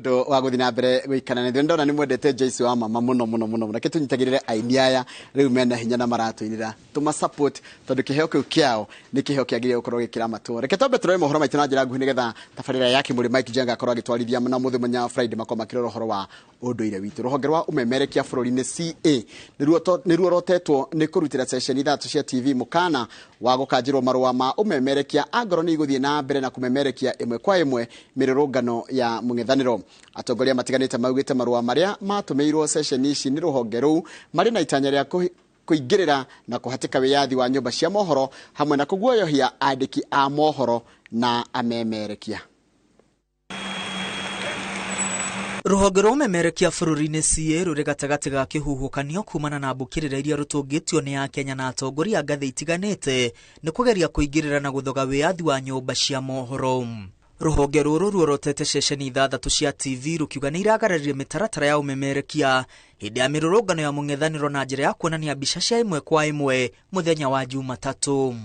Ũndũ wa gũthiĩ na mbere gũikara na ithuĩ, ndona nĩ mwendete Joyce wa mama mũno mũno mũno mũno. Reke tũnyitagĩrĩre aini aya rĩu mena hinya na maratũinĩra, tũma support tondũ kĩheo kĩu kĩao nĩ kĩheo kĩagĩrĩire gũkorwo gĩkĩramatwo. Reke twambe tũrore mohoro maitũ na njĩra nguhĩ nĩgetha tabarĩra ya Kĩmũrĩ Mike Njenga akorwo agĩtwarithia na mũthenya wa Friday makorwo makĩrora ũhoro wa ũndũire witũ. Rũhonge rwa ũmemerekia bũrũri-inĩ CA nĩruorotetwo nĩ kũrutĩra ceceni ithatũ cia TV mũkana wa gũkanjĩrwo marũa ma ũmemerekia angorwo nĩ igũthiĩ na mbere na kũmemerekia ĩmwe kwa ĩmwe mĩrũrũngano ya mũng'ethanĩro. Atongoria matiganĩte maugĩte marũa marĩa matũmĩirwo ceceni ici nĩ rũhonge rũu marĩ na itanya rĩa kũingĩrĩra na kũhatĩka wĩyathi wa nyũmba cia mohoro hamwe na kũguoyohia andĩki a mohoro na amemerekia. Rũhonge rwa ũmemerekia bũrũri-inĩ CA rũrĩ gatagatĩ ga kĩhuhũkanio kumana na mbũkĩrĩra iria rũtũngĩtio nĩ Akenya na atongoria a ngathĩ itiganĩte nĩ kũgeria kũingĩrĩra na gũthoga wĩyathi wa nyũmba cia mohoro. Rũhonge rũrũ ruorotete ceceni ithathatũ cia TV rũkiuga nĩ iragararire mĩtaratara ya ũmemerekia hĩndĩ ya mĩrũrũngano ya mũng'ethanĩro na njĩra ya kuonania mbica cia ĩmwe kwa ĩmwe mũthenya wa Jumatatũ.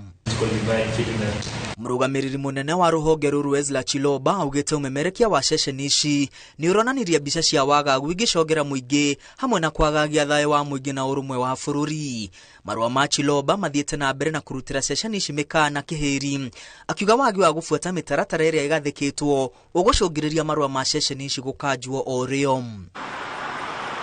Mũrũgamĩrĩri mũnene wa rũhonge rũrũ Ezra Chiloba augĩte ũmemerekia wa ceceni ici nĩ ũronanirie mbica cia wagagu ingĩcongera mũingĩ hamwe na kwagagia thayũ wa mũingĩ na ũrũmwe wa bũrũri. Marũa ma Chiloba mathiĩte na mbere na kũrutĩra ceceni ici mĩkana kĩhĩri, akiuga wagi wa gũbuata mĩtaratara ĩrĩa ĩgathĩkĩtwo ũgũcũngĩrĩria marũa ma ceceni ici gũkanjwo o rĩo.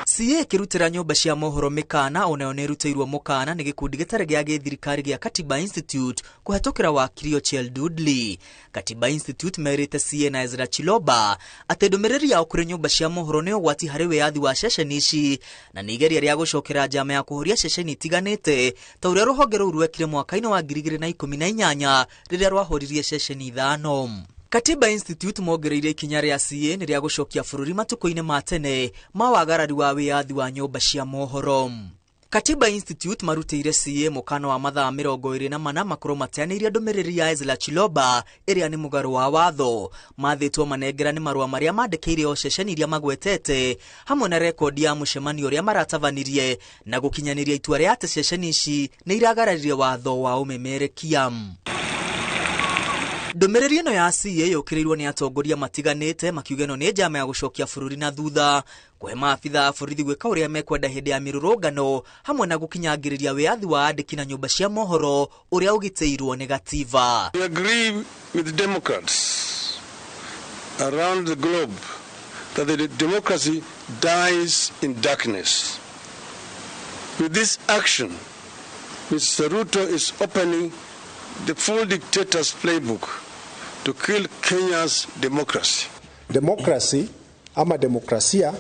CA ĩkĩrutĩra nyũmba cia mohoro mĩkana onayo nĩ ĩrutĩirwo mũkana nĩ gĩkundi gĩtarĩ gĩa gĩthirikari gĩa Katiba Institute kũhetũkĩra wakiri Ochiel Dudley. Katiba Institute merĩte CA na Ezra Chiloba atĩ ndũmĩrĩri yao kũrĩ nyũmba cia mohoro nĩ ũgwati harĩ wĩyathi wa ceceni ici na nĩ igeria rĩa gũcokera njama ya kũhoria ceceni itiganĩte ta ũrĩa rũhonge rũu rwekire mwaka-inĩ wa 2018 rĩrĩa rwahoririe ceceni ithano. Katiba Institute mongereire ikinya rĩa CA nĩ rĩa gũcokia bũrũri matukũ-inĩ ma tene ma wagarari wa wĩyathi wa nyũmba cia mohoro. Katiba Institute marutĩire CA mũkana wa mathaa 24 makorwo mateanĩirie ndũmĩrĩri ya Ezra Chiloba ĩrĩa nĩ mũgarũ wa watho. Mathĩtwo manengerane marũa marĩa mandĩkĩire o ceceni iria magwetete hamwe na rekondi ya mũcemanio ũrĩa maratabanirie na gũkinyanĩria itua rĩa atĩ ceceni ici nĩ iragararirie watho wa ũmemerekia. Ndũmĩrĩri ĩno ya CA yũkĩrĩirwo nĩ atongoria matiganĩte makiuga ĩno nĩ njama ya gũcokia bũrũri na thutha, kũhe maabitha a borithi gwĩka ũrĩa mekwenda hĩndĩ ya mĩrũrũngano hamwe na gũkinyangĩrĩria wĩyathi wa andĩki na nyũmba cia mohoro ũrĩa ũgitĩirwo nĩ gatiba. We agree with Democrats around the globe that the democracy dies in darkness. With this action, Mr. Ruto is opening the full dictator's playbook to kill Kenya's democracy. Democracy ama demokrasia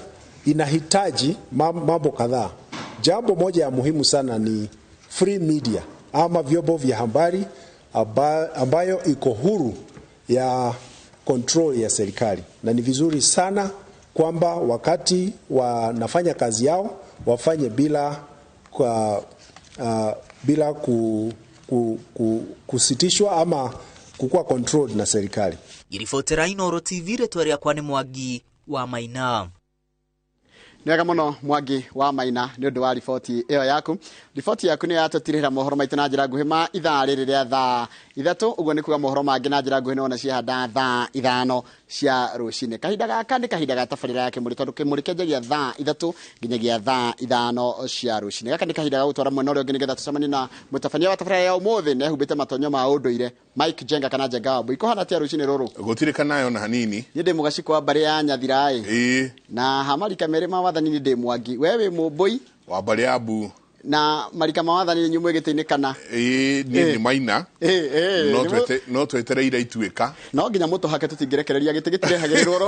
inahitaji mambo kadhaa. Jambo moja ya muhimu sana ni free media ama vyombo vya habari ambayo iko huru ya control ya serikali. Na ni vizuri sana kwamba wakati wanafanya kazi yao wafanye bila kusitishwa ama kukua controlled na serikali. Ngiribotera Inooro TV, rĩtwa rĩakwa nĩ Mwangi wa Maina. Nĩ wega mũno Mwangi wa Maina nĩ ũndũ wa riboti ĩyo yaku. Riboti yaku nĩ yatũtirĩra mohoro maitũ na njĩra nguhĩ ma ithaa rĩrĩ rĩa thaa ithatũ, ũguo nĩ kuga mohoro mangĩ na njĩra nguhĩ nĩwona ciahanda thaa ithano cia rũcinĩ. Kahinda gaka nĩ kahinda ga tabarĩra ya Kĩmũrĩ tondũ Kĩmũrĩ kĩanjagia thaa ithatũ nginyagia thaa ithano cia rũcinĩ. Gaka nĩ kahinda ga gũtwara mwena ũrĩa ũngĩ nĩgetha tũcemanie na mũtabania wa tabarĩra ya ũmũthĩ nĩehumbĩte matonyo ma ũndũire Mike Njenga kana Njenga wa Mbui. Kũhana atĩa rũcinĩ rũrũ? Gũtirĩ kanayo na hanini. Niĩ ndĩ mũgacikũ wa mbarĩ ya Nyathira-ĩ. Ĩĩ. Na ha marika merĩ ma wathani nĩ ndĩ Mwangi. We wĩ Mũmbũi? Wa mbarĩ ya Mbu. Na marika ma wathani nĩ nyumũ gĩtĩ-inĩ kana? Ĩĩ, niĩ nĩ Maina. Ĩĩ, No twetereire ituĩka. No nginya mũtũhake tũtingĩrekereria gĩtĩ gĩtirehagĩrĩrwo ro.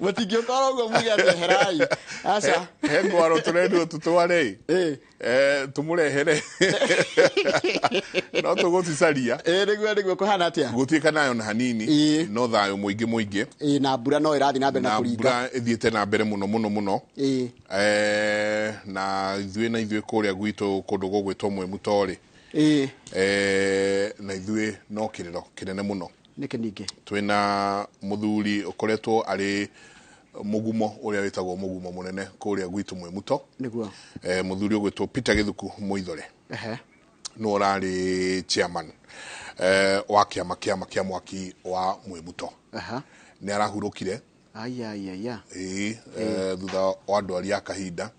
Mũtingĩũka oro ũguo muge atĩ eherai. Aca. He ngwaro tũrendwo tũtware-ĩ. Ĩĩ. Tũmũrehere. No tũgũcicaria. Ĩĩ, nĩguo kũhana atĩa? Gũtuĩka nayo na hanini. Ĩĩ. No thayũ mũingĩ mũingĩ. Ĩĩ, na mbura no ĩrathiĩ na mbere na Na kũringa. mbura ĩthiĩte na mbere mũno mũno mũno. Ĩĩ. Na ithuĩ na ithuĩ kũrĩa gwitũ kũndũ gũgwĩtwo Mwemuto-rĩ. Ĩĩ. Na ithuĩ no kĩrĩro kĩnene mũno. Nĩkĩ ningĩ? Twĩna mũthuri ũkoretwo arĩ mũgumo ũrĩa wĩtagwo mũgumo mũnene kũrĩa gwitũ Mwemuto. Nĩguo. Mũthuri ũgwĩtwo Peter Gĩthuku Mũithore. Ehe. Nĩwe ũrarĩ chairman wa kĩama kĩa mwaki wa Mwemuto. Aha. Nĩ arahurũkire. Aya aya aya. Ĩĩ, thutha wa ndwari ya kahinda.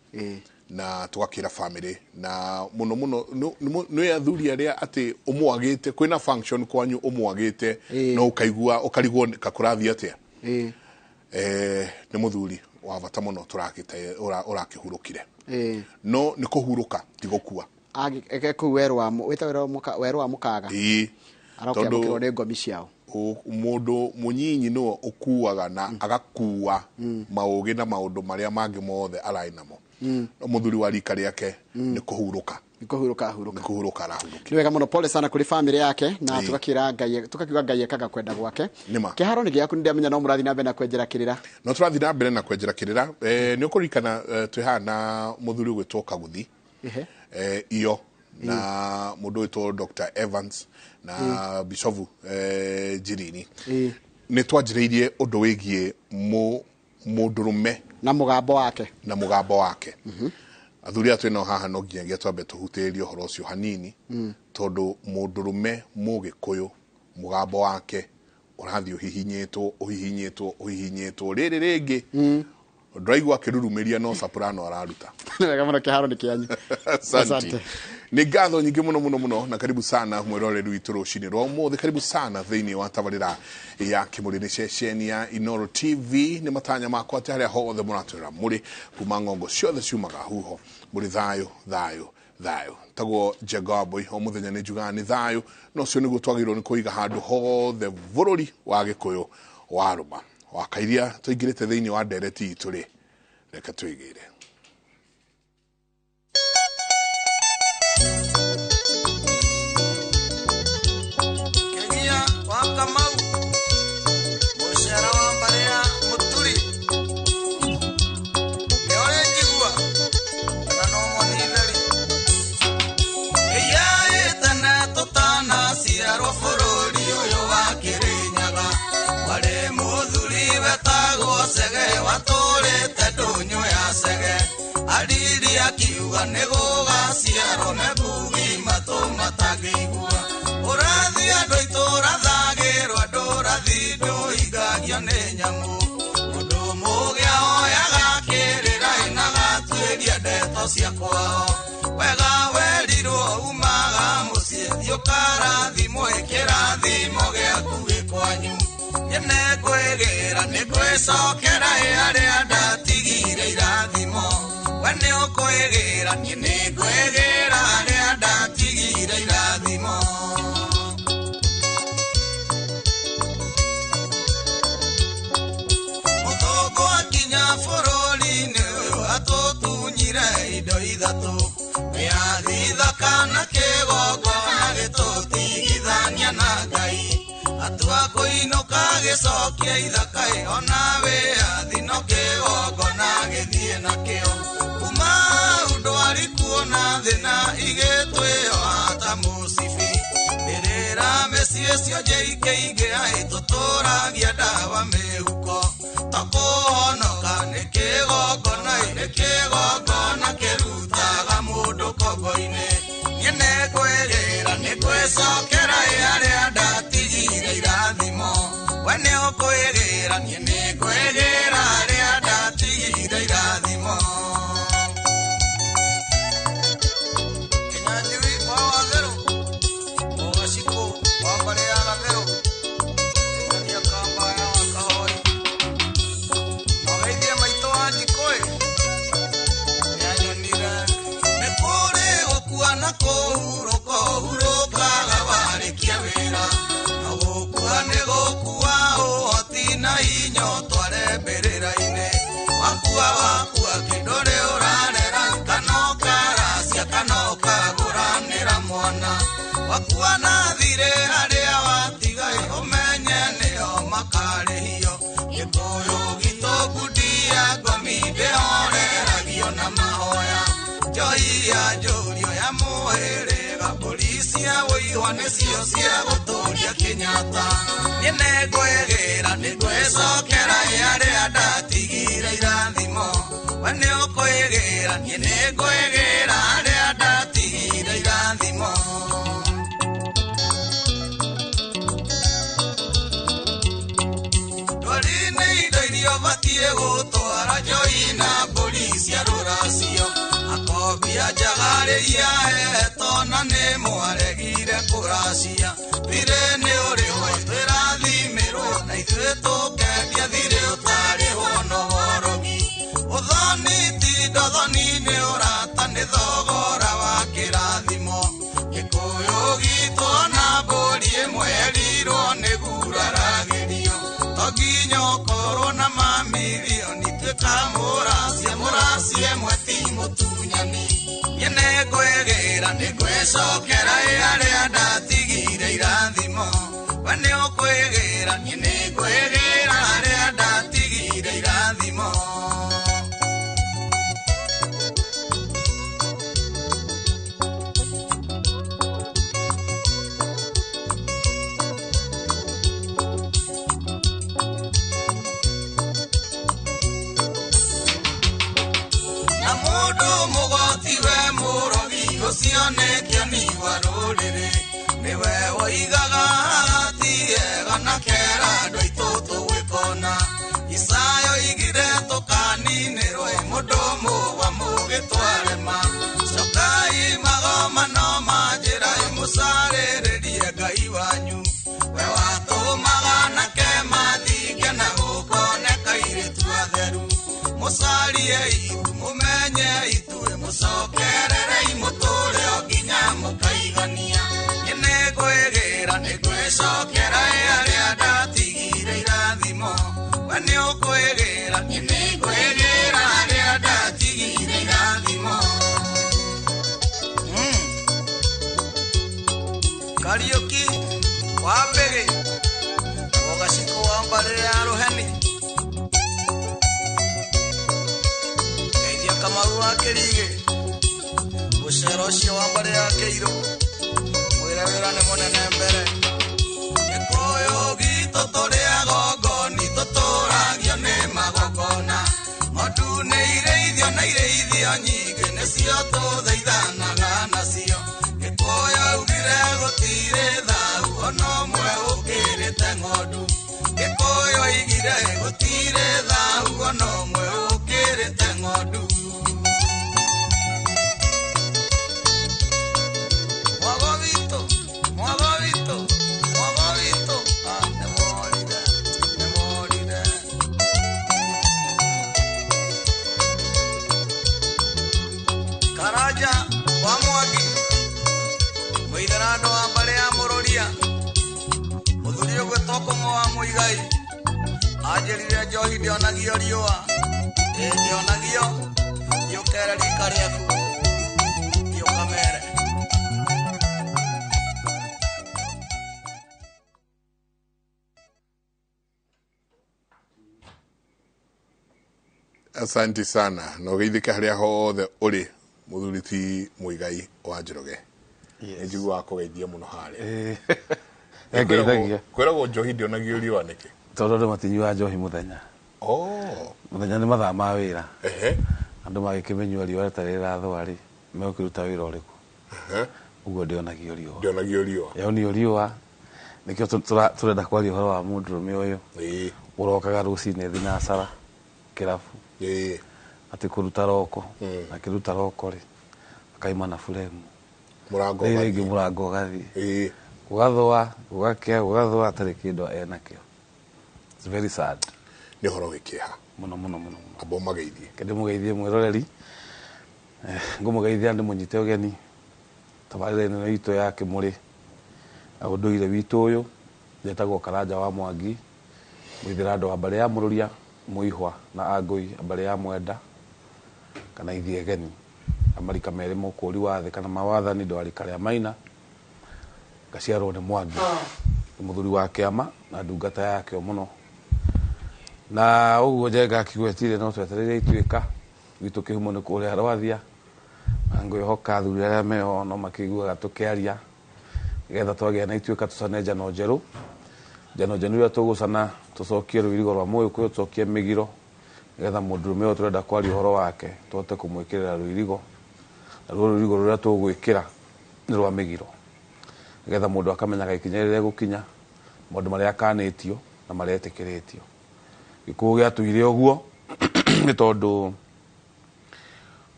Na tũgakĩra family na mũno mũno nĩ athuri arĩa atĩ ũmwagĩte kwĩna function kwanyu ũmwagĩte no ũkaigua ũkarigwo kakũrathiĩ atĩa. Nĩ mũthuri wa bata mũno tũrakĩte ũrakĩhurũkire. No nĩ kũhurũka ti gũkua. Age kũu werũ wa wĩta werũ wa mũkaga. Ĩĩ. Arokĩamũkĩrwo nĩ ngomi ciao. Mũndũ mũnyinyi nĩwe ũkuaga na agakua maũgĩ na maũndũ marĩa mangĩ mothe ararĩ namo. No mũthuri wa rika rĩake nĩ kũhurũka. Nĩ kũhurũka ahurũka. Nĩ kũhurũka arahurũkire. Nĩ wega mũno, pole sana kũrĩ family yake na tũgakĩra Ngai, tũkakiuga Ngai ekaga kwenda gwake. Kĩharo nĩ gĩaku, nĩndamenya no mũrathiĩ na mbere na kwenjera kĩrĩra. No tũrathiĩ na mbere na kwenjera kĩrĩra. Nĩ ũkũririkana twĩ haha na mũthuri ũgwĩtwo Kaguthi. Iyo na mũndũ ũgwĩtwo Dr. Evans na Bishofu Njirini. Nĩ twanjĩrĩirie ũndũ wĩgiĩ mũndũrũme na mũgambo wake. Na mũgambo wake. Athuri aya twĩnao haha no nginyagia twambe tũhutĩrĩrie ũhoro ũcio hanini, tondũ mũndũrũme mũgĩkũyũ mũgambo wake ũrathiĩ ũhihinyĩtwo ũhihinyĩtwo ũhihinyĩtwo rĩrĩ rĩngĩ ndũraigua akĩrurumĩria no soprano araruta. Nĩ wega mũno, kĩharo nĩ kĩanyu. Asante. Nĩ ngatho nyingĩ mũno mũno mũno na karibu sana mwĩroreri witũ rũcinĩ rwa ũmũthĩ, karibu sana thĩinĩ wa tabarĩra ya Kĩmũrĩ nĩ ceceni ya Inooro TV. Nĩ matanya makwa atĩ harĩa hothe mũratwĩra mũrĩ kuma ng'ongo ciothe ciumaga huho mũrĩ thayũ thayũ thayũ. Tagwo Njengwa o mũthenya nĩ njugaga nĩ thayũ, na ũcio nĩguo twagĩrĩirwo nĩ kũiga handũ hothe bũrũri wa Gĩkũyũ warũma. Wakairia tũingĩrĩte thĩinĩ wa ndereti itũ rĩ, reke twĩgĩre. Kenya wa Kamau mũcara wa mbarĩ ya Mũturi nĩ ũrĩ njigua na no monitheri ĩya ĩtene tũtanaciarwo bũrũri ũyũ wa Kĩrĩnyaga warĩ mũthuri wetagwo Cege watũrĩte ndũnyũ ya Cege ariri akiuga nĩ gũgaciarwo mekugi matũ matangĩigua ũrathi andũ itũrathagĩrwo andũ ũrathi ndũigagio nĩ nyamũ mũndũ mũgĩ ahoyaga kĩrĩra na gatuĩria ndeto cia kwao wega werirwo umaga mũciĩ thiĩ ũkarathimwo kĩrathimo gĩaku gĩ kwanyu nyene ngwĩgĩra nĩ ngwĩcokera harĩa ndatigire irathimo we nĩ ũkwĩgĩra niĩ nĩ ngwĩgĩra harĩa ndatigire irathimo. Mũthũngũ akinya bũrũri-inĩ ũyũ atũtunyire indo ithatũ wĩyathi ithaka na kĩgongona gĩtũtigithania na Ngai atua kũinũka gĩcokia ithaka ona wĩyathi no kĩgongona gĩthiĩ nakĩo kuma ndwari kuona thĩna igĩtwĩoha ta mũcibi mbĩrĩra mĩciĩ cionje ikĩingĩha ĩtũtũragia ndawa mĩhuko tokũhonoka nĩ kĩgongona nĩ kĩgongona kĩrutaga mũndũ kongo-inĩ niĩ nĩngwĩrĩra nĩ ngwĩcokera harĩa ndatigire irathimo we nĩ ũkwĩgĩra niĩ nĩngwĩgĩra harĩa ndatigire irathimo. Kĩnyanjui wa Watherũ Mũgacikũ wa mbarĩ ya Gatherũ Ĩngania Kamba ya Wakahoi Nogeithie maitũ wa Njikũĩ nĩanyonire nĩ kũrĩ gũkua na kũhurũka ũhurũkaga warĩkia wĩra no gũkua nĩ gũkua ũhoti na hinya ũtware mbĩrĩra-inĩ wakua wakua kĩndũ rĩ ũrarera kana ũkaracia kana ũkagũranĩra mwana wakua na thirĩ arĩa watiga ũmenye nĩo makarĩhio Gĩkũyũ gitũ ngundi ya ngomi ndĩhoreragio na mahoya njohi ya njũrio ya mũhĩrĩga mbũri cia wũihwa nĩcio cia gũtũria Kĩnyatta niĩ nĩngwĩgĩra nĩngwĩcokera harĩa ndatigire irathimo we nĩ ũkwĩgĩra niĩ nĩngwĩgĩra harĩa ndatigire irathimo. Ndwari Akobia njagarĩria etona nĩ mwaregire kũracia. Thirĩ nĩ ũrĩhwo twĩrathimĩrwo na ithuĩ tũkendia thirĩ ũtarĩhwo no worogi. Ũthoni ti ndothoni nĩ ũrata nĩ thogora wa kĩrathimo. Gĩkũyũ gitũ ona mbũri ĩmwe yerirwo nĩ guraragĩrio. To nginya ũkorwo na mamirioni tuĩka mũracia mũracia ĩmwe ti mũtunyani. Niĩ nĩngwĩgĩra nĩngwĩcokera ĩ arĩa ndatigire irathimo. We nĩũkwĩgĩra niĩ nĩngwĩgĩra arĩa ndatigire irathimo. Na mũndũ mũgoti we mũrogi ũcio nĩ kĩoni wa rũrĩrĩ. Nĩwe woigaga ti ega na kera andũ aitũ tũgwĩkona. Isaya oigire tũkaninĩrwo ĩ mũndũ mũgwa mũgĩtwarema. Cokai magomano ma njĩra ĩ mũcarĩrĩrie Ngai wanyu. We watũmaga anake mathinge na gũkoneka airĩtu atheru. Mũcarie itu mũmenye ithuĩ mũcokererei mũtũre o nginya mũkaigania. Niĩ nĩngwĩgĩra nĩngwĩcokera ĩ arĩa ndatigire irathimo. We nĩũkwĩgĩra niĩ nĩngwĩgĩra arĩa ndatigire irathimo. Kariũki wa Mbĩgĩ Mũgacikũ wa mbarĩ ya Rũheni Geithia Kamau wa Kĩrigĩ Mũcero ũcio wa mbarĩ ya Kĩirũ mwĩre wĩra nĩ mũnene mbere. Gĩkũyũ gitũ tũrĩ agongoni tũtũragio nĩ magongona. Ng'ondu nĩ irĩithio na irĩithio nyingĩ nĩcio tũthaithanaga nacio. Gĩkũyũ augire gũtirĩ thahu ona ũmwe ũkĩrĩte ng'ondu. Gĩkũyũ aigire gũtirĩ thahu ona ũmwe ũkĩrĩte ng'ondu. Mwago witũ, mwago witũ, mwago witũ, ah, nĩworire, nĩworire. Karanja wa Mwangi mũitherando wa mbarĩ ya Mũrũria mũthuri ũgwĩtwo Kũng'ũ wa Mũigai anjĩrire njohi ndĩonagio riũa ĩ ndĩonagio thiĩ ũkere rika rĩaku thiĩ ũkamere. Asante sana na ũgeithĩke harĩa hothe ũrĩ mũthuri ti Mũigai wa Njoroge. Nĩ njiguaga kũgeithia mũno harĩa. Ngeithagia. Kwĩragwo njohi ndĩonagio riũa nĩkĩ? Tondũ andũ matinyuaga njohi mũthenya. Oh. Mũthenya nĩ mathaa ma wĩra. Ehe. Andũ magĩkĩmĩnyua riũa rĩtarĩ rĩrathũa rĩ, megũkĩruta wĩra ũrĩkũ? Ehe. Ũguo ndĩonagio riũa. Ndĩonagio riũa. Yonio riũa nĩkĩo tũrenda kwaria ũhoro wa mũndũrũme ũyũ Ĩĩ. ũrokaga rũcinĩ thinacara kĩrabu Ĩĩ. atĩ kũruta roko akĩruta roko rĩ akaima na buremu Mũrango rĩrĩ rĩngĩ ũgathiĩ. mũrango ũgathiĩ Ĩĩ. gũgathũa gũgakĩa gũgathũa atarĩ kĩndũ enakĩo. It's very sad. Nĩ ũhoro wĩ kĩeha. Mũno mũno mũno mũno. Amba ũmageithie. Reke ndĩmũgeithie mwĩroreri. Ngũmũgeithia ndĩmũnyite ũgeni tabarĩra ĩno itũ ya Kĩmũrĩ na ũndũire witũ ũyũ. Njetagwo Karanja wa Mwangi mũithĩrando wa mbarĩ ya Mũrũria Mũihwa na Angũi mbarĩ ya Mwenda kana Ithiegeni amarika merĩ mũkũri wa thĩ kana mawathani ndwarĩ karĩa maina ngaciarwo nĩ Mwangi nĩ mũthuri wa kĩama na ndungata yakĩo mũno na ũguo Njenga akigwetire no twetereire ituĩka gwitũ kĩhumo nĩ kũrĩa Rwathia na ngwĩhoka athuri arĩa meho no makĩiguaga tũkĩaria nĩgetha twagĩa na ituĩka tũcane njano njerũ njano njerũ iria tũgũcana tũcokie rũirigo rwa mũgĩkũyũ tũcokie mĩgiro nĩgetha mũndũrũme ũyũ tũrenda kwaria ũhoro wake tũhote kũmwĩkĩrĩra rũirigo na ruo rũirigo rũrĩa tũgwĩkĩra nĩ rwa mĩgiro nĩgetha mũndũ akamenyaga ikinya rĩrĩa egũkinya maũndũ marĩa akanĩtio na marĩa etĩkĩrĩtio. Gĩkũyũ gĩatũire ũguo nĩ tondũ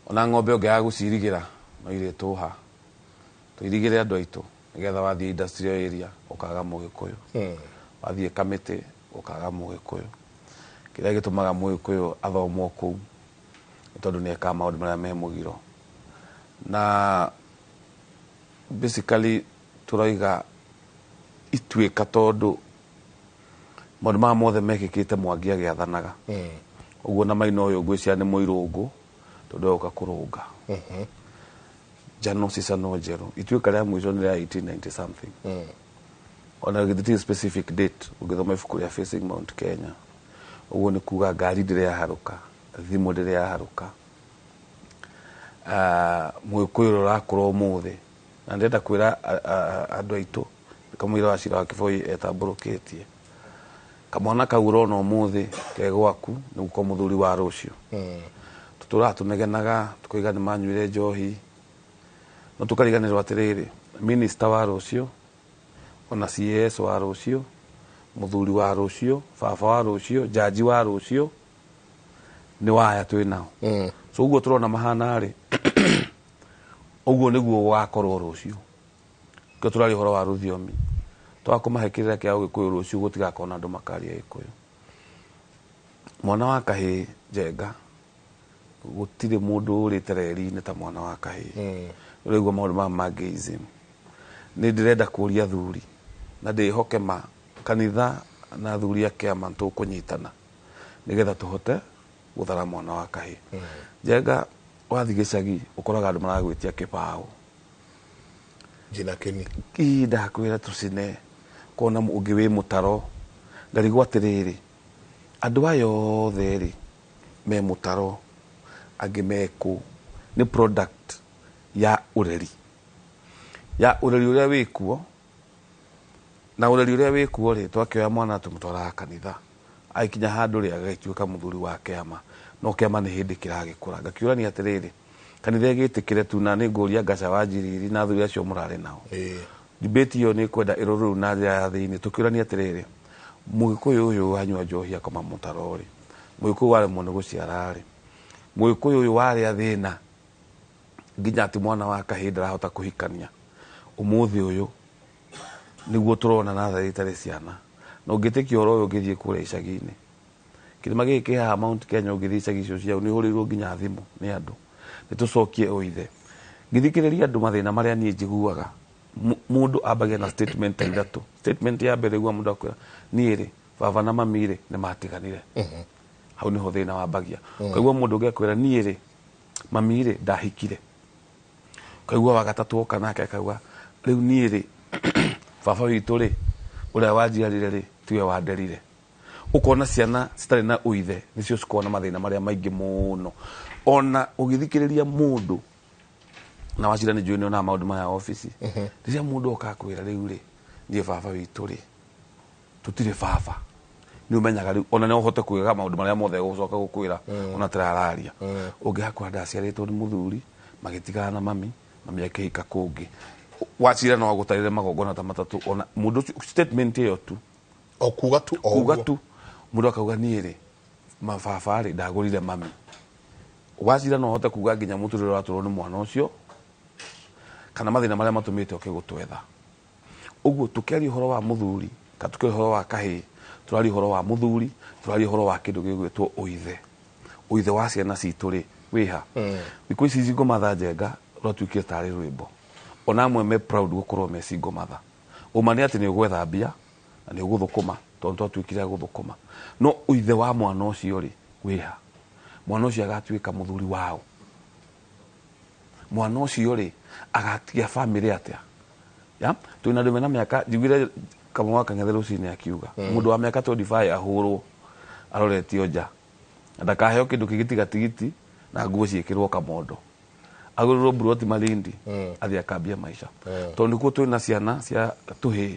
Ona ng'ombe ũngĩaga gũcirigĩra no irĩtũha. Tũirigĩre andũ aitũ nĩgetha wathiĩ industrial area ũkaga Mũgĩkũyũ, wathiĩ Kamĩtĩ ũkaga Mũgĩkũyũ. Kĩrĩa gĩtũmaga Mũgĩkũyũ athomwo kũu nĩ tondũ nĩ ekaga maũndũ marĩa me mũgiro. Na basically tũroiga ituĩka tondũ maũndũ maya mothe mekĩkĩte Mwangi agĩathanaga. Ũguo na Maina ũyũ ngwĩciria nĩ mũirũngũ tondũ oka kũrũnga njano cicano njerũ. Ituĩka rĩa mũico nĩ rĩa 1890 something, ona gĩthiti specific date ũngĩthoma ibuku rĩa Facing Mount Kenya. Ũguo nĩ kuga ngari ndĩrĩ yaharũka, thimũ ndĩrĩ yaharũka. Mũgĩkũyũ ũrĩa ũrakũra ũmũthĩ, na ndĩrenda kwĩra andũ aitũ kamũira wa Cira wa Kĩboi etambũrũkĩtie, kamwana kau ũrona ũmũthĩ ke gwaku nĩ gũkorwo mũthuri wa rũciũ. Tũtũraga tũnegenaga tũkoiga nĩ manyuire njohi, no tũkariganĩrwo atĩrĩrĩ, minister wa rũciũ, ona CS wa rũciũ, mũthuri wa rũciũ, baba wa rũciũ, jaji wa rũciũ nĩ waya twĩ nao. So ũguo tũrona mahana rĩ, ũguo nĩguo gũgakorwo rũciũ. Kĩo tũraria ũhoro wa rũthiomi, twaga kũmahe kĩrĩra kĩa Ũgĩkũyũ, rũciũ gũtigakorwo na andũ makaria Gĩkũyũ. Mwana wa kahĩĩ, Njenga, gũtirĩ mũndũ ũrĩte reri-inĩ ta mwana wa kahĩĩ. Ũraigua maũndũ maya ma gayism. Nĩ ndĩrenda kũria athuri na ndĩhoke ma kanitha na athuri a kĩama tũkũnyitana nĩgetha tũhote gũthara mwana wa kahĩĩ. Njenga, wathiĩ gĩcagi ũkoraga andũ maragwĩtia kĩbaũ. Jina keni. Ii ndakwĩra tũcine kona ũngĩ wĩ mũtaro, ngarigwo atĩrĩrĩ, andũ aya othe rĩ me mũtaro, angĩ me kũ? Nĩ product ya ũreri, ya ũreri ũrĩa wĩkuo. Na ũreri ũrĩa wĩkuo rĩ, twakĩoya mwana tũmũtwaraga kanitha, agĩkinya handũ rĩ agagĩtuĩka mũthuri wa kĩama, no kĩama nĩ hĩndĩ kĩragĩkũra. Ngakĩũrania atĩrĩrĩ, kanitha ĩgĩtĩkĩre tu, na nĩ ngũria Ngaca wa Njiriri na athuri acio mũrarĩ nao. Debate ĩyo nĩ kwenda ĩrorwo rĩu na njĩra ya thĩinĩ, tũkĩũrania atĩrĩrĩ, Mũgĩkũyũ ũyũ wanyua njohi akoma mũtaro rĩ, Mũgĩkũyũ waremwo nĩ gũciara rĩ, Mũgĩkũyũ ũyũ warĩa thĩna nginya atĩ mwana wa kahĩĩ ndarahota kũhikania ũmũthĩ ũyũ, nĩguo tũrona natharĩ itarĩ ciana. Na ũngĩtĩkia ũhoro ũyũ, ũngĩthiĩ kũrĩa icagi-inĩ, kĩrĩma gĩkĩ kĩ haha Mount Kenya, ũngĩthiĩ icagi icio ciao nĩ ũhũrĩirwo nginya thimũ nĩ andũ nĩ tũcokie ũithe. Ngĩthikĩrĩria andũ mathĩna marĩa niĩ njiguaga, mũndũ ambagia na statement ta ithatũ. Statement ya mbere igua mũndũ akwĩra, niĩ rĩ, baba na mami rĩ nĩ matiganire. Hau nĩho thĩna wambagia. Ũkaigua mũndũ ũngĩ akwĩra, niĩ rĩ, mami rĩ ndahikire. Ũkaigua wa gatatũ oka nake akauga, rĩu niĩ rĩ, baba witũ rĩ, ũrĩa wanjiarire rĩ, tiwe wanderire. Ũkona ciana citarĩ na ũithe nĩcio cikoragwo na mathĩna marĩa maingĩ mũno. Ona ũgĩthikĩrĩria mũndũ na wacira, nĩ njũĩ nĩ onaga maũndũ maya obici, rĩrĩa mũndũ oka akwĩra, rĩu rĩ, niĩ baba witũ rĩ, tũtirĩ baba, nĩ ũmenyaga rĩu ona no ũhote kwĩga maũndũ marĩa mothe gũcoka gũkwĩra ona tũrararia. Ũngĩ hakwa ndaciarĩtwo nĩ mũthuri, magĩtigana na mami, mami akĩhika kũngĩ. Wacira no agũtarĩre magongona ta matatũ, ona mũndũ ũcio statement ĩyo tu. O kuga tu o kuga ũguo. Tu mũndũ akauga, niĩ rĩ, mababa rĩ, ndagũrire mami. Wacira no ũhote kuga nginya mũtũrĩre ũratũrwo nĩ mwana ũcio kana mathĩna marĩa matũmĩte oke gũtwetha. Ũguo tũkĩaria ũhoro wa mũthuri kana tũkĩaria ũhoro wa kahĩĩ, tũraria ũhoro wa mũthuri, tũraria ũhoro wa kĩndũ gĩgwĩtwo ũithe. Ũithe wa ciana citũ rĩ, wĩha thikũ ici single mother, Njenga, rwatuĩkire tarĩ rwĩmbo. Ona amwe me proud gũkorwo me single mother. Ũma nĩ atĩ nĩ ũgwetha mbia na nĩ ũgũthũkũma, tondũ twatuĩkire a gũthũkũma, no ũithe wa mwana ũcio rĩ, wĩha? Mwana ũcio agatuĩka mũthuri wao? Mwana ũcio rĩ, agatiga bamĩrĩ atĩa? Ya twĩna andũ mena mĩaka, njiguire kamwe wa Kang'ethe rũcinĩ akiuga mũndũ wa mĩaka 25 ahũrwo aroretio nja na ndakaheo kĩndũ kĩngĩ tiga tigiti na nguo ciĩkĩrwo kamondo, agũrĩrwo buroti Malindi, athiĩ akambia maica, tondũ nĩkuo twĩna ciana cia tũhĩĩ.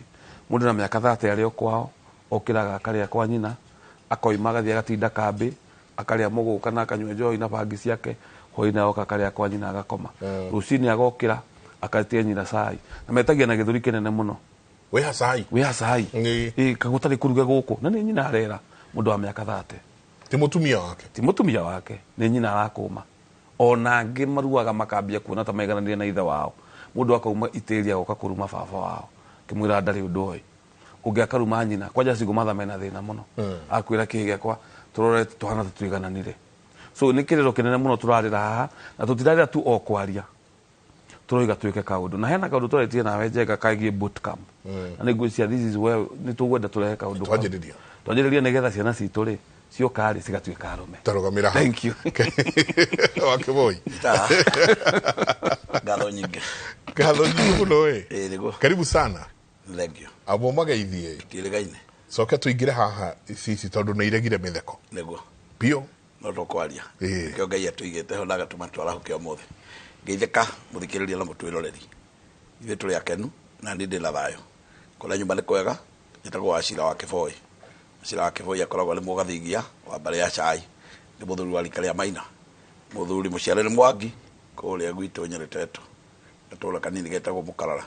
Mũndũ na mĩaka 30 arĩ o kwao, okĩraga akarĩa kwa nyina, akoima agathiĩ agatinda kambĩ, akarĩa mũgũka na akanyua njohi na bangi ciake, hwaĩ-inĩ agoka akarĩa kwa nyina, agakoma, rũcinĩ agokĩra akatia nyina cai na metagia na gĩthũri kĩnene mũno. Wĩha cai. Wĩha cai. Ĩĩ. Ĩ kagũtarĩ kũruge gũkũ, na nĩ nyina arera mũndũ wa mĩaka 30. Ti mũtumia wake. Ti mũtumia wake, nĩ nyina arakũma. Ona angĩ maruaga makambia kuona ta maigananire na ithe wao. Mũndũ akauma itĩri agoka kũruma baba wao, kĩmwĩra ndarĩ ũndũ oĩ. Ũngĩ akaruma nyina, kwanja single mother mena thĩna mũno. Akwĩra kĩĩ gĩakwa tũrore tũhana tũtwigananire. So nĩ kĩrĩro kĩnene mũno tũrarĩra haha, na tũtirarĩra tu o kwaria, tũroiga twĩke kaũndũ. Na hena kaũndũ twarĩtie nawe Njenga kagiĩ boot camp, na nĩ ngwĩciria this is where nĩ tũgwenda tũrehe kaũndũ kau. Twanjĩrĩria. Twanjĩrĩria nĩgetha ciana citũ rĩ cioka rĩ cigatuĩka arũme. Tarũgamĩra hau. Thank you. Wakĩboi. Ngatho nyingĩ. Ngatho nyingĩ mũno ĩ. Ĩĩ, nĩguo. Karibu sana. Thank you. Abo mageithie. Tiĩrĩgaine. Coke tũingĩre haha cici tondũ nĩ iregire mĩtheko. Nĩguo. Biũ. No tũkwaria. Ĩĩ. Nĩkĩo Ngai atũigĩte ho na agatũma twarahũke ũmũthĩ. Ngeithĩka mũthikĩrĩria na mũtwĩroreri. Ithuĩ tũrĩ akenu na niĩ ndĩ na thayũ. Kũrĩa nyũmba nĩ kwega, njĩtagwo Wacira wa Kĩboi. Wacira wa Kĩboi akoragwo arĩ mũgathingia wa mbarĩ ya Cai. Nĩ mũthuri wa rika rĩa Maina. Mũthuri mũciare nĩ Mwangi kũrĩa gwitũ Nyerĩ Teto. Gatũra kanini getagwo Mũkarara.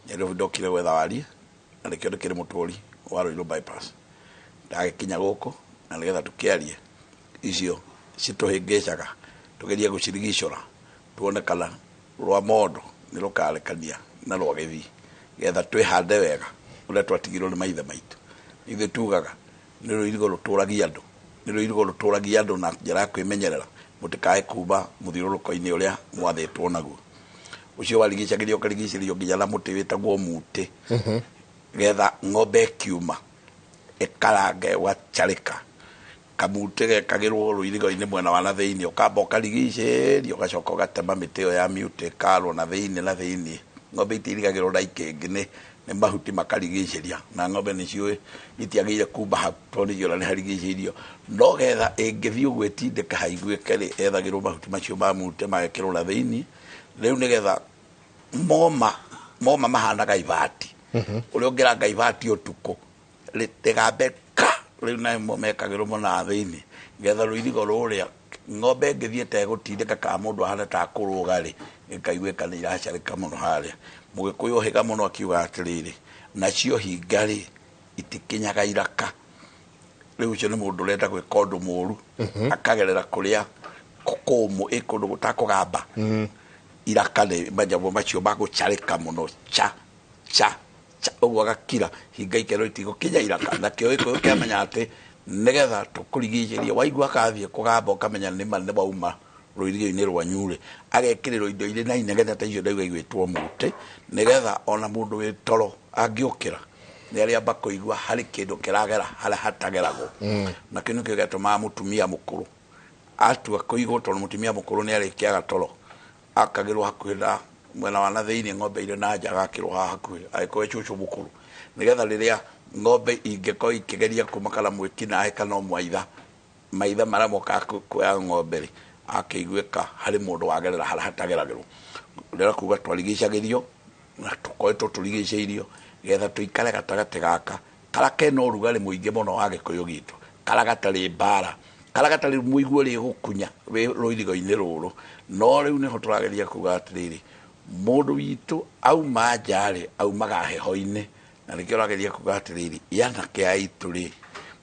Nairobi ndokire gwetha warie na nĩkĩo ndĩkĩrĩ mũtũri wa Ruiru bypass. Ndagĩkinya gũkũ na nĩgetha tũkĩarie icio citũhĩngĩcaga, tũgerie gũcirigicũra tuone kana rwa mondo nĩ rũkarekania na rwa gĩthii, getha twĩhande wega ũrĩa twatigirwo nĩ maithe maitũ. Ithuĩ tugaga nĩ rũirigo rũtũragia andũ, nĩ rũirigo rũtũragia andũ na njĩra ya kwĩmenyerera mũtikae kuma mũthiũrũrũko-inĩ ũrĩa mwathĩtwo naguo. Ũcio warigicagĩrio ũkarigicĩrio nginya na mũtĩ wĩtagwo mũtĩ, getha ng'ombe ĩkiuma ĩkarange ũgacarĩka. Kamutĩ gekagĩrwo rũirigo-inĩ mwena wa na thĩinĩ, ũkamba ũkarigicĩria ũgacoka ũgatema mĩtĩ ĩyo ya mĩutĩ ĩkarwo na thĩinĩ na thĩinĩ. Ng'ombe itirigagĩrwo na ikĩngĩ, nĩ mahuti makarigicĩria, na ng'ombe nĩciũĩ itiagĩrĩire kuma hau tondũ nĩciona nĩ harigicĩirio. No getha ĩngĩthiĩ ũguo ĩtindĩke haiguĩke rĩ, ethagĩrwo mahuti macio ma mutĩ magekĩrwo na thĩinĩ. Rĩu nĩgetha moma mahanaga ibati, ũrĩa ũngĩranga ibati ũtukũ rĩgambe ka, rĩu nayo mekagĩrwo mũno na thĩinĩ, getha rũirigo rũrĩa ng'ombe ĩngĩthiĩ ĩtegũtindĩka kana mũndũ ahana ta akũrũga rĩ, ĩkaiguĩka nĩ iracarĩka mũno harĩa. Mũgĩkũyũ ũhĩga mũno akiuga atĩrĩrĩ, nacio hinga rĩ itikinyaga iraka. Rĩu ũcio nĩ mũndũ ũrenda gwĩka ũndũ mũru, akagerera kũrĩa kũmũ ĩ kũndũ gũtakũgamba. Iraka nĩ manyamũ macio magũcarĩka mũno cha cha cha, ũguo agakira hinga ikerwo itigũkinya iraka. Nakĩo gĩkũyũ kĩamenya atĩ nĩgetha tũkũrigicĩrie, waigua akathiĩ kũgamba ũkamenya nĩma nĩ wauma rũirigo-inĩ rwanyu rĩ, agekĩrĩrwo indo irĩ na inegene ta icio ndauga igwĩtwo mũtĩ, nĩgetha ona mũndũ wĩ toro angĩũkĩra nĩ arĩamba kũigua harĩ kĩndũ kĩragera harĩa hatageragwo. Na kĩu nĩkĩo gĩatũmaga mũtumia mũkũrũ atua kũigwo, tondũ mũtumia mũkũrũ nĩ arĩkĩaga toro, akagĩrwo hakuhĩ na mwena wa na thĩinĩ, ng'ombe irĩ na nja agakĩrwo haha hakuhĩ agĩkorwo e cũcũ mũkũrũ, nĩgetha rĩrĩa ng'ombe ingĩkorwo ikĩgeria kuma kana mwĩkinaĩ kana o mwaitha, maitha marĩa mokaga kuoya ng'ombe rĩ, akĩiguĩka harĩ mũndũ wagerera harĩa hatageragĩrwo. Ndĩrenda kuga twarigicagĩrio na tũkoretwo tũrigicĩirio getha tũikare gatagatĩ gaka karĩa kena ũrugarĩ mũingĩ mũno wa gĩkũyũ gitũ, karĩa gatarĩ mbara, karĩa gatarĩ mũiguo rĩgũkunya wĩ rũirigo-inĩ rũrũ. No rĩu nĩho tũrageria kuga atĩrĩrĩ, mũndũ witũ auma nja rĩ, aumaga heho-inĩ, na nĩkĩo ũrageria kuga atĩrĩrĩ, anake aitũ rĩ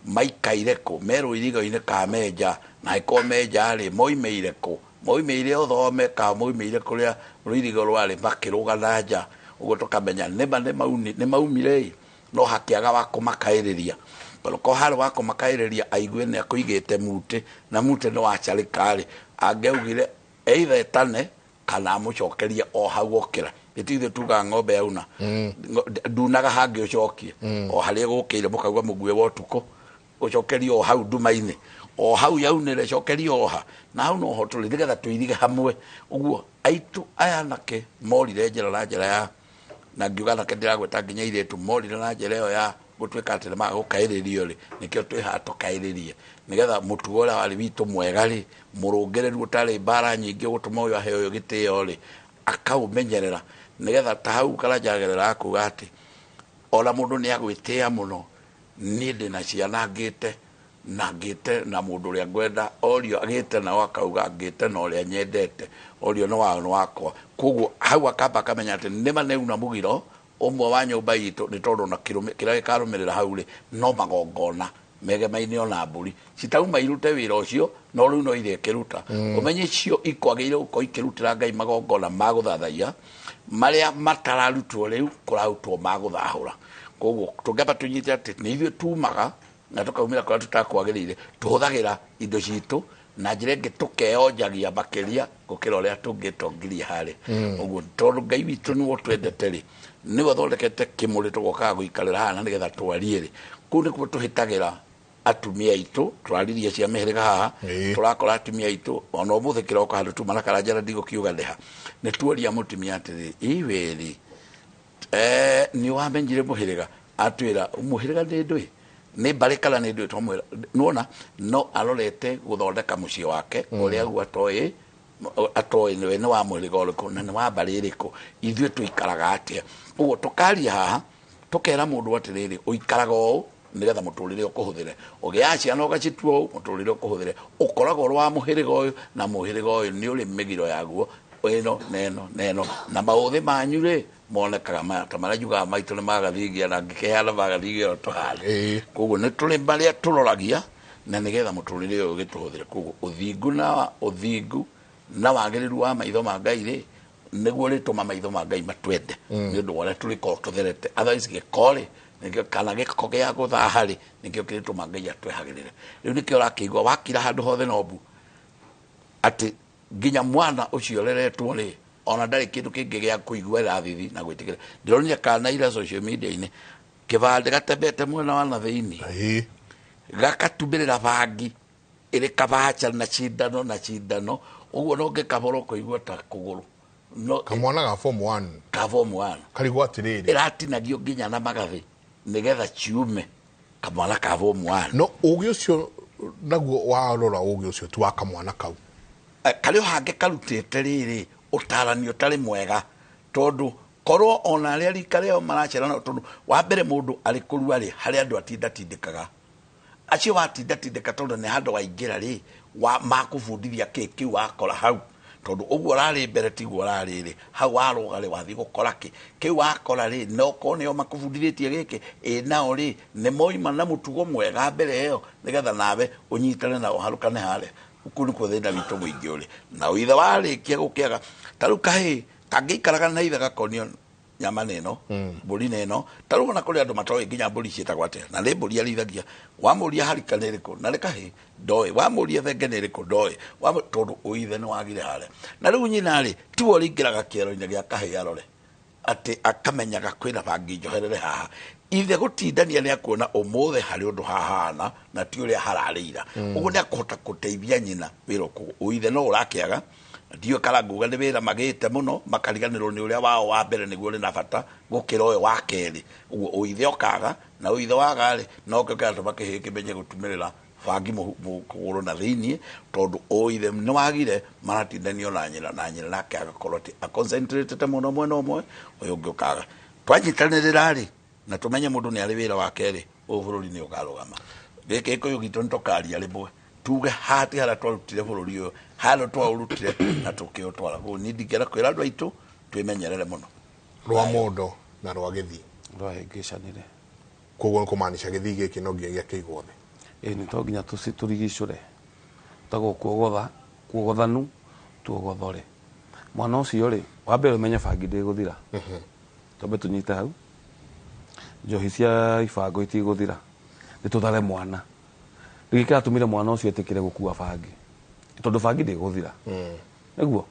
maikaire kũ, me rũirigo-inĩ ka menja, na angĩkorwo menja rĩ moimĩire kũ, moimĩire ũthome ka moimĩire kũrĩa rũirigo rwarĩ makĩrũga na nja. Ũguo tũkamenya nĩma nĩ maumire ĩ, no hakĩaga wa kũmakaĩrĩria. Tondũ korwo harĩ wa kũmakaĩrĩria aigue nĩ akũigĩte mutĩ, na mutĩ nĩ wacarĩka rĩ, angĩaugire either etane kana amũcokerie o hau okĩra. Nĩ ithuĩ tugaga ng'ombe yauna ndunaga hangĩ ũcokie o harĩa ĩgũkĩire, mũkauga mũguĩ wa ũtukũ ũcokerie o hau nduma-inĩ, o hau yaunĩre cokerie o ha, na hau noho tũrĩ nĩgetha tũirige hamwe. Ũguo aitũ aya anake morire njĩra na njĩra ya, na ngiuga anake ndĩragweta nginya airĩtu, morire na njĩra ĩyo ya gũtuĩka atĩ nĩ magũkaĩrĩrio rĩ, nĩkĩo twĩ haha tũkaĩrĩrie, nĩgetha mũtugo ũrĩa warĩ witũ mwega rĩ, mũrũngĩrĩru ũtarĩ mbara nyingĩ gũtũma ũyũ ahe ũyũ gĩtĩo rĩ, akaũmenyerera, nĩgetha ta hau karanjagerera kuga atĩ ona mũndũ nĩ agwĩtĩa mũno, niĩ ndĩna ciana ngĩte na ngĩte na mũndũ ũrĩa ngwenda, orio agĩte nao akauga ngĩte na ũrĩa nyendete, orio nĩ wao nĩ wakwa. Koguo hau akamba akamenya atĩ nĩma nĩauna mũgiro ũmwe wa nyũmba itũ, nĩ tondũ ona kĩrĩa gĩkarũmĩrĩra hau rĩ, no magongona megemaine ona mbũri citauma irute wĩra ũcio no rĩu no irĩkĩruta. Ũmenye cio ikwagĩrĩire gũkorwo ikĩrutĩra Ngai magongona ma gũthathaiya marĩa matararutwo rĩu kũrarutwo ma gũthahũra. Koguo tũngĩamba tũnyite atĩ nĩ ithuĩ tumaga na tũkaumĩra kũrĩa tũtakwagĩrĩire, tũhũthagĩra indo citũ na njĩra ĩngĩ tũkeonjagia makĩria gũkĩra ũrĩa tũngĩtongirie harĩa. Ũguo tondũ Ngai witũ nĩwe ũtwendete rĩ, nĩwe ũthondekete kĩmũrĩ tũgokaga gũikarĩra haha na nĩgetha twarie rĩ, kũu nĩkuo tũhĩtagĩra atumia aitũ, tũraririe cia mĩhĩrĩga haha, tũrakora atumia aitũ ona ũmũthĩ kĩroko handũ tuma na Karanja na ndigũkiuga nĩha, nĩ tuoria mũtumia atĩrĩ, iwe rĩ, nĩ wamenyire mũhĩrĩga? Atwĩra mũhĩrĩga nĩ ndũĩ, nĩ mbarĩ kana nĩ ndũĩ? Twamwĩra nĩwona no arorete gũthondeka mũciĩ wake ũrĩa guo atoĩ atoĩ nĩwe nĩ wa mũhĩrĩga ũrĩkũ na nĩ wa mbarĩ ĩrĩkũ, ithuĩ tũikaraga atĩa. Ũguo tũkaria haha tũkera mũndũ atĩrĩrĩ, ũikaraga ũũ nĩgetha mũtũrĩre ũkũhũthĩre, ũgĩaga ciana ũgacitua ũũ mũtũrĩre ũkũhũthĩre, ũkoragwo ũrĩ wa mũhĩrĩga ũyũ na mũhĩrĩga ũyũ nĩ ũrĩ mĩgiro yaguo ĩno na ĩno na ĩno, na maũthĩ manyu rĩ monekaga maya ta marĩa njugaga maitũ nĩ magathingia na ngĩkĩheana magathingia ĩyo tũhana. Koguo nĩ tũrĩ marĩa tũroragia na nĩgetha mũtũrĩre ũyũ ũgĩtũhũthĩre. Koguo ũthingu na ũthingu na wagĩrĩru wa maitho ma Ngai rĩ, nĩguo rĩtũma maitho ma Ngai matwende nĩ ũndũ wa ũrĩa tũrĩkorwo tũtherete. Otherwise gĩko rĩ, nĩkĩo kana gĩko gĩa gũthaha rĩ, nĩkĩo kĩrĩtũma Ngai atwehagĩrĩre. Rĩu nĩkĩo ũrakĩigua wakira handũ hothe no mbu, atĩ nginya mwana ũcio ũreretwo rĩ, ona ndarĩ kĩndũ kĩngĩ gĩa kũiguĩra thithi na gwĩtĩkĩra. Ndĩronire kana ira social media-inĩ kĩbandĩ gatembete mwena wa na thĩinĩ, gakatumĩrĩra bangi ĩrĩ kabacha na cindano na cindano, ũguo no ngĩkabora ũkũigua ta kũgũrũ no kamwana ga form 1 ka form 1 karigwo atĩrĩrĩ ĩratinagio nginya na magathĩ nĩgetha ciume kamwana ka form 1. No ũgĩ ũcio naguo warora ũgĩ ũcio ti wa kamwana kau karĩ o hangĩ karutĩte rĩrĩ ũtarani ũtarĩ mwega, tondũ korwo ona arĩa rika rĩao maracerana, tondũ wa mbere mũndũ arĩ kũrua rĩ, harĩ andũ atindatindĩkaga acio watindatindĩka tondũ nĩ handũ waingĩra rĩ makũbundithia kĩ kĩu wakora hau, tondũ ũguo ũrarĩ mbere tiguo ũrarĩ rĩ, hau warũga rĩ wathiĩ gũkora kĩ kĩu wakora rĩ, no korwo nĩo makũbundithĩtie gĩkĩ ĩ nao rĩ nĩ moima na mũtugo mwega mbere ĩyo nĩgetha nawe ũnyitane nao ũharũkane harĩa. Kũu nĩkuo thĩna witũ mũingĩ ũrĩ. Na ithe warĩkia gũkĩaga ta rĩu kahĩĩ kangĩikaraga na ithe gakonio nyama nĩ ĩno, mbũri nĩ ĩno, ta rĩu ona kũrĩ andũ matoĩ nginya mbũri ciĩtagwo atĩa, na nĩ mbũri arĩithagia, wamũria harika nĩ ĩrĩkũ na nĩ kahĩĩ ndoĩ, wamũria thenge nĩ ĩrĩkũ ndoĩ, tondũ ũithe nĩ wagire harĩa. Na rĩu nyina rĩ tiwe ũrĩingĩraga kĩero-inĩ gĩa kahĩĩ arore atĩ akamenyaga kwĩna bangi njoherere haha, ithe gũtindania nĩ akuona ũmũthĩ harĩ ũndũ hahana na ti ũrĩa hararĩ ira. Ũguo nĩ akũhota gũteithia nyina wĩra ũkũ ũithe no ũrakĩaga, ndiũĩ kana nguga nĩ wĩra magĩte mũno makariganĩrwo nĩ ũrĩa wao wa mbere nĩguo ũrĩ na bata gũkĩra ũyũ wa kerĩ. Ũguo ũithe ũkaga na ũithe waga rĩ, no kĩo kĩratũma kĩhĩĩ kĩmenye gũtumĩrĩra bangi kũgũrũ na thĩiniĩ, tondũ ũithe nĩ wagire maratindanio na nyina, na nyina nake agakorwo atĩ aconcentrate mũno mwena ũmwe, ũyũ ũngĩ ũkaga. Twanyitanĩrĩra rĩ na tũmenye mũndũ nĩ arĩ wĩra wake rĩ, ũyũ bũrũri nĩ ũkarũgama. Gĩkĩ gĩkũyũ gitũ nĩ tũkaria rĩmwe tuge hati harĩa twarutire bũrũri ũyũ, harĩa twaũrutire na tũkĩũtwara. Koguo niĩ ndingĩenda kwĩra andũ aitũ twĩmenyerere mũno. Rwa mondo na rwa gĩthii rwahĩngĩcanire. Koguo nĩ kũmaanisha gĩthii gĩkĩ no nginya kĩigwo thĩ. Ĩ nĩ to nginya tũrigicũre tagwo kuogotha kuogothanu tuogothore mwana ũcio rĩ, wa mbere ũmenye bangi ndĩgũthira, twambe tũnyite hau, njohi cia ibango itigũthira, nĩ tũthare mwana. Nĩkĩ kĩratũmire mwana ũcio etĩkĩre gũkua bangi? Tondũ bangi ndĩgũthira, nĩguo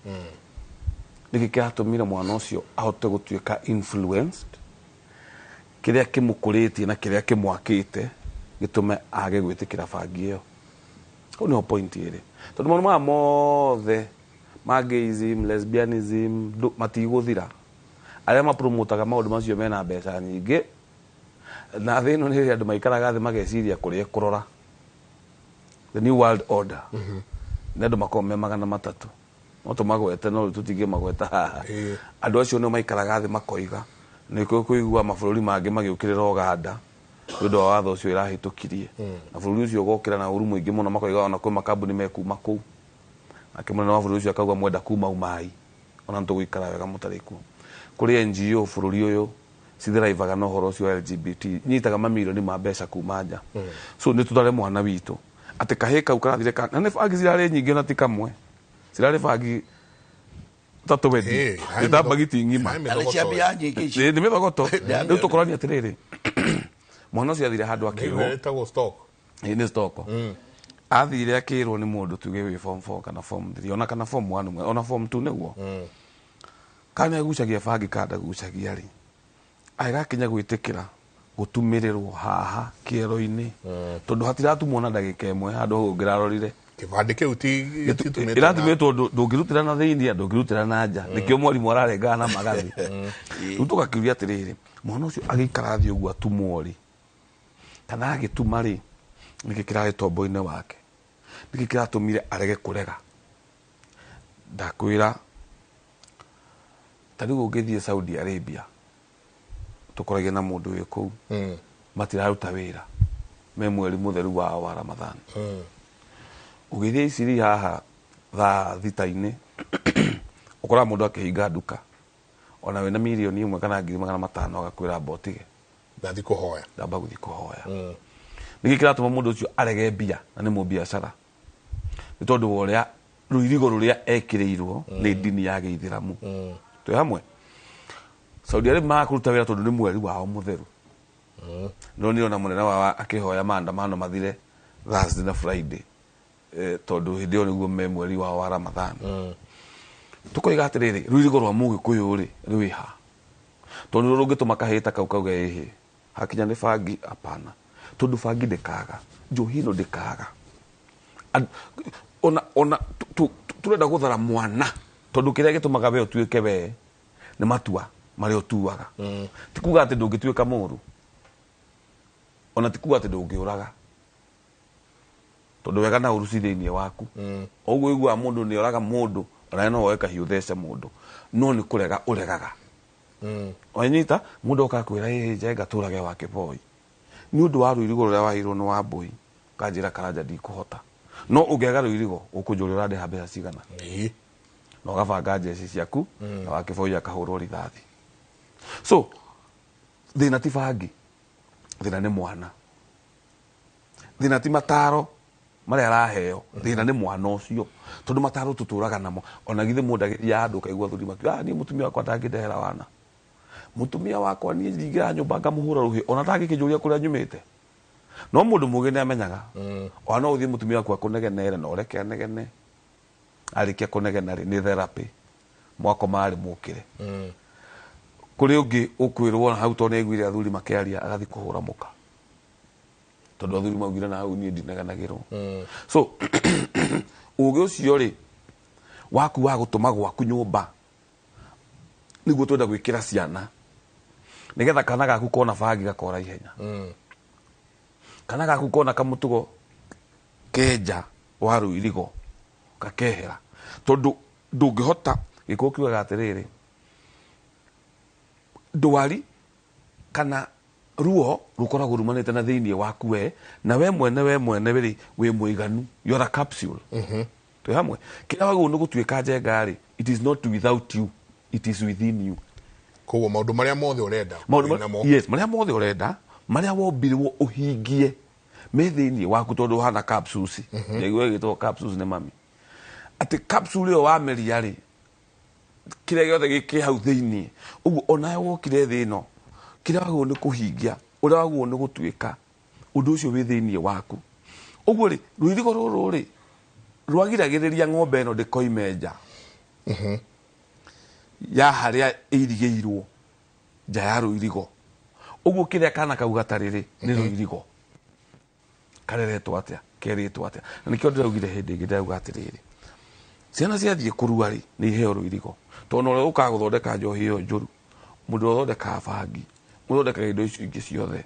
nĩkĩ kĩratũmire mwana ũcio ahote gũtuĩka influenced, kĩrĩa kĩmũkũrĩtie na kĩrĩa kĩmwakĩte gĩtũme age gwĩtĩkĩra bangi ĩyo. Hau nĩho point ĩrĩ, tondũ maũndũ maya mothe ma gayism, lesbianism matigũthira. Arĩa mapromotaga maũndũ macio mena mbeca nyingĩ, na thĩ ĩno nĩ ĩrĩ andũ maikaraga thĩ mageciria kũrĩa kũrora the new world order. Nĩ andũ makoragwo me 300, no tũmagwete no tũtingĩmagweta haha. Andũ acio nĩo maikaraga thĩ makoiga nĩkĩo kũigua mabũrũri mangĩ magĩũkĩrĩra Ũganda nĩ ũndũ wa watho ũcio ĩrahĩtũkirie, na bũrũri ũcio ũgokĩra na ũru mũingĩ mũno, makoiga ona kwĩ makambuni mekuma kũu, nake mũnene wa bũrũri ũcio akauga mwenda kuma umai ona nĩtũgũikara wega mũtarĩ kuo. Kũrĩ NGO bũrũri ũyũ cithiraivaga na ũhoro ũcio wa LGBT nyitaga mamirioni ma mbeca kuma nja. So nĩ tũtare mwana witũ atĩ kahĩ kau karathire ka na nĩ bangi cirarĩ nyingĩ ona ti kamwe, cirarĩ bangi ta 20. Ĩĩ, nĩ ta mbagiti ng'ima. hai Na nĩ cia mĩthogoto. mbia nyingĩ ici. Nĩ mĩthogoto. Rĩu tũkorania atĩrĩrĩ, mwana ũcio athire handũ akĩrwo Ĩyo ĩtagwo stock. Ĩ, nĩ stoko. Athire akĩrwo nĩ mũndũ tuge wĩ form 4 kana form 3 ona kana form 1 ona form 2, nĩguo kana agucagia bangi kana ndagucagia rĩ, agĩgakinya gwĩtĩkĩra gũtumĩrĩrwo haha kĩero-inĩ, tondũ hatiratumwo na ndagĩka ĩmwe handũ hau ũngĩrarorire. Kĩbandĩ kĩu ti gĩtitumĩtwo. Ĩratumĩtwo ndũngĩrutĩra na thĩinĩ, ndũngĩrutĩra na nja, nĩkĩo mwarimũ ararengaga na magathĩ. Rĩu tũgakĩũria atĩrĩrĩ, mwana ũcio agĩikara thĩ ũguo atumwo rĩ, kana agĩtuma rĩ, nĩkĩ kĩrarĩ tombo-inĩ wake? Nĩkĩ kĩratũmire arege kũrega? Ndakwĩra, ta rĩu ũngĩthiĩ Saudi Arabia, tũkoragia na mũndũ wĩ kũu, matiraruta wĩra me mweri mũtheru wao wa Ramadhan. Ũgĩthiĩ Iciri haha thaa 6-inĩ, ũkoraga mũndũ akĩhinga nduka ona wĩna 1 million kana 500,000, agakwĩra mbotige. Ndathi kũhoya. Ndamba gũthiĩ kũhoya. Nĩkĩ kĩratũma mũndũ ũcio arege mbia na nĩ mũbiacara? Nĩ tondũ wa ũrĩa rũirigo rũrĩa ekĩrĩirwo nĩ ndini ya gĩithĩramu. Twĩ hamwe? Saudi Arabia maga kũruta wĩra tondũ nĩ mweri wao mũtheru. No nĩona mũnene wao akĩhoya maandamano mathire Thursday na Friday, tondũ hĩndĩ ĩyo nĩguo me mweri wao wa Ramadhan. Tũkoiga atĩrĩrĩ, rũirigo rwa mũgĩkũyũ rĩ rwĩ ha? Tondũ nĩ rũngĩtũma kahĩĩ ta kau kauge ĩhĩ hakinya nĩ bangi, hapana, tondũ bangi ndĩkaga, njohi ĩno ndĩkaga. Ona tũrenda gũthara mwana, tondũ kĩrĩa gĩtũmaga we ũtuĩke we nĩ matua marĩa ũtuaga. Ti kuga atĩ ndũngĩtuĩka mũru, ona ti kuga atĩ ndũngĩũraga, tondũ wega na ũru ci thĩinĩ waku. Ũguo ũiguaga mũndũ nĩ oraga mũndũ, onawe no woe kahiũ thece mũndũ, no nĩ kũrega ũregaga. Wanyita mũndũ oka kwĩra ĩ njenga tũrage wa kĩboi nĩ ũndũ wa rũirigo rũrĩa waheirwo nĩ wa mbũi, kanjĩra Karanja ndikũhota. No ũngĩaga rũirigo, ũkũnjũria ũrandĩha mbeca cigana? Na ũgabanga njeci ciaku na wa kĩboi akahũrwo rithathi. So thĩna ti bangi, thĩna nĩ mwana, thĩna ti mataro marĩa araheo, thĩna nĩ mwana ũcio, tondũ mataro tũtũraga namo. Ona githĩ mũndũ agĩthiaga handũ ũkaigua athuri makiuga, "Ah, niĩ mũtumia wakwa ndangĩndehera wana, mũtumia wakwa niĩ ndingĩra nyũmba ngamũhũra rũhĩ ona ndangĩkĩnjũria kũrĩa nyumĩte." No mũndũ mũgĩ nĩ amenyaga ona no ũthiĩ mũtumia waku akũnegenere, na ũreke anegene. Arĩkia kũnegena rĩ, nĩ therapy, mwakoma rĩ, mũkĩre kũrĩ ũngĩ ũkwĩrwo na hau, tondũ nĩ aiguire athuri makĩaria, agathiĩ kũhũra mũka, tondũ athuri maugire na hau niĩ ndinegenagĩrwo. So ũgĩ ũcio rĩ waku wa gũtũma gwaku nyũmba nĩguo twenda gwĩkĩra ciana, nĩgetha kana gaku kona bangi gakora ihenya, kana gaku kona kamũtugo kenja wa rũirigo gakehera, tondũ ndũngĩhota gĩkũyũ kiugaga atĩrĩrĩ, ndwari kana ruo rukoragwo rumanĩte na thĩinĩ waku we na we mwene. We mwene rĩ, wĩ mũiganu, you are a capsule. Twĩ hamwe? Kĩrĩa wagĩrĩirwo nĩ gũtuĩka njenga rĩ, it is not without you, it is within you. Koguo maũndũ marĩa mothe ũrenda maũndũ wĩ namo. Yes, marĩa mothe ũrenda, marĩa wombirwo ũhingie me thĩinĩ waku, tondũ ũhana capsules. Ndaigua ĩgĩtwo capsules nĩ mami, atĩ capsule ĩyo wameria rĩ, kĩrĩa gĩothe gĩkĩ hau thĩinĩ. Ũguo onawe wokire thĩ ĩno, kĩrĩa wagĩrĩirwo nĩ kũhingia, ũrĩa wagĩrĩirwo nĩ gũtuĩka, ũndũ ũcio wĩ thĩinĩ waku. Ũguo rĩ, rũirigo rũrũ rĩ rwagiragĩrĩria ng'ombe ĩno ndĩkoime nja ya harĩa ĩirigĩirwo, nja ya rũirigo. Ũguo kĩrĩa kana kau gatarĩ rĩ, nĩ rũirigo. Kareretwo atĩa? Kerĩtwo atĩa? Na nĩkĩo ndĩraugire hĩndĩ ĩngĩ, ndĩrauga atĩrĩrĩ, ciana ciathiĩ kũrua rĩ, nĩ iheo rũirigo, tondũ ũrĩa ũkaga gũthondeka njohi ĩyo njũru, mũndũ ũrĩa ũthondekaga bangi, mũndũ ũthondekaga indo icio ingĩ ciothe,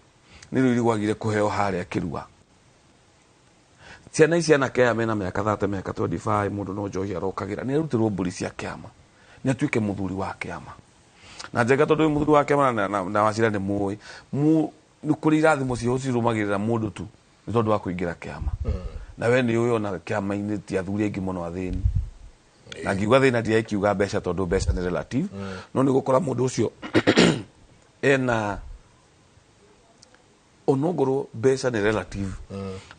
nĩ rũirigo agire kũheo harĩa kĩrua. Ciana ici anake aya mena mĩaka 30, mĩaka 25, mũndũ no njohi arokagĩra, nĩ arutĩrwo mbũri cia kĩama, nĩ atuĩke mũthuri wa kĩama na njenga, tondũ wĩ mũthuri wa kĩama na wacira nĩ mũĩ nĩ kũrĩ irathimo ciho cirũmagĩrĩra mũndũ tu nĩ tondũ wa kũingĩra kĩama. Na we nĩ ũĩ ona kĩama-inĩ ti athuri aingĩ mũno athĩni, na ngiuga thĩna ndirekiuga mbeca, tondũ mbeca nĩ relative. No nĩ gũkora mũndũ ũcio Ena onogoro mbeca nĩ relative,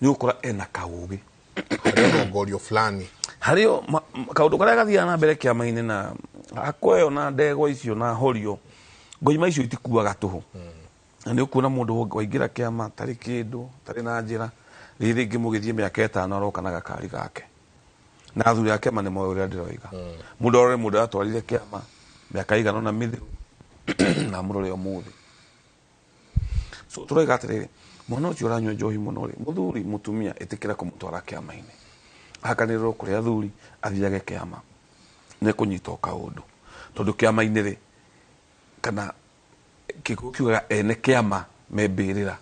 nĩ ũgũkora ena kaũgĩ. Harĩ ũrongorio fulani. Harĩ kaũndũ karĩa gathiaga na mbere kĩama-inĩ na akweyo na ndegwa icio na horio ngoima icio itikuaga tũhũ. Na nĩ ũkuona mũndũ waingĩra kĩama tarĩ kĩndũ tarĩ na njĩra rĩrĩ rĩngĩ mũgĩthiĩ mĩaka 5 aroka na gakari gake na athuri a kĩama nĩ moĩ ũrĩa ndĩroiga. Mũndũ arore mũndũ aratwarire kĩama mĩaka igana na mĩthiru na mũrore ũmũthĩ. So tũroiga atĩrĩrĩ, mwana ũcio ũranyua njohi mũno rĩ, mũthuri mũtumia ĩtĩkĩra kũmũtwara kĩama-inĩ, ahakanĩrĩrwo kũrĩ athuri, athiage kĩama nĩ kũnyita o kaũndũ, tondũ kĩama-inĩ rĩ, kana Gĩkũyũ kiugaga ene kĩama me mbĩrĩra.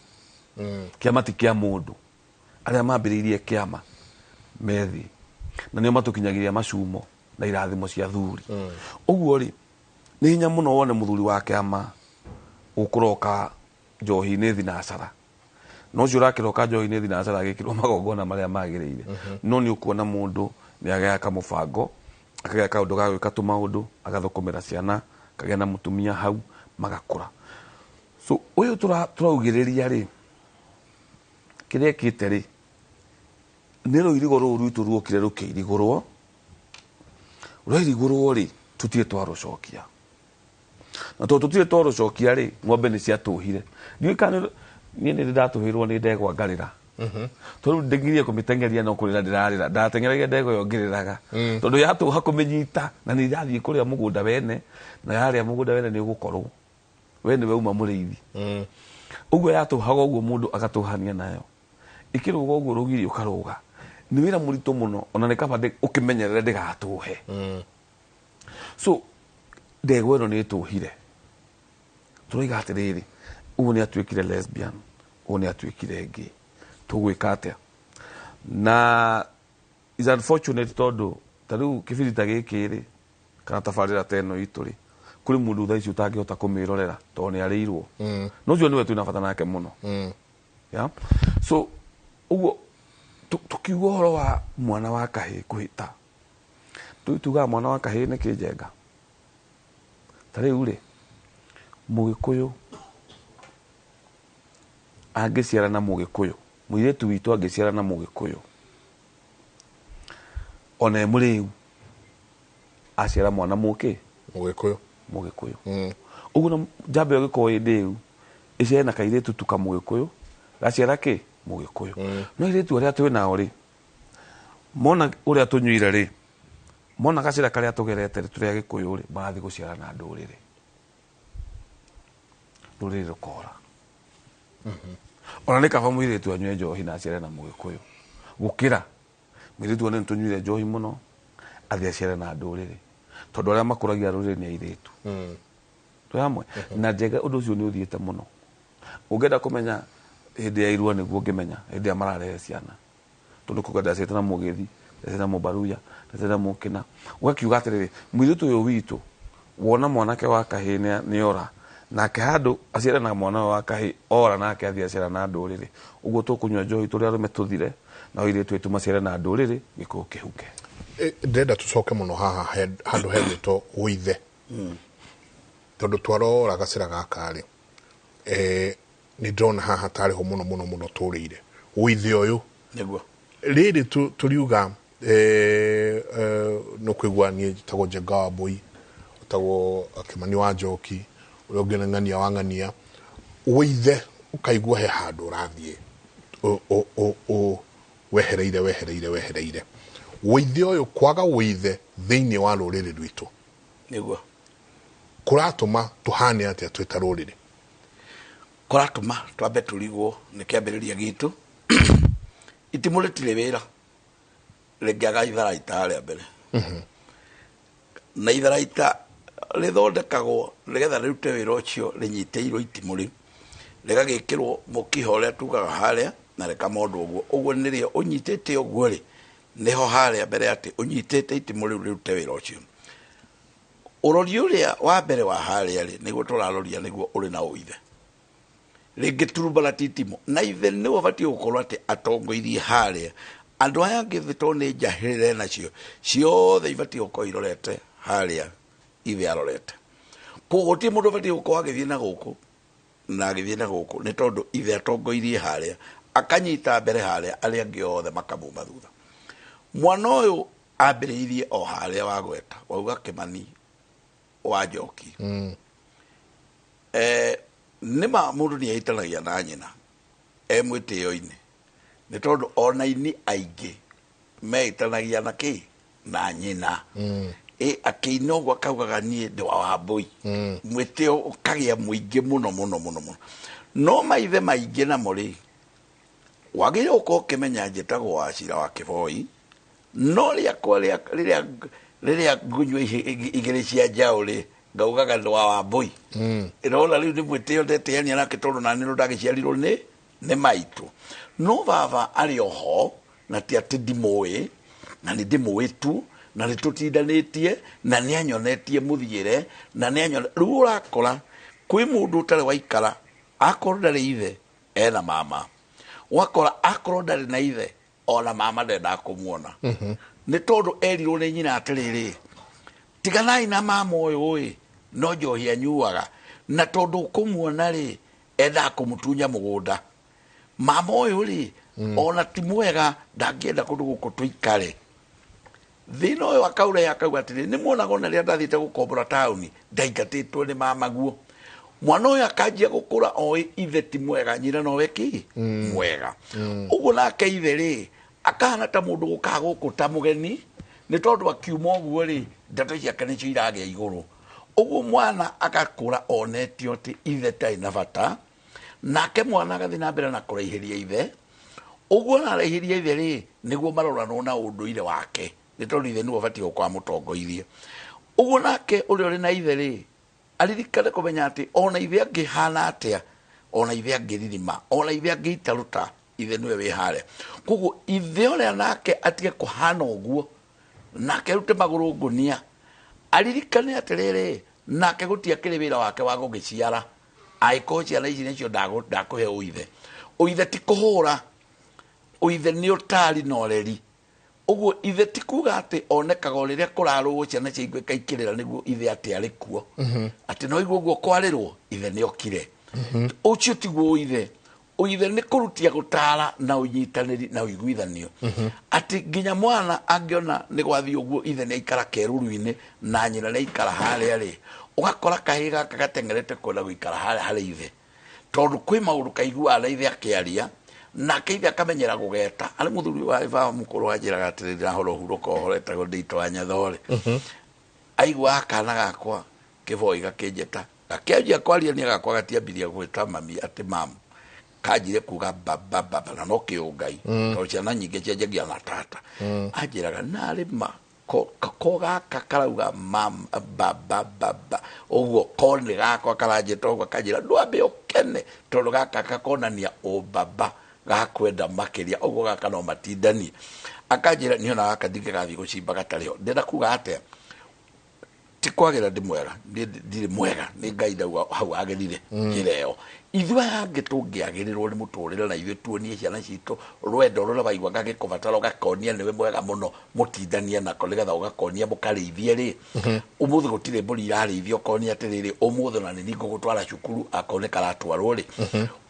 Kĩama ti kĩa mũndũ, arĩa mambĩrĩirie kĩama methi na nĩo matũkinyagĩria macumo na irathimo cia thuri. Ũguo rĩ, nĩ hinya mũno wone mũthuri wa kĩama ũkũroka njohi-inĩ thinacara, no ũcio ũrakĩroka njohi-inĩ thinacara agĩkĩrwo magongona marĩa magĩrĩire. No nĩ ũkuona mũndũ nĩ agĩa kamũbango, akagĩa kaũndũ ga gwĩka tũmaũndũ, agathũkũmĩra ciana, akagĩa na mũtumia hau, magakũra. So ũyũ tũraugĩrĩria rĩ, kĩrĩa ĩkĩte rĩ, nĩ rũirigo rũu rwitũ ruokire rũkĩirigũrwo, rwairigũrwo rĩ, tũtirĩ twarũcokia, na tondũ tũtirĩ twarũcokia rĩ, ng'ombe nĩ ciatũhire. Ndiũĩ kana niĩ nĩ ndatũhĩirwo nĩ ndegwa ngarĩra, tondũ ndĩgirie kũmĩteng'eria no kũrĩra ndĩrarĩra, ndateng'eragia ndegwa ĩyo ngĩrĩraga, tondũ yatũha kũmĩnyita na nĩ irathiĩ kũrĩa mũgũnda wene, na yarĩa mũgũnda wene nĩ ũgũkorwo we nĩwe uma mũrĩithi. Ũguo yatũhaga ũguo mũndũ agatũhania nayo ikĩrũga ũguo rũgiri ũkarũga, nĩ wĩra mũritũ mũno, ona nĩ kaba ũkĩmenyerere ndĩgatũhe. So ndegwa ĩno nĩ ĩtũhire, tũroiga atĩrĩrĩ, ũguo nĩ atuĩkire lesbian, ũguo nĩ atuĩkire gay, tũgwĩka atĩa? Na is unfortunate, tondũ ta rĩu kĩbindi ta gĩkĩ rĩ, kana tabarĩra ta ĩno itũ rĩ, kũrĩ mũndũ thaa ici ũtangĩhota kũmĩrorera tondũ nĩ arĩirwo. No ũcio nĩwe twĩna bata nake mũno. Yeah? So ũguo tũkiuga ũhoro wa mwana wa kahĩĩ kũhĩta, tugaga mwana wa kahĩĩ nĩ kĩnjenga. Ta rĩu rĩ, Mũgĩkũyũ angĩciara na Mũgĩkũyũ, mũirĩtu witũ angĩciara na Mũgĩkũyũ ona e mũrĩu, aciara mwana mũkĩ Mũgĩkũyũ. Mũgĩkũyũ. Ũguo na njamba ĩyo ĩgĩkorwo ĩ ndĩu, ĩciare na kairĩtu tu ka Mũgĩkũyũ, gaciara kĩ Mũgĩkũyũ. No airĩtu arĩa twĩ nao rĩ, mona ũrĩa tũnyuire rĩ, mona gacĩra karĩa tũgerete rĩ, tũrĩ Agĩkũyũ rĩ, marathiĩ gũciara na ndũrĩrĩ, rũrĩrĩ rũkora. Ona nĩ kaba mũirĩtu anyue njohi na aciare na Mũgĩkũyũ gũkĩra mũirĩtu one nĩ tũnyuire njohi mũno athiĩ aciare na ndũrĩrĩ, tondũ arĩa makũragia rũrĩrĩ nĩ airĩtu. Twĩ hamwe na Njenga, ũndũ ũcio nĩ ũthiĩte mũno. Ũngĩenda kũmenya hĩndĩ ya irua nĩguo ũngĩmenya hĩndĩ ĩrĩa mararehe ciana, tondũ kuga ndaciarĩte na Mũgĩthi, ndaciarĩte na Mũbaruya, ndaciarĩte na Mũkĩna, ũgakiuga atĩrĩrĩ, mũirĩtu ũyũ witũ wona mwanake wa kahĩĩ nĩ ora nake, handũ aciare na mwana ũyũ wa kahĩĩ ora nake athiĩ aciara na ndũrĩrĩ. Ũguo tũkũnyua njohi tũrĩ arũme tũthire, na airĩtu aitũ maciare na ndũrĩrĩ, gĩkũyũ kĩhuke. Ndĩrenda tũcoke mũno haha handũ hegwĩtwo ũithe, tondũ twarora gacĩra gaka rĩ, nĩ ndĩrona haha tarĩ ho mũno mũno mũno tũrĩire ũithe ũyũ. Nĩguo. Rĩrĩ tũriuga nĩ ũkũigua niĩ njĩtagwo Njenga wa Mbũi, ũtagwo Kĩmani wa Njoki, ũrĩa ũngĩ nĩ Ng'ania wa Ng'ania. Ũithe ũkaigua he handũ ũrathiĩ wehereire wehereire wehereire ũithe ũyũ, kwaga ũithe thĩinĩ wa rũrĩrĩ rwitũ. Nĩguo. Kũratũma tũhane atĩa twĩ ta rũrĩrĩ? Kũratũma twambe tũrigwo nĩ kĩambĩrĩria gitũ. Itimũ rĩtirĩ wĩra rĩngĩaga itharaita harĩa mbere, na itharaita rĩthondekagwo nĩgetha rĩrute wĩra ũcio rĩnyitĩirwo itimũ rĩu, rĩgagĩkĩrwo mũkiha ũrĩa tugaga harĩa na rĩkamondwo ũguo ũguo, nĩrĩo ũnyitĩte ũguo rĩ, nĩho harĩa mbere atĩ ũnyitĩte itimũ rĩu rĩrute wĩra ũcio. Ũrori ũrĩa wa mbere wa harĩa rĩ, nĩguo tũraroria, nĩguo ũrĩ na ũithe rĩngĩ turumbara ti itimũ, na ithe nĩwe ũbatiĩ gũkorwo atĩ atongoirie harĩa. Andũ aya angĩ thĩ tondũ nĩ njahĩrĩre nacio ciothe ibatiĩ gũkorwo irorete harĩa ithe arorete. Koguo gũtirĩ mũndũ ũbatiĩ gũkorwo agĩthiĩ na gũkũ. Na agĩthiĩ na gũkũ nĩ tondũ ithe atongoirie harĩa, akanyita mbere harĩa, arĩa angĩ othe makamuma thutha. Mwana ũyũ ambĩrĩirie o harĩa wagweta wauga Kĩmani wa Njoki. Nĩma mũndũ nĩ ehĩtanagia na nyina e mwĩtĩo-inĩ, nĩ tondũ ona aini aingĩ mehĩtanagia na kĩ na nyina. Akĩina ũguo akaugaga niĩ ndĩ wa Wambũi. Mwĩtĩo ũkagĩa mũingĩ mũno mũno mũno mũno. No maithe maingĩ namo rĩ, wagĩrĩirwo gũkorwo ũkĩmenya njĩtagwo Wacira wa Kĩboi, no rĩakwa rĩrĩa ngũnyua igĩrĩ cia njaũ rĩ, ngaugaga ndĩ wa Wambũi. Ĩrona rĩu nĩ mwĩtĩo ndetĩania nake, tondũ nani nĩ ndagĩciarirwo nĩ maitũ. No baba arĩ oho, na ti atĩ ndimũĩ, na nĩ ndĩmũĩ tu, na nĩ tũtindanĩtie, na nĩ anyonetie mũthiĩre, na nĩ anyone. Rĩu ũrakora kwĩ mũndũ ũtarĩ waikara, akorwo ndarĩ ithe ena mama, ũgakora akorwo ndarĩ na ithe ona mama ndendaga kũmuona, nĩ tondũ erirwo nĩ nyina atĩrĩrĩ, tiganai na mama ũyũ ĩ, no njohi anyuaga, na tondũ ũkũmuona rĩ, endaga kũmũtunya mũgũnda. Mama ũyũ rĩ, ona ti mwega, ndangĩenda kũndũ gũkũ tũikare. Thĩna ũyũ akaũrehe akauga atĩrĩ, nĩ muonaga ona rĩrĩa ndathiĩte gũkombora taũni ndaingatĩtwo nĩ mama guo. Mwana ũyũ akanjia gũkũra oĩ ithe ti mwega, nyina nowe kĩ mwega. Ũguo nake ithe rĩ, akahana ta mũndũ gũkaga gũkũ ta mũgeni, nĩ tondũ akiuma ũguo rĩ, ndeto ciake nĩcio iragĩa igũrũ. Ũguo mwana agakũra onetio atĩ ithe tarĩ na bata, nake mwana agathiĩ na mbere na kũraihĩria ithe. Ũguo araraihĩria ithe rĩ, nĩguo maroranwo na ũndũire wake, nĩ tondũ ithe nĩwe ũbatiĩ gũkorwo amũtongoirie. Ũguo nake ũrĩa ũrĩ na ithe rĩ, aririkane kũmenya atĩ ona ithe angĩhana atĩa, ona ithe angĩririma, ona ithe angĩitarũta, ithe nĩwe wĩ harĩa. Koguo ithe ũrĩa nake atige kũhana ũguo, nake arute magũrũ ngũnia, aririkane atĩrĩrĩ, nake gũtiakĩrĩ wĩra wake wa gũgĩciara. Angĩkorwo ciana ici nĩcio ndakũhe ũithe, ũithe ti kũhũra, ũithe nĩ ũtari na ũreri. Ũguo ithe ti kuga atĩ onekaga o rĩrĩa kũrarũo ciana ciaigua ikaikĩrĩra nĩguo ithe atĩ arĩ kuo, atĩ no igua ũguo kwarĩrwo ithe nĩ okire. Ũcio tiguo ũithe. Ũithe nĩ kũrutia gũtara na ũnyitanĩri na ũiguithanio, atĩ nginya mwana angĩona nĩ gwathiĩ ũguo, ithe nĩ aikara keruru-inĩ na nyina nĩ aikara harĩa rĩ, ũgakora kahĩĩ gaka gateng'erete kwenda gũikara harĩa harĩ ithe, tondũ kwĩ maũndũ kaiguaga na ithe akĩaria, nake ithe akamenyera gũgeta. Arĩ mũthuri wa baba mũkũrũ wanjĩraga atĩrĩrĩ, ndahora ũhurũka ũhoro etagwo Ndĩitũ wa Nyathore, aiguaga kana gakwa Kĩboi gakĩnjĩta, gakĩanjia kwaria nĩ gakwa gatiambirie gwĩta mami atĩ mamu, kanjire kuga baba baba, na no kĩũngai, tondũ ciana nyingĩ cianjagia na tata. Anjĩraga narĩ ma ko gaka karauga mam baba baba ũguo, ko nĩ gakwa karanjĩta ũguo, akanjĩra ndwambe ũkene, tondũ gaka gakonania ũbaba gakwenda makĩria ũguo, gaka no matindanie. Akanjĩra niĩ ona gaka ndingĩgathiĩ gũcimba gatarĩ ho. Ndĩrenda kuga atĩa? Ti kwagĩra ndĩ mwega, niĩ ndirĩ mwega, nĩ Ngai ndauga hau agĩrire njĩra ĩyo. Ithuĩ aya angĩ tũngĩagĩrĩrwo nĩ mũtũrĩre na ithuĩ tuonie ciana citũ rwendo rũrĩa waigua gagĩkũbatara, ũgakonia nĩwe mwega mũno, mũtindanie nako, nĩgetha ũgakonia mũkarĩithie rĩ. Ũmũthĩ gũtirĩ mbũri irarĩithio, ũkonia atĩrĩrĩ, ũmũthĩ ona nĩ niĩ ngũgũtwara cukuru, akorwo nĩ karatwarwo rĩ,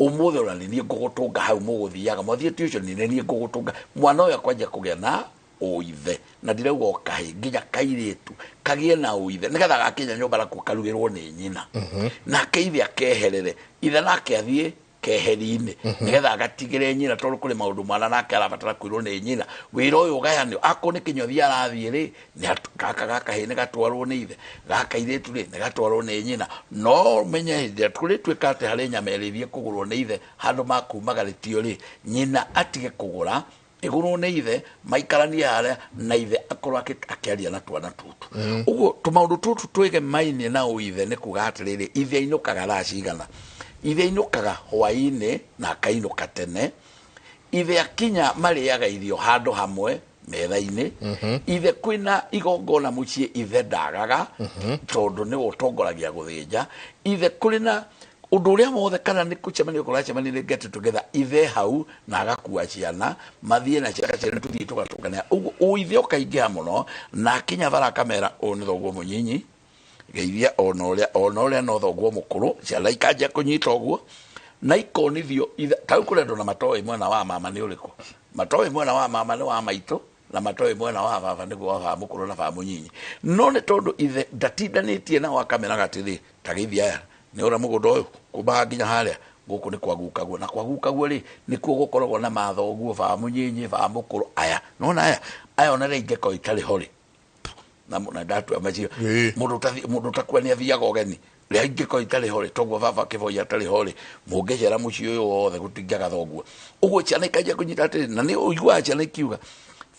ũmũthĩ ona nĩ niĩ ngũgũtũnga hau mũgũthiaga mwathiĩ tuition, nĩ niĩ ngũgũtũnga. Mwana ũyũ akwanjia kũgĩa na ũithe, na ndirauga o kahĩ, nginya kairĩtu kagĩe na ũithe, nĩgetha gakinya nyũmba nakuo karugĩrwo nĩ nyina, nake ithe akeherere, ithe nake athiĩ keheri-inĩ, nĩgetha agatigĩre nyina, tondũ kũrĩ maũndũ mwana nake arabatara kwĩrwo nĩ nyina. Wĩra ũyũ ũgayanio, akorwo nĩ kĩnyũthi arathiĩ rĩ, gaka gakahĩ nĩ gatwarwo nĩ ithe, gaka irĩtu rĩ nĩ gatwarwo nĩ nyina. No menye hĩndĩ ĩrĩa kũrĩtuĩka atĩ harĩ nyama ĩrĩthiĩ kũgũrwo nĩ ithe handũ makumagarĩtio rĩ, nyina atige kũgũra, ĩgũrwo nĩ ithe, maikaranie harĩa na ithe akorwo akĩaria na twana tũtũ. Ũguo tũmaũndũ tũtũ twĩgemainie na ũithe nĩ kuga atĩrĩrĩ, ithe ainũkaga thaa cigana? Ithe ainũkaga hwaĩ-inĩ na akainũka tene. Ithe akinya marĩaga irio handũ hamwe metha-inĩ. Ithe kwĩna igongona mũciĩ, ithe ndagaga, tondũ nĩwe ũtongoragia gũthĩnja. Ithe kũrĩ na ũndũ ũrĩa wothe, kana nĩ kũcemania kũracemania nĩ get together, ithe hau na agakua ciana mathiĩ na ciana, ciana tũthiĩ tũgatũngana. Ũguo ũithe ũkaingĩha mũno, na akinya bara akamera ũyũ nĩ thoguo mũnyinyi, Geithia ona ũrĩa ona ũrĩa no thoguo mũkũrũ. Ciana ikanjia kũnyita ũguo na ikonithio tau kũrĩ andũ na matoĩ mwena wa mama nĩ ũrĩkũ, matoĩ mwena wa mama nĩ wa maitũ, na matoĩ mwena wa baba nĩguo wa baba mũkũrũ na baba mũnyinyi. No nĩ tondũ ithe ndatindanĩtie nao akameraga atĩrĩ, ta geithia aya nĩ ũrĩa mũgũnda ũyũ kumbaga nginya harĩa gũkũ nĩ kwagukagwo na kwagukagwo rĩ, nĩkuo gũkoragwo na mathoguo, baba mũnyinyi, baba mũkũrũ, aya nona aya aya ona rĩ ingĩkorwo itarĩ ho rĩ, na ndatua macio. Mũndũ ũtakua nĩ athiaga ũgeni rĩa ingĩkorwo itarĩ ho rĩ, toguo baba kĩboi atarĩ ho rĩ, mũngĩcera mũciĩ ũyũ wothe gũtingĩaga thoguo. Ũguo ciana ikanjia kũnyita atĩrĩ, na nĩ ũiguaga ciana ikiuga,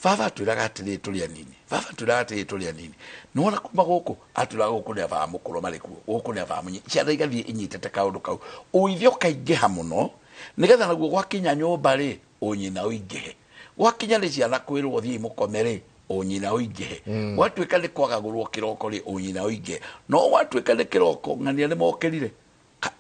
baba atwĩraga atĩrĩ tũrĩ anini, baba atwĩraga atĩrĩ tũrĩ anini, nĩwona kuma gũkũ atwĩraga gũkũ nĩ baba mũkũrũ marĩ kuo, gũkũ nĩ baba mũnyinyi. Ciana igathiĩ inyitĩte kaũndũ kau, ũithio ũkaingĩha mũno, nĩgetha naguo gwakinya nyũmba rĩ, ũnyina ũingĩhe. Gwakinya nĩ ciana kwĩrwo thiĩ mũkome rĩ, ũnyina ũingĩhe. Gwatuĩka nĩ kwagagũrwo kĩroko rĩ, ũnyina ũingĩhe. No gwatuĩka nĩ kĩroko ng'ania nĩ mokĩrire,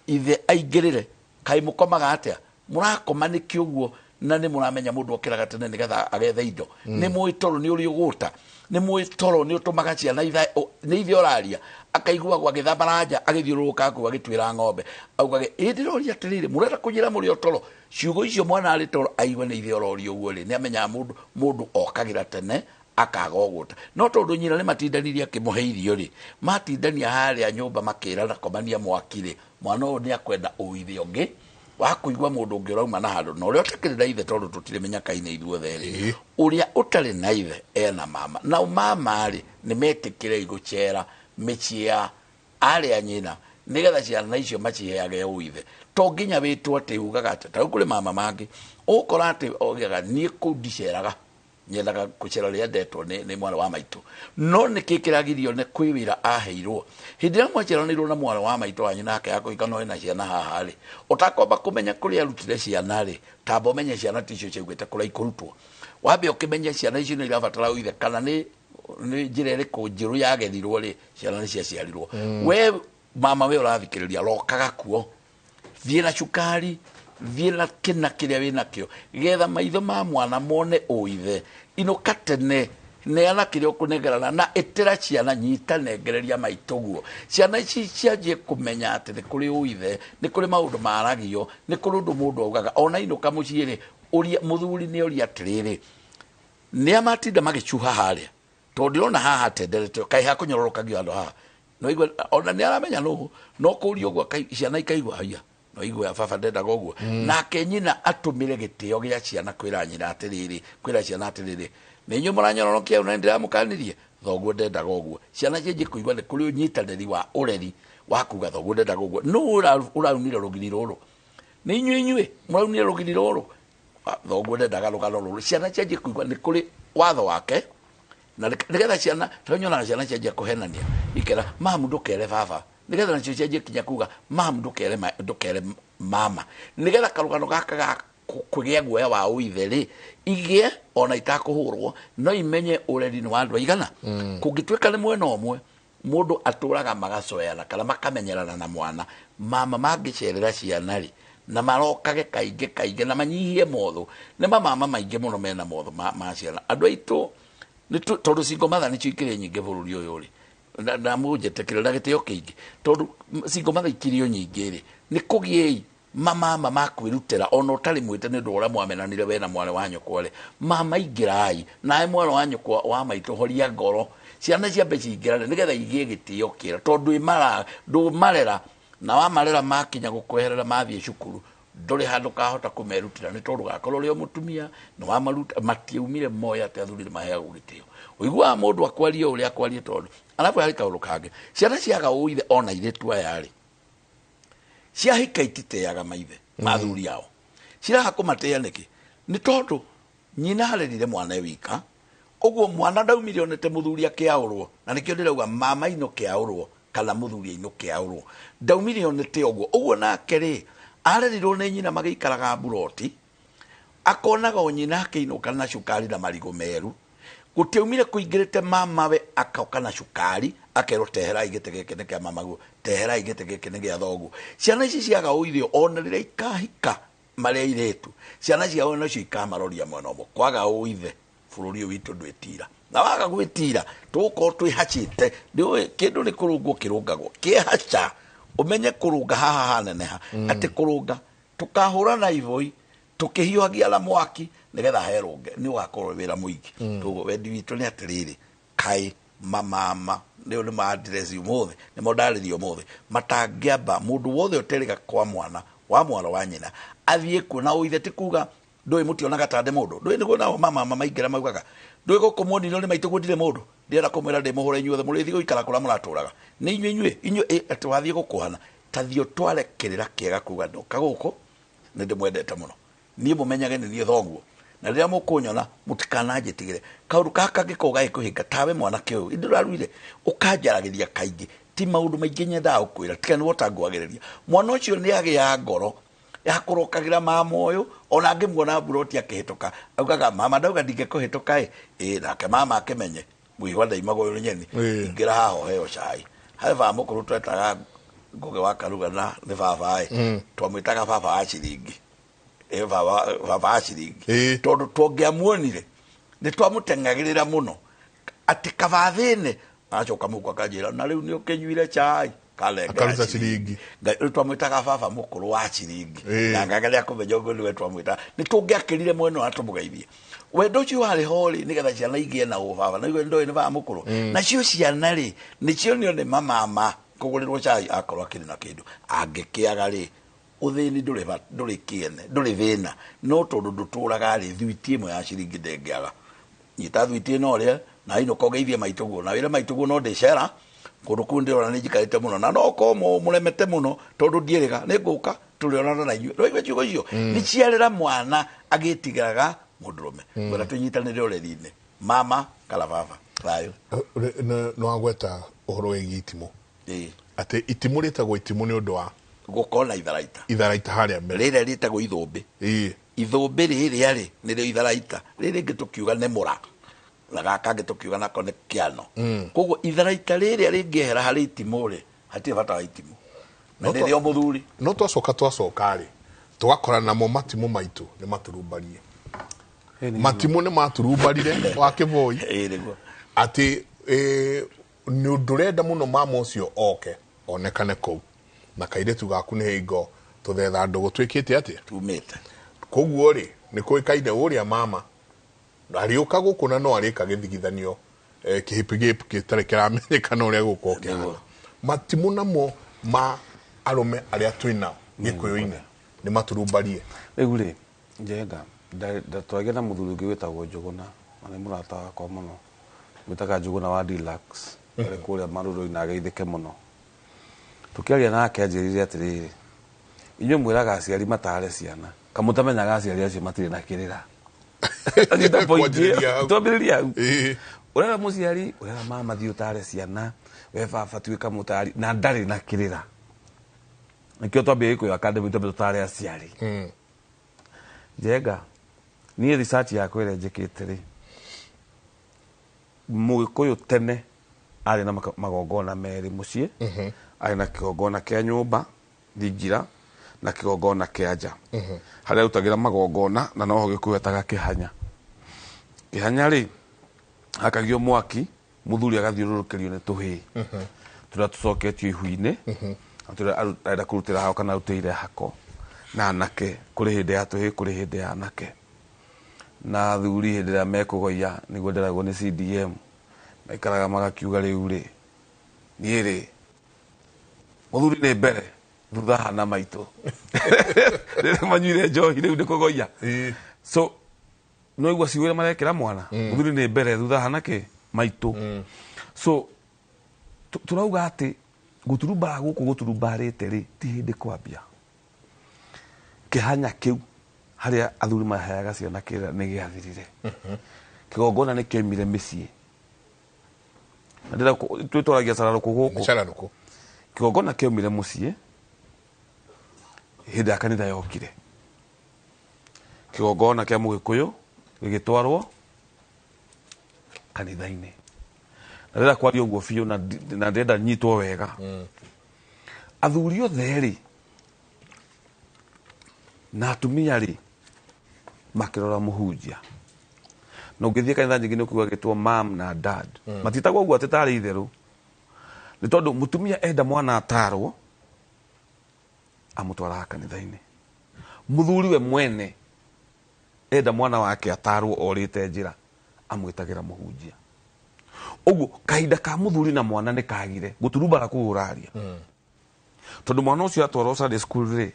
ithe aingĩrĩre, kaĩ mũkomaga atĩa, mũrakoma nĩkĩ ũguo, na nĩ mũramenya mũndũ okĩraga tene nĩgetha agethe indo. Nĩ mũĩ toro nĩ ũrĩ ũgũta, nĩ mũĩ toro nĩ ũtũmaga ciana nĩ ithe ũraria akaiguagwo agĩthambara nja agĩthiũrũrũka kũu agĩtuĩra ng'ombe, augage ĩ ndĩroria atĩrĩrĩ, mũrenda kũnjĩra mũrĩ o toro. Ciugo icio mwana arĩ toro aigue nĩ ithe ũroria ũguo rĩ, nĩ amenyaga mũndũ okagĩra tene akaga ũgũta. No tondũ nyina nĩ matindanirie akĩmũhe irio rĩ, matindania harĩa nyũmba makĩrana komania mwaki rĩ, mwana ũyũ nĩ akwenda ũithe ũngĩ wa kũigua mũndũ ũngĩ ũrauma na handũ, na ũrĩa ũtakĩrĩ na ithe, tondũ tũtirĩ mĩnyaka-inĩ ithuothe rĩ, ũrĩa ũtarĩ na ithe ena mama, nao mama rĩ nĩ metĩkĩre gũcera mĩciĩ ya arĩa nyina nĩgetha ciana icio maciheage ũithe. To nginya wĩtwo atĩ ugaga atĩ ta rĩu kũrĩ mama mangĩ ũgũkora atĩ oigaga niĩ kũu ndiceraga, nyendaga gũcera rĩrĩa ndetwo nĩ mwarĩ wa maitũ. No nĩkĩ kĩragirio nĩ kwĩ wĩra aheirwo hĩndĩ ĩrĩa mwaceranĩirwo na mwarĩ wa maitũ wanyu nake akũhika no ena ciana haha rĩ, ũtakwamba kũmenya kũrĩa arutire ciana rĩ, tamba ũmenye ciana ticio ciaugĩte kũrĩa ikũrutwo, wambe ũkĩmenye ciana icio nĩ irabatara ũithe kana nĩ njĩra ĩrĩkũ njerũ yagerirwo rĩ, ciana nĩ ciaciarirwo. We mama we ũrathikĩrĩria, rokaga kuo, thiĩ na cukari, thiĩ na kĩna kĩrĩa wĩnakĩo, getha maitho ma mwana mone ũithe, inũka tene, neana kĩrĩa ũkũnengerana, na ĩtĩra ciana, nyita nengereria maitũguo. Ciana ici cianjie kũmenya atĩ nĩ kũrĩ ũithe, nĩ kũrĩ maũndũ maragio, nĩ kũrĩ ũndũ mũndũ augaga. Ona inũka mũciĩ rĩ, ũria mũthuri nĩ oria atĩrĩrĩ, nĩa matinda magĩcuha harĩa, tondũ ndĩrona haha tenderete, kaĩ hakũnyororokagio handũ haha. No igua ona nĩ aramenya nũ, no kũria ũguo ciana ikaigua haiya, no igua baba ndendaga ũguo. Nake nyina atũmĩre gĩtĩo gĩa ciana kwĩra nyina atĩrĩrĩ, kwĩra ciana atĩrĩrĩ, nĩ inyuĩ mũranyororokia na ndĩramũkanirie, thoguo ndendaga ũguo. Ciana cianjie kũigua nĩ kũrĩ ũnyitanĩri wa ũreri wa kuga thoguo ndendaga ũguo. Nũ ũraunire rũgiri rũrũ? Nĩ inyuĩ inyuĩ mũraunire rũgiri rũrũ? Thoguo ndendaga rũgano rũrũ. Ciana cianjie kũigua nĩ kũrĩ watho wake, na nĩgetha ciana, tondũ nyonaga ciana cianjia kũhenania ikera mamu ndũkere baba, nĩgetha nacio cianjie kinya kuga mamu ndũkere mama, nĩgetha karũgano gaka ga kũgĩa guoya wa ũithe rĩ igĩe ona itakũhũrwo, no imenye ũreri nĩ wa andũ aigana. Kũngĩtuĩka nĩ mwena ũmwe mũndũ atũraga magacoyana kana makamenyerana na mwana, mama mangĩcerera ciana rĩ, na marokage kaingĩ kaingĩ na manyihie motho. Nĩ mamama maingĩ mũno mena motho ma ciana. Andũ aitũ tondũ single mother nĩcio ikĩrĩ nyingĩ bũrũri ũyũ rĩ, na mũnjĩtĩkĩre na gĩtĩo kĩingĩ, tondũ single mother ikĩrĩ o nyingĩ rĩ, nĩ kũgĩei mamama makwĩrutĩra ona ũtarĩ mwĩte nĩ ũndũ ũrĩa mwamenanire we na mwarĩ wa nyũkwa rĩ, mama ingĩrai nawe mwarĩ wa nyũkwa wa maitũ horia ngoro, ciana ciambe cingĩrane nĩgetha igĩe gĩtĩo kĩega, tondũ ndũmarera na wamarera makinya gũkweherera mathiĩ cukuru ndũrĩ handũ kahota kũmerutĩra, nĩ tondũ gakorwo ũrĩ o mũtumia nĩ wamaruta, matiaumire moya atĩ athuri nĩ maheagwo gĩtĩo. Ũiguaga mũndũ akwaria ũrĩa akwaria, tondũ arabu harĩ kaũndũ kangĩ, ciana ciaga ũithe ona airĩtu aya rĩ, ciahika ititĩaga maithe ma athuri ao, ciraga kũmatĩa nĩkĩ? Nĩ tondũ nyina arerire mwana e wika, ũguo mwana ndaumire onete mũthuri akĩaũrwo, na nĩkĩo ndĩrauga mama inũkĩaũrwo kana mũthuri ainũkĩaũrwo, ndaumire onete ũguo. Ũguo nake rĩ, arerirwo nĩ nyina magĩikaraga mburoti, akonaga o nyina akĩinũka na cukari na marigũ meru, gũtiaumire kũingĩrĩte mamawe akoka na cukari akerwo teherai gĩtĩ gĩkĩ nĩ kĩa mamaguo, teherai gĩtĩ gĩkĩ nĩ gĩa thoguo. Ciana ici ciaga ũithio ona rĩrĩa ikahika marĩ airĩtu, ciana ciao nacio ikamaroria mwena ũmwe. Kwaga ũithe Bũrũri ũyũ witũ ndwĩtira na waga gwĩtira tũgũkorwo twĩhacĩte. Nĩũĩ kĩndũ nĩ kũrũngwo kĩrũngagwo kĩhaca, ũmenye kũrũnga haha haneneha atĩ kũrũnga tũkahũra na iboi tũkĩhiũhagia na mwaki nĩgetha herũnge nĩ ũgakorwo wĩra mũingĩ. Koguo wendi witũ nĩ atĩrĩrĩ, kaĩ mamama nĩo nĩ ma-address ũmũthĩ, nĩmo ndarĩria ũmũthĩ, matangĩamba mũndũ wothe ũterĩga kwa mwana wa mwaro wa nyina athiĩ kuo na ũithe, ti kuga ndũĩ mũtionaga ta ndĩ mũndũ, ndũĩ nĩguo nao mamama maingĩra maugaga ndũĩ gũkũ muonire nĩ maitũ gũtirĩ mũndũ, ndĩrenda kũmwĩra ndĩ mũhũre inyuothe mũrĩthiĩ gũikara kũrĩa mũratũraga nĩ inyuĩ inyuĩ inyuĩ atĩ wathiĩ gũkũhana ta thiĩ ũtware kĩrĩra kĩega kuga ndoka gũkũ nĩ ndĩmwendete mũno, niĩ mũmenyage nĩ niĩ thoguo, na rĩrĩa mũkũnyona mũtikananjĩtigĩre kaũndũ gaka kangĩkorwo gagĩkũhĩnga tawe mwanake ũyũ indĩ ũraruire ũkanjaragĩria kaingĩ, ti maũndũ maingĩ nyendaga gũkwĩra tiga nĩ wota ngwagĩrĩria. Mwana ũcio nĩ agĩaga ngoro ya kũrokagĩra mama ũyũ, ona angĩmuona mburoti akĩhĩtũka augaga mama ndauga ndingĩkũhĩtũka ĩ, nake mama akĩmenye mũihwa ndaimagwo ũyũ nyeni, ingĩra haha ũheo cai. Harĩ baba mũkũrũ twetaga Ngũgĩ wa Karuga na nĩ baba ĩ, twamwĩtaga baba wa ciringi, baba wa ciringi, tondũ tũngĩamuonire nĩ twamũteng'agĩrĩra mũno atĩ kaba thĩne acoka mũhuko akanjĩra na rĩu nĩ ũkĩnyuire cai akaruta ciringi. Rĩu twamwĩtaga baba mũkũrũ wa ciringi na ngageria kũmenya ũguo nĩwe twamwĩtaga. Nĩ tũngĩakĩrire mwena wa tũmũgeithie wendo ũcio warĩ ho rĩ, nĩgetha ciana igĩe na ũbaba na ndoĩ nĩ baba mũkũrũ, nacio ciana rĩ nĩcio nĩo nĩ mamama kũgũrĩrwo cai akorwo akĩrĩ na kĩndũ angĩkĩaga rĩ ũthĩni ndũrĩ kĩene ndũrĩ thĩna, no tondũ ndũtũraga rĩ thwiti ĩmwe ya ciringi ndĩngĩaga, nyita thwiti ĩno ũrĩe na inũka ũgeithie maitũguo na wĩre maitũguo no ndĩcera kũndũ kũu ndĩrona nĩ njikarĩte mũno na no ũkorwo mũremete mũno tondũ ndiĩrĩga nĩ ngũka tũrĩonana na inyuĩ. Rĩu ciugo icio nĩ ciarĩra mwana agĩtigaraga mũndũrũme ngwenda tũnyitanĩre ũreri-inĩ mama kana baba thayũ. Nĩ wagweta ũhoro wĩgiĩ itimũ, atĩ itimũ rĩtagwo itimũ nĩ ũndũ wa gũkorwo na itharaita, itharaita harĩa mbere rĩrĩa rĩtagwo ithũmbĩ, ithũmbĩ rĩrĩa rĩ nĩrĩo itharaita rĩrĩ rĩngĩ tũkiuga nĩ mũra na gaka kangĩ tũkiuga nako nĩ kĩano. Koguo itharaita rĩrĩa rĩngĩehera harĩ itimũ rĩ hatirĩ bata wa itimũ na nĩrĩo mũthuri. No twacoka twacoka rĩ tũgakora namo matimũ maitũ nĩ maturumbarie, matimũ nĩ maturumbarire wa Kĩboi atĩ nĩ ũndũ ũrenda mũno mama ũcio oke onekane kũu na kairĩtu gaku nĩ hingo tũthetha ndũgũ twĩkĩte atĩa tumĩte. Koguo rĩ nĩ kũĩkaine ũrĩa mama arĩũka gũkũ na no arĩka gĩthigithanio kĩhipigĩpu gĩtarĩ kĩramenyekana ũrĩa gũkorwo kĩhana. Matimũ namo ma arũme arĩa twĩ nao Gĩkũyũ-inĩ nĩ maturumbarie. Rĩu rĩ Njenga twagĩa na mũthuri ũngĩ wĩtagwo Njũgũna na nĩ mũrata wakwa mũno, wĩtaga Njũgũna wa Deluxe arĩ kũrĩa Marũrũ-inĩ ageithĩke mũno. Tũkĩaria nake anjĩrire atĩrĩrĩ, inyuĩ mwĩraga aciari matare ciana kamũtamenyaga aciari acio matirĩ na kĩrĩra. Twambĩrĩria hau ũrera mũciari ũrera mama thiĩ ũtare ciana we baba tuĩka mũtari na ndarĩ na kĩrĩra. Nĩkĩo twambia Gĩkũyũ Academy twambe tũtare aciari. Njenga niĩ research yakwa ĩrĩa njĩkĩte rĩ, Mũgĩkũyũ tene arĩ na magongona merĩ mũciĩ, arĩ na kĩgongona kĩa nyũmba thingira na kĩgongona kĩa nja harĩa arutagĩra magongona na noho Gĩkũyũ etaga kĩhanya. Kĩhanya rĩ hakagio mwaki mũthuri agathiũrũrũkĩrio nĩ tũhĩĩ tũrĩa tũcoketio ihu-inĩ na tũrĩa arenda kũrutĩra hako kana arutĩire hako na anake, kũrĩ hĩndĩ ya tũhĩĩ kũrĩ hĩndĩ ya anake. Na athuri hĩndĩ ĩrĩa mekũgoia nĩguo nderagwo nĩ CDM maikaraga magakiuga rĩu rĩ niĩ rĩ mũthuri nĩ mbere thutha hana maitũ rĩrĩa manyuire njohi rĩu nĩ kũgoia. So no igua ciugo iria marekĩra mwana mũthuri nĩ mbere thutha hana kĩ maitũ. So tũrauga atĩ gũturumbara gũkũ gũturumbarĩte rĩ ti hĩndĩ kwambia. Kĩhanya kĩu harĩa athuri maheaga ciana kĩrĩra nĩ gĩathirire. Kĩgongona nĩ kĩoimire mĩciĩ na ndĩra twĩtwaragia cararũkũ gũkũ kĩgongona kĩoimire mũciĩ hĩndĩ ya kanitha yokire. Kĩgongona kĩa Mũgĩkũyũ gĩgĩtwarwo kanitha-inĩ. Na ndĩrenda kwaria ũguo biũ na ndĩrenda nyitwo wega. Athuri othe rĩ na atumia rĩ makĩrora mũhunjia Na ũngĩthiĩ kanitha nyingĩ nĩ ũkũigua agĩtwo mam na dad. Matiĩtagwo ũguo atĩ tarĩ itherũ. Nĩ tondũ mũtumia enda mwana atarwo amũtwaraga kanitha-inĩ. Mũthuri we mwene enda mwana wake atarwo orĩte njĩra amwĩtagĩra mũhunjia. Ũguo kahinda ka mũthuri na mwana nĩ kagire gũturumbara kũu ũraria. Tondũ mwana ũcio atwarwo Sunday school rĩ,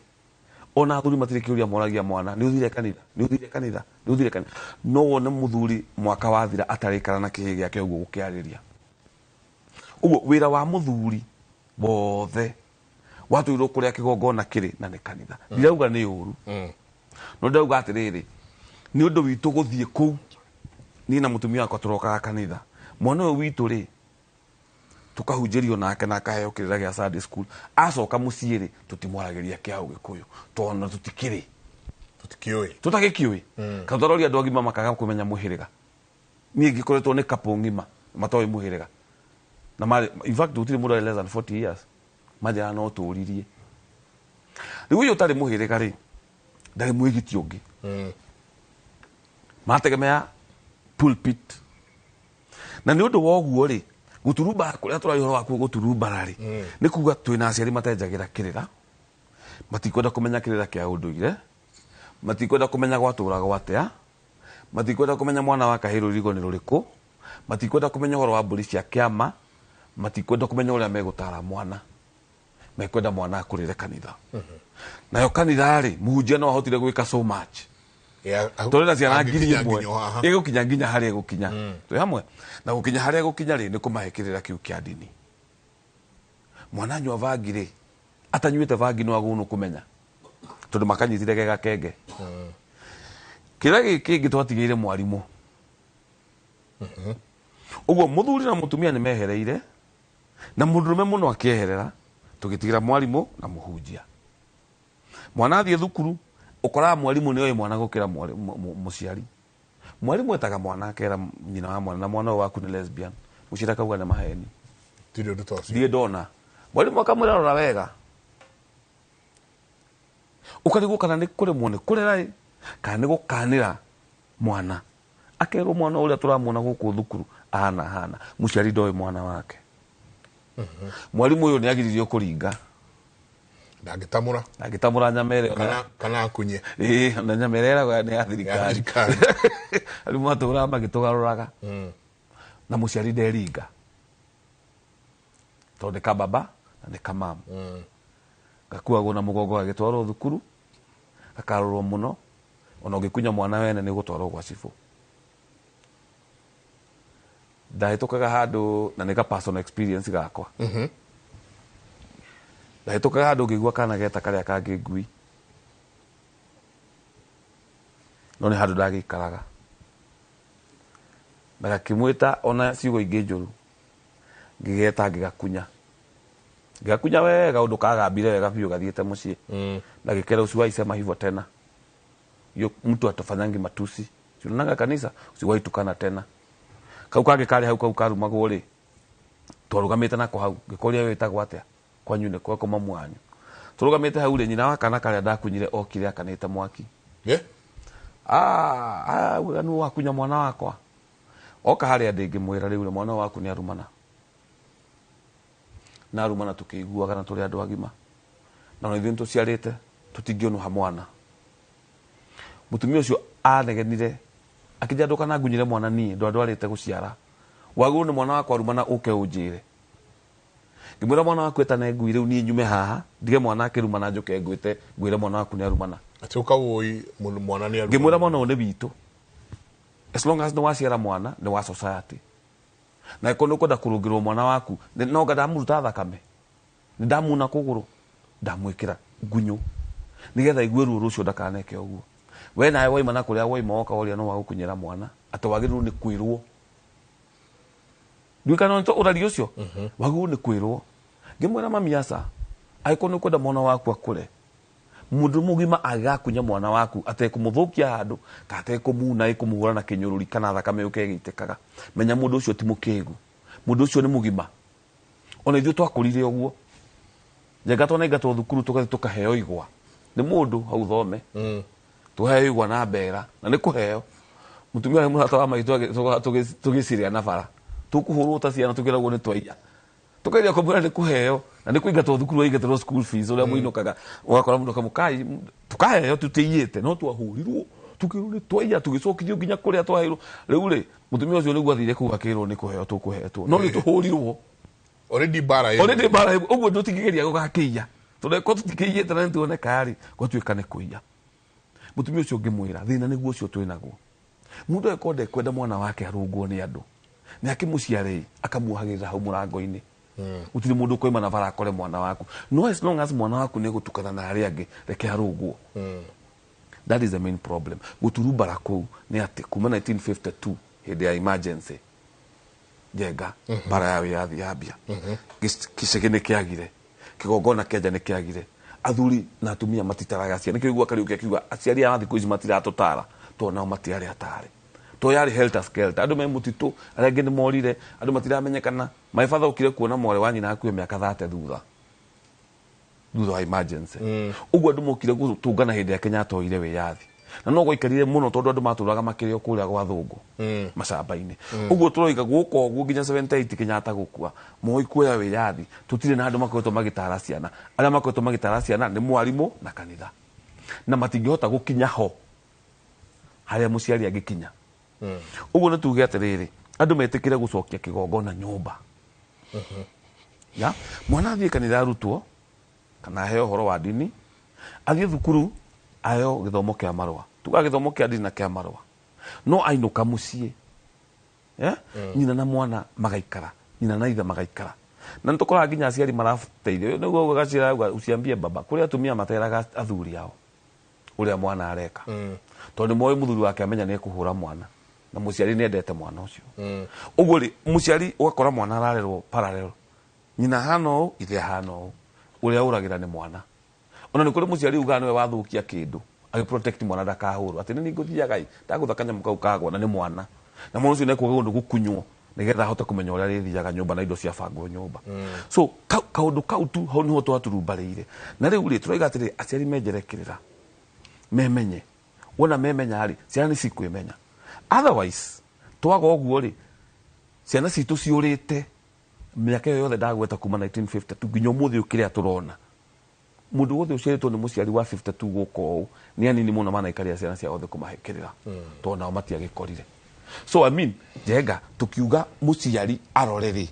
ona athuri matirĩ kĩũria moragia mwana, nĩ ũthire kanitha, nĩ ũthire kanitha, nĩ ũthire kanitha. No wone mũthuri mwaka wathira atarĩkara na kĩhĩ gĩake ũguo gũkĩarĩria. Ũguo wĩra wa mũthuri wothe watũirwo kũrĩa kĩgongona kĩrĩ na nĩ kanitha. Ndirauga nĩ ũru. No ndĩrauga atĩrĩrĩ, nĩ ũndũ witũ gũthiĩ kũu, niĩ na mũtumia wakwa tũrokaga kanitha. Mwana ũyũ witũ rĩ, tukahunjĩrio nake na akaheo kĩrĩra gĩa Sunday school. Acoka mũciĩ rĩ, tũtimwaragĩria kĩa Ũgĩkũyũ tondũ tũtikĩrĩ. Tũtikĩũĩ. Tũtagĩkĩũĩ. Kana tũroria andũ agima makaga kũmenya mũhĩrĩga. Niĩ ngĩkoretwo nĩ couple ng'ima matoĩ mũhĩrĩga. Na marĩ, in fact gũtirĩ mũndũ arĩ less than 40 years. Manjĩraga no tũririe. Rĩu ũyũ ũtarĩ mũhĩrĩga rĩ, ndarĩ mwĩgiti ũngĩ. Marategemea pulpit. Na nĩ ũndũ wa ũguo rĩ, gũturumbara kũrĩa tũraria ũhoro wakuo gũturumbara rĩ, nĩ kuga twĩna aciari matenjagĩra kĩrĩra, matikwenda kũmenya kĩrĩra kĩa ũndũire, matikwenda kũmenya gwatũragwo atĩa, matikwenda kũmenya mwana wa kahĩĩ rũrigo nĩ rũrĩkũ, matikwenda kũmenya ũhoro wa mbũri cia kĩama, matikwenda kũmenya ũrĩa megũtara mwana. Mekwenda mwana akũrĩre kanitha. Nayo kanitha rĩ, mũhunjia no ahotire gwĩka so much. Tũrĩ na ciana ngiri ĩmwe ĩgũkinya nginya harĩa ĩgũkinya. Twĩ hamwe. Na gũkinya harĩa ĩgũkinya rĩ, nĩ kũmahe kĩrĩra kĩu kĩa ndini. Mwana anyua bangi rĩ, atanyuĩte bangi no agũrwo kũmenya. Tondũ makanyitire ge gakenge. Kĩrĩra gĩkĩ kĩngĩ twatigĩire mwarimũ. Ũguo mũthuri na mũtumia nĩ mehereire, na mũndũrũme mũno akĩeherera, tũgĩtigĩra mwarimũ na mũhunjia. Mwana athiĩ thukuru, ũkoraga mwarimũ nĩ oĩ mwana gũkĩra mũciari. Mwarimũ etaga mwana akera nyina wa mwana, na mwana ũyũ waku nĩ lesbian. Mũciari akauga nĩ maheni. Ndirĩ ũndũ ta ũcio. Ndirĩ ndona. Mwarimũ akamwĩra rora wega. Ũkarigwo kana nĩ kũremwo nĩ kũrera ĩ, kana nĩ gũkanĩra mwana. Akerwo mwana ũrĩa tũramuona gũkũ thukuru ahana ahana. Mũciari ndoĩ mwana wake. Mwarimũ ũyũ nĩ agiririo kũringa. Ndangĩtamũra. Ndangĩtamũra nyama ĩrĩa. Kana akunye. Ĩĩ, na nyama ĩrĩa ĩragwo nĩ ya thirikari. Ya thirikari. Arimũ matũraga magĩtũgarũraga. Na mũciari nderinga. Tondũ nĩ ka baba na nĩ ka mama. Gakuagwo na mũgongo gagĩtwarwo thukuru, gakarorwo mũno, ona ũngĩkunya mwana wene nĩ ũgũtwarwo gwa cibũ. Ndahĩtũkaga handũ, na nĩ ka personal experience gakwa. Ndahĩtũkaga handũ ngĩigua kana geta karĩa kangĩ ngui. No nĩ handũ ndagĩikaraga. Na gakĩmwĩta ona ciugo ingĩ njũru. Ngĩgeta ngĩgakunya. Ngĩgakunya wega ũndũ kagambire wega biũ gathiĩte mũciĩ. Na gĩkera usiwahi sema hivyo tena. Yo mtu atofanyangi matusi. Si unaonaga kanisa usiwahi tukana tena. Kau kangĩ karĩ hau kau karumagwo rĩ, twarũgamĩte nako hau, ngĩkũria we wĩtagwo atĩa? Kwanyu nĩ kwa mamu wanyu. Tũrũgamĩte hau rĩ, nyina wa kana karĩa ndakunyire okire akanĩte mwaki. Uga nĩ wakunya mwana wakwa. Oka harĩa ndĩ ngĩmwĩra rĩu mwana waku nĩ arumana. Na arumana tũkĩiguaga na tũrĩ andũ agima. Na ona ithuĩ nĩtũciarĩte, tũtingĩũnũha mwana. Mũtumia ũcio anegenire, akĩnjĩra ndũkanangunyĩre mwana niĩ, ndwandwarĩte gũciara. Wagĩrĩirwo nĩ mwana wakwa arumana ũke ũnjĩre. Ngĩmwĩra mwana waku etane ngui rĩu niĩ nyume haha, ndige mwana akĩrumana njũke ngwĩte, ngwĩre mwana waku nĩ arumana. Atĩ ũkawũi mwana nĩ arumana. Ngĩmwĩra mwana ũyũ nĩ witũ. As long as nĩ waciara mwana, nĩ wa society. Na angĩkorwo nĩ ũkwenda kũrũngĩrwo mwana waku, no nga ndamũruta thakame. Nĩ ndamuna kũgũrũ, ndamwĩkĩra ngunyũ. Nĩgetha aigue ruo rũcio ndakaneke ũguo. We nawe waima na kũrĩa waima woka woria no wagũkunyĩra mwana, atĩ wagĩrĩirwo nĩ kwĩrwo. Ndiũĩ kana nĩ ũraria ũcio? Wagĩrĩirwo nĩ kwĩrwo. Ngĩmwĩra mami aca, angĩkorwo nĩ ũkwenda mwana waku akũre, mũndũ mũgima angĩgakunya mwana waku atekũmũthũkia handũ, kana atekũmuna, ĩkũmũhũra na kĩnyũrũri kana thakame yũke ĩgĩitĩkaga, menya mũndũ ũcio ti mũkĩgu, mũndũ ũcio nĩ mũgima. Ona ithuĩ twakũrire ũguo. Njenga twanaingatwo thukuru tũgathiĩ tũkaheo igwa. Nĩ mũndũ hau thome. Tũheo igwa na mbera, na nĩ kũheo. Mutumia ũrĩa mũrata wa maitũ tũgĩciria na bara. Tũkũhũrwo ta ciana tũkĩragwo nĩ twaiya. Tukageria kũmwĩra nĩ kũheo na nĩ kũingatwo thukuru waingatĩrwo school fees ũrĩa mũinũkaga ũgakora mũndũ kamũkai tukaheo tũtĩiyĩte no twahũrirwo tukĩrwo nĩ twaiya tũgĩcokithio nginya kũrĩa twaheirwo. Rĩu rĩ mũtumia ũcio nĩguo athire kũu akĩrwo nĩ kũheo tũkũhetwo no nĩ tũhũrirwo already bara ĩyo. Already bara ĩyo ũguo tũtingĩgeria gũgakĩiya tondũ ko tũtikĩiyĩte na nĩtuoneka rĩ gwatuĩka nĩ kũiya. Mũtumia ũcio ngĩmwĩra thĩna nĩguo ũcio twĩnaguo. Mũndũ angĩkorwo ndekwenda mwana wake arũngwo nĩ andũ nĩ akĩmũciarĩ akamuohagĩrĩra hau mũrango-inĩ. Gũtirĩ mũndũ ũkoima na bara akore mwana waku. No as long as mwana waku nĩ egũtukana na arĩa angĩ reke arũngwo. That is the main problem. Gũturumbara kũu nĩ atĩ kuma 1952 hĩndĩ ya emergency Njenga bara ya wĩyathi yambia gĩcegĩ nĩ kĩagire kĩgongona kĩa nja nĩ kĩagire athuri na atumia matitaraga ciana. Nĩkĩo ũiguaga Kariũki akiuga aciari a thikũ ici matiratũtara tondũ nao matiarĩ atarĩ. To yarĩ helter skelter andũ me mũtitũ arĩa angĩ nĩ morire andũ matiramenyekana. My father okire kuona mwarĩ wa nyina hakuhĩ mĩaka 30 thutha wa emergency. Ũguo andũ mokire gũtũngana hĩndĩ ya Kenyatta oire wĩyathi na no gwaikarire mũno tondũ andũ matũraga makĩrĩ o kũrĩa gwa thũngũ macamba-inĩ. Ũguo tũroiga gũka ũguo nginya 78 Kenyatta gũkua Moi kuoya wĩyathi tũtirĩ na andũ makoretwo magĩtara ciana. Arĩa makoretwo magĩtara ciana nĩ mwarimũ na kanitha na matingĩhota gũkinya ho harĩa mũciari angĩkinya. Ũguo nĩ tuge atĩrĩrĩ andũ metĩkĩre gũcokia kĩgongona nyũmba. Ya mwana athiĩ kanitha arutwo kana aheo ũhoro wa ndini athiĩ thukuru aheo gĩthomo kĩa marũa tuga gĩthomo kĩa ndini na kĩa marũa no ainũka mũciĩ nyina na mwana magaikara nyina na ithe magaikara na nĩtũkoraga nginya aciari marateithio nĩguo gacira uciambie baba kũrĩa atumia materaga athuri ao ũrĩa mwana areka tondũ moĩ mũthuri wake amenya nĩ ekũhũra mwana na mũciari nĩ endete mwana ũcio. Ũguo rĩ mũciari ũgakora mwana ararerwo parallel nyina hana ũũ ithe hana ũũ ũrĩa ũragĩra nĩ mwana. Ona nĩ kũrĩ mũciari ugaga nĩwe wathũkia kĩndũ agĩ protect mwana ndakahũrwo atĩ nĩ ngũthiaga ĩ ndagũtha kanyamũ kau kagwa na nĩ mwana na mwana ũcio nĩekwaga ũndũ gũkunywo nĩgetha ahote kũmenya ũrĩa arĩthiaga nyũmba na indo ciabangwo nyũmba. So kaũndũ kau tu hau nĩho twaturumbarĩire. Na rĩu rĩ tũroiga atĩrĩ aciari menjere kĩrĩra memenye wona memenya rĩ ciana nĩ cikwĩmenya. Otherwise twaga ũguo rĩ ciana citũ ciũrĩte mĩaka ĩyo yothe ndagweta kuma 1952 nginya ũmũthĩ ũyũ kĩrĩa tũrona. Mũndũ wothe ũciarĩtwo nĩ mũciari wa 52 gũka ũũ nĩ anini mũno manaikaria ciana ciao othe kũmahe kĩrĩra tondũ nao matiagĩkorire. So I mean Njenga tukiuga mũciari arore rĩ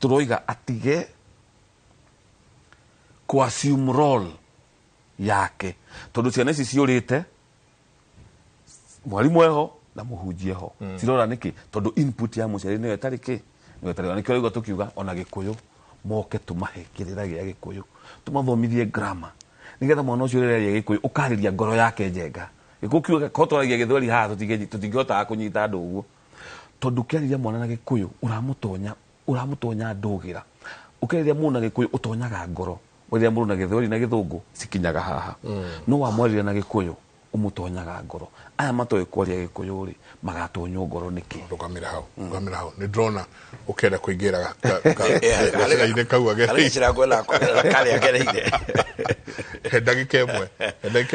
tũroiga atige kũ assume role yake tondũ ciana ici ciũrĩte mwarimũ eho na mũhunjia ho cirora nĩkĩ tondũ input ya mũciari nĩyo ĩtarĩ kĩ nĩyo ĩtarĩ. Nĩkĩo ũraigua tũkiuga ona Gĩkũyũ moke tũmahe kĩrĩra gĩa Gĩkũyũ tũmathomithie grammar nĩgetha mwana ũcio ũrĩa araria Gĩkũyũ ũkarĩria ngoro yake Njenga. Gĩkũyũ kiuga ko twaragia Gĩthweri haha tũtingĩhotaga kũnyita andũ ũguo tondũ ũkĩarĩria mwana na Gĩkũyũ ũramũtonya ndũgĩra. Ũkĩarĩria mũndũ na Gĩkũyũ ũtonyaga ngoro warĩria mũndũ na Gĩthweri na Gĩthũngũ cikinyaga haha no wamwarĩria na Gĩkũyũ ũmũtonyaga ngoro. Aya matoĩ kwaria Gĩkũyũ rĩ magatonywo ngoro nĩkĩ? Rũgamĩra hau rũgamĩra hau nĩ ndĩrona ũkĩenda kũingĩra gacĩra-inĩ kau agereire karĩa agereire. He ndagĩka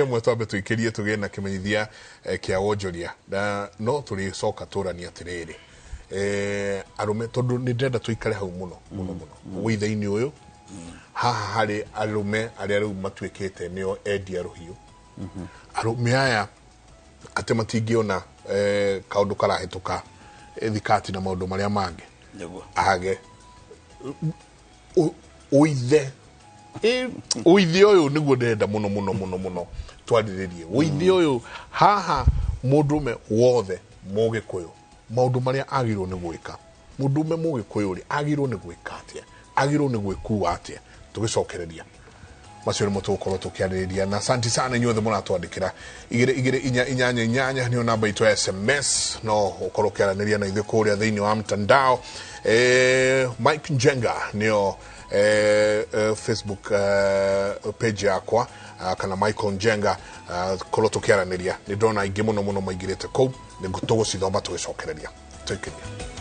ĩmwe twambe tũikĩrie tũgĩe na kĩmenyithia kĩa wonjoria na no tũrĩcoka tũranie atĩrĩrĩ arũme tondũ nĩ ndĩrenda tũikare hau mũno mũno mũno wĩithe-inĩ ũyũ haha harĩ arũme arĩa rĩu matuĩkĩte nĩo endia rũhiũ. Arũme aya atĩ matingĩona kaũndũ karahĩtũka thikati na maũndũ marĩa mangĩ age ũithe ũithe ũyũ nĩguo ndĩrenda mũno mũno mũno mũno twarĩrĩrie ũithe ũyũ haha mũndũrũme wothe mũgĩkũyũ maũndũ marĩa agĩrĩirwo nĩ gwĩka mũndũrũme mũgĩkũyũ rĩ agĩrĩirwo nĩ gwĩka atĩa agĩrĩirwo nĩ gwĩkua atĩa tũgĩcokereria macio nĩmo tũgũkorwo tũkĩarĩrĩria. Na asante sana inyuothe mũratwandĩkĩra 2 2 4 8 8 nĩyo namba itũ ya SMS no ũkorwo ũkĩaranĩria na ithuĩ kũrĩa thĩinĩ wa mtandao. Mike Njenga nĩyo Facebook page yakwa kana Michael Njenga korwo tũkĩaranĩria. Nĩ ndona aingĩ mũno mũno maingĩrĩte kũu nĩ tũgũcithoma tũgĩcokereria. Tũikĩrie.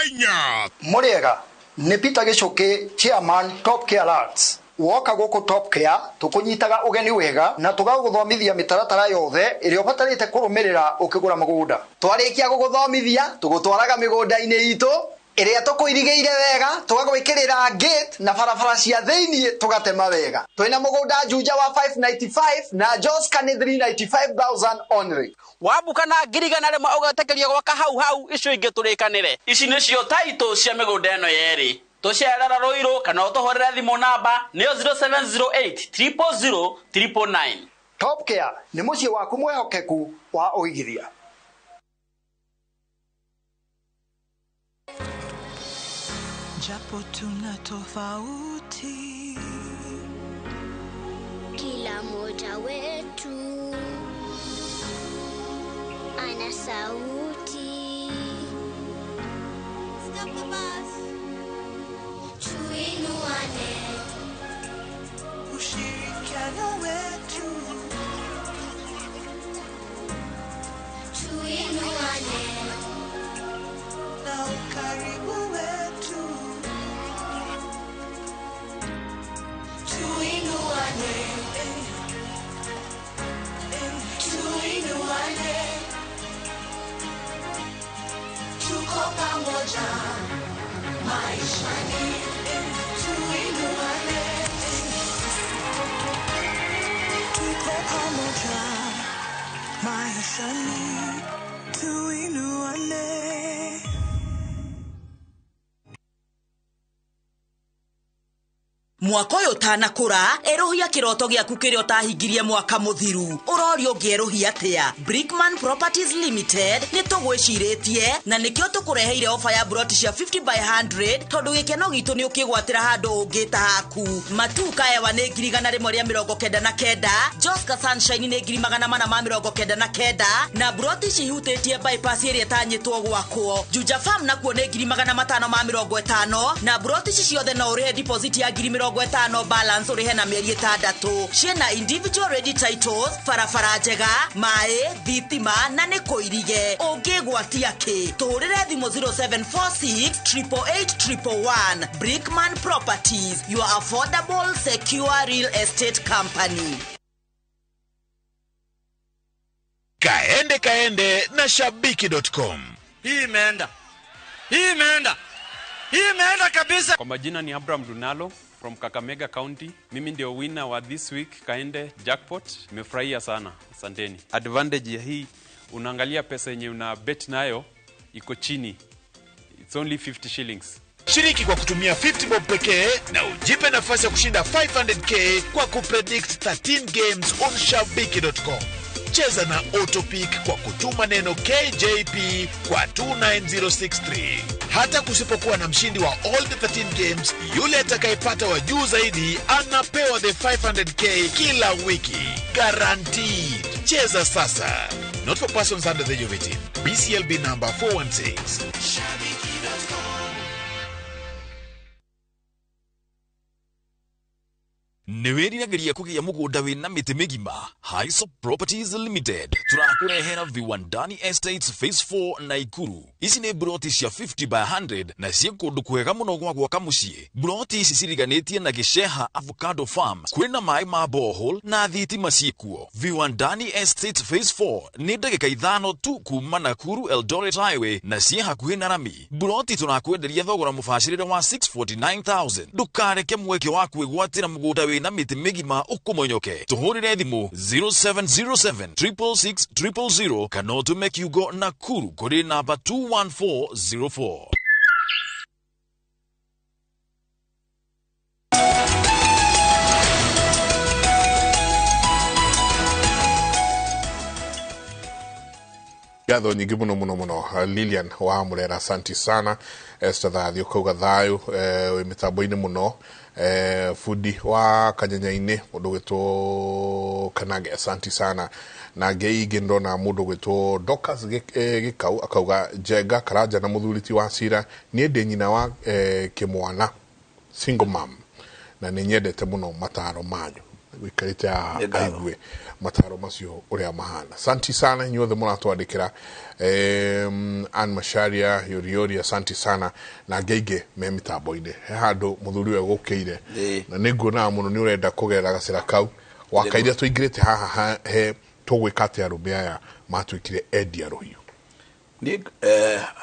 Kenya. Mũrĩega nĩ Peter Gĩcũkĩ, chairman Top Care Lands. Woka gũkũ Top Care tũkũnyitaga ũgeni wega na tũgagũthomithia mĩtaratara yothe ĩrĩa ũbatarĩte kũrũmĩrĩra ũkĩgũra mũgũnda. Twarĩkia gũgũthomithia tũgũtwaraga mĩgũnda-inĩ itũ ĩrĩa tũkũirigĩire wega, tũgagwĩkĩrĩra gate na barabara cia thĩiniĩ tũgatema wega. Twĩna mũgũnda Juja wa 595 na Joska nĩ 395,000 only. Wambuka na 100,000 ũgetĩkĩrio gwaka hau hau, icio ingĩ tũrĩkanĩre. Ici nĩcio taitũ cia mĩgũnda ĩno yerĩ. Tũcerera Rũirũ kana ũtũhũrĩre thimũ namba nĩyo 0708 000 999. Top Care nĩ mũciĩ waku mwĩhokeku wa ũigithia. Japo tuna tofauti, kila mmoja wetu ana sauti. Stop the bus. Tuinuane, ushirikiano wetu, tuinuane na ukaribu wetu, tuinuane, tuinuane, tuko pamoja maishani, tuinuane, tuko pamoja maishani, tuinuane. Mwaka ũyũ ũtanakũra erũhia kĩroto gĩaku kĩrĩa ũtahingirie mwaka mũthiru. Ũrorio ũngĩerũhia atĩa? Brickman Properties Limited nĩ tũgwĩcirĩtie na nĩkĩo tũkũreheire ofa ya broti cia 50 by 100 tondũ gĩkeno gitũ nĩ ũkĩgwatĩra handũ ũngĩta haku. Matuka ewa nĩ 199,000, Joska Sunshine nĩ 499,000 na broti ici ihutĩtie bypass ĩrĩa ĩtanyĩtwo gwakwo. Juja Farm nakuo nĩ 550,000 na broti ici ciothe no ũrĩhe deposit ya 50,000 balance ũrĩhe na mĩeri 6. Ciĩna individual ready titles, barabara njega, maĩ, thitima na nĩ kũirige. Ũngĩgwatia kĩ? Tũhũrĩre thimũ 0746 888 111. Brickman Properties, your affordable, secure real estate company. Kaende kaende na shabiki.com. Hii imeenda. Hii imeenda. Hii imeenda kabisa. Kwa majina ni Abraham Dunalo from Kakamega County. Mimi ndio winner wa this week Kaende Jackpot. Nimefurahia sana. Asanteni. Advantage ya hii, unaangalia pesa yenye una bet nayo iko chini. It's only 50 shillings. Shiriki kwa kutumia 50 bob pekee na ujipe nafasi ya kushinda 500k kwa kupredict 13 games on shabiki.com. Cheza na Autopick kwa kutuma neno KJP kwa 29063. Hata kusipokuwa na mshindi wa all the 13 games, yule atakayepata wa juu zaidi anapewa the 500k kila wiki. Guaranteed. Cheza sasa. Not for persons under the age of 18. BCLB number 416. Shabiki.com. Nĩ wĩriragĩria kũgĩa mũgũnda wĩna mĩtĩ mĩgima? Hisop Properties Limited tũrakũrehera Viwandani Estates Phase 4 Naikuru. Ici nĩ broti cia 50 by 100 na ciĩ kũndũ kwega mũno gwa gwaka mũciĩ. Broti ici ciriganĩtie na Gĩceha Avocado Farm, kwĩna maĩ ma borehole na thitima ciĩkuo. Viwandani Estates Phase 4 nĩ ndagĩka 5 tu kuma Nakuru Eldoret Highway na ciĩ hakuhĩ na rami. Broti tũrakwenderia thogora mũbacĩrĩre wa 649,000. Ndũkareke mweke wa kwĩgwatĩra mũgũnda wĩna mĩtĩ mĩgima ũkũmonyoke. Tũhũrĩre thimũ 0707 666 000 kana ũtũme kiugo Nakuru kũrĩ namba 21404. Ngatho nyingĩ mũno mũno mũno Lilian wa Murera, asanti sana. Esther Thathi ũkauga thayũ, wĩ mĩtambo-inĩ mũno. Fundi wa Kanyanya-inĩ mũndũ ũgwĩtwo Kanange, asanti sana. Na ngei ingĩ ndona mũndũ ũgwĩtwo Dorcas Gĩkau akauga Njenga Karanja na mũthuri ti wa Cira, niĩ ndĩ nyina wa kĩmwana, single mom, na nĩ nyendete mũno mataro manyu. Gũikarĩte haha aigue mataro macio ũrĩa mahana. Asante sana inyuothe mũratwandĩkĩra. Ann Macharia Yoriori, asante sana, na angĩ aingĩ me mĩtambo-inĩ. He handũ mũthuri ũyũ gũkĩire na nĩ nguonaga mũno nĩ ũrenda kũgerera gacĩra kau wakaire tũingĩrĩte haha he tũgwĩka atĩ arũme aya matuĩkire endia rũhiũ. Niĩ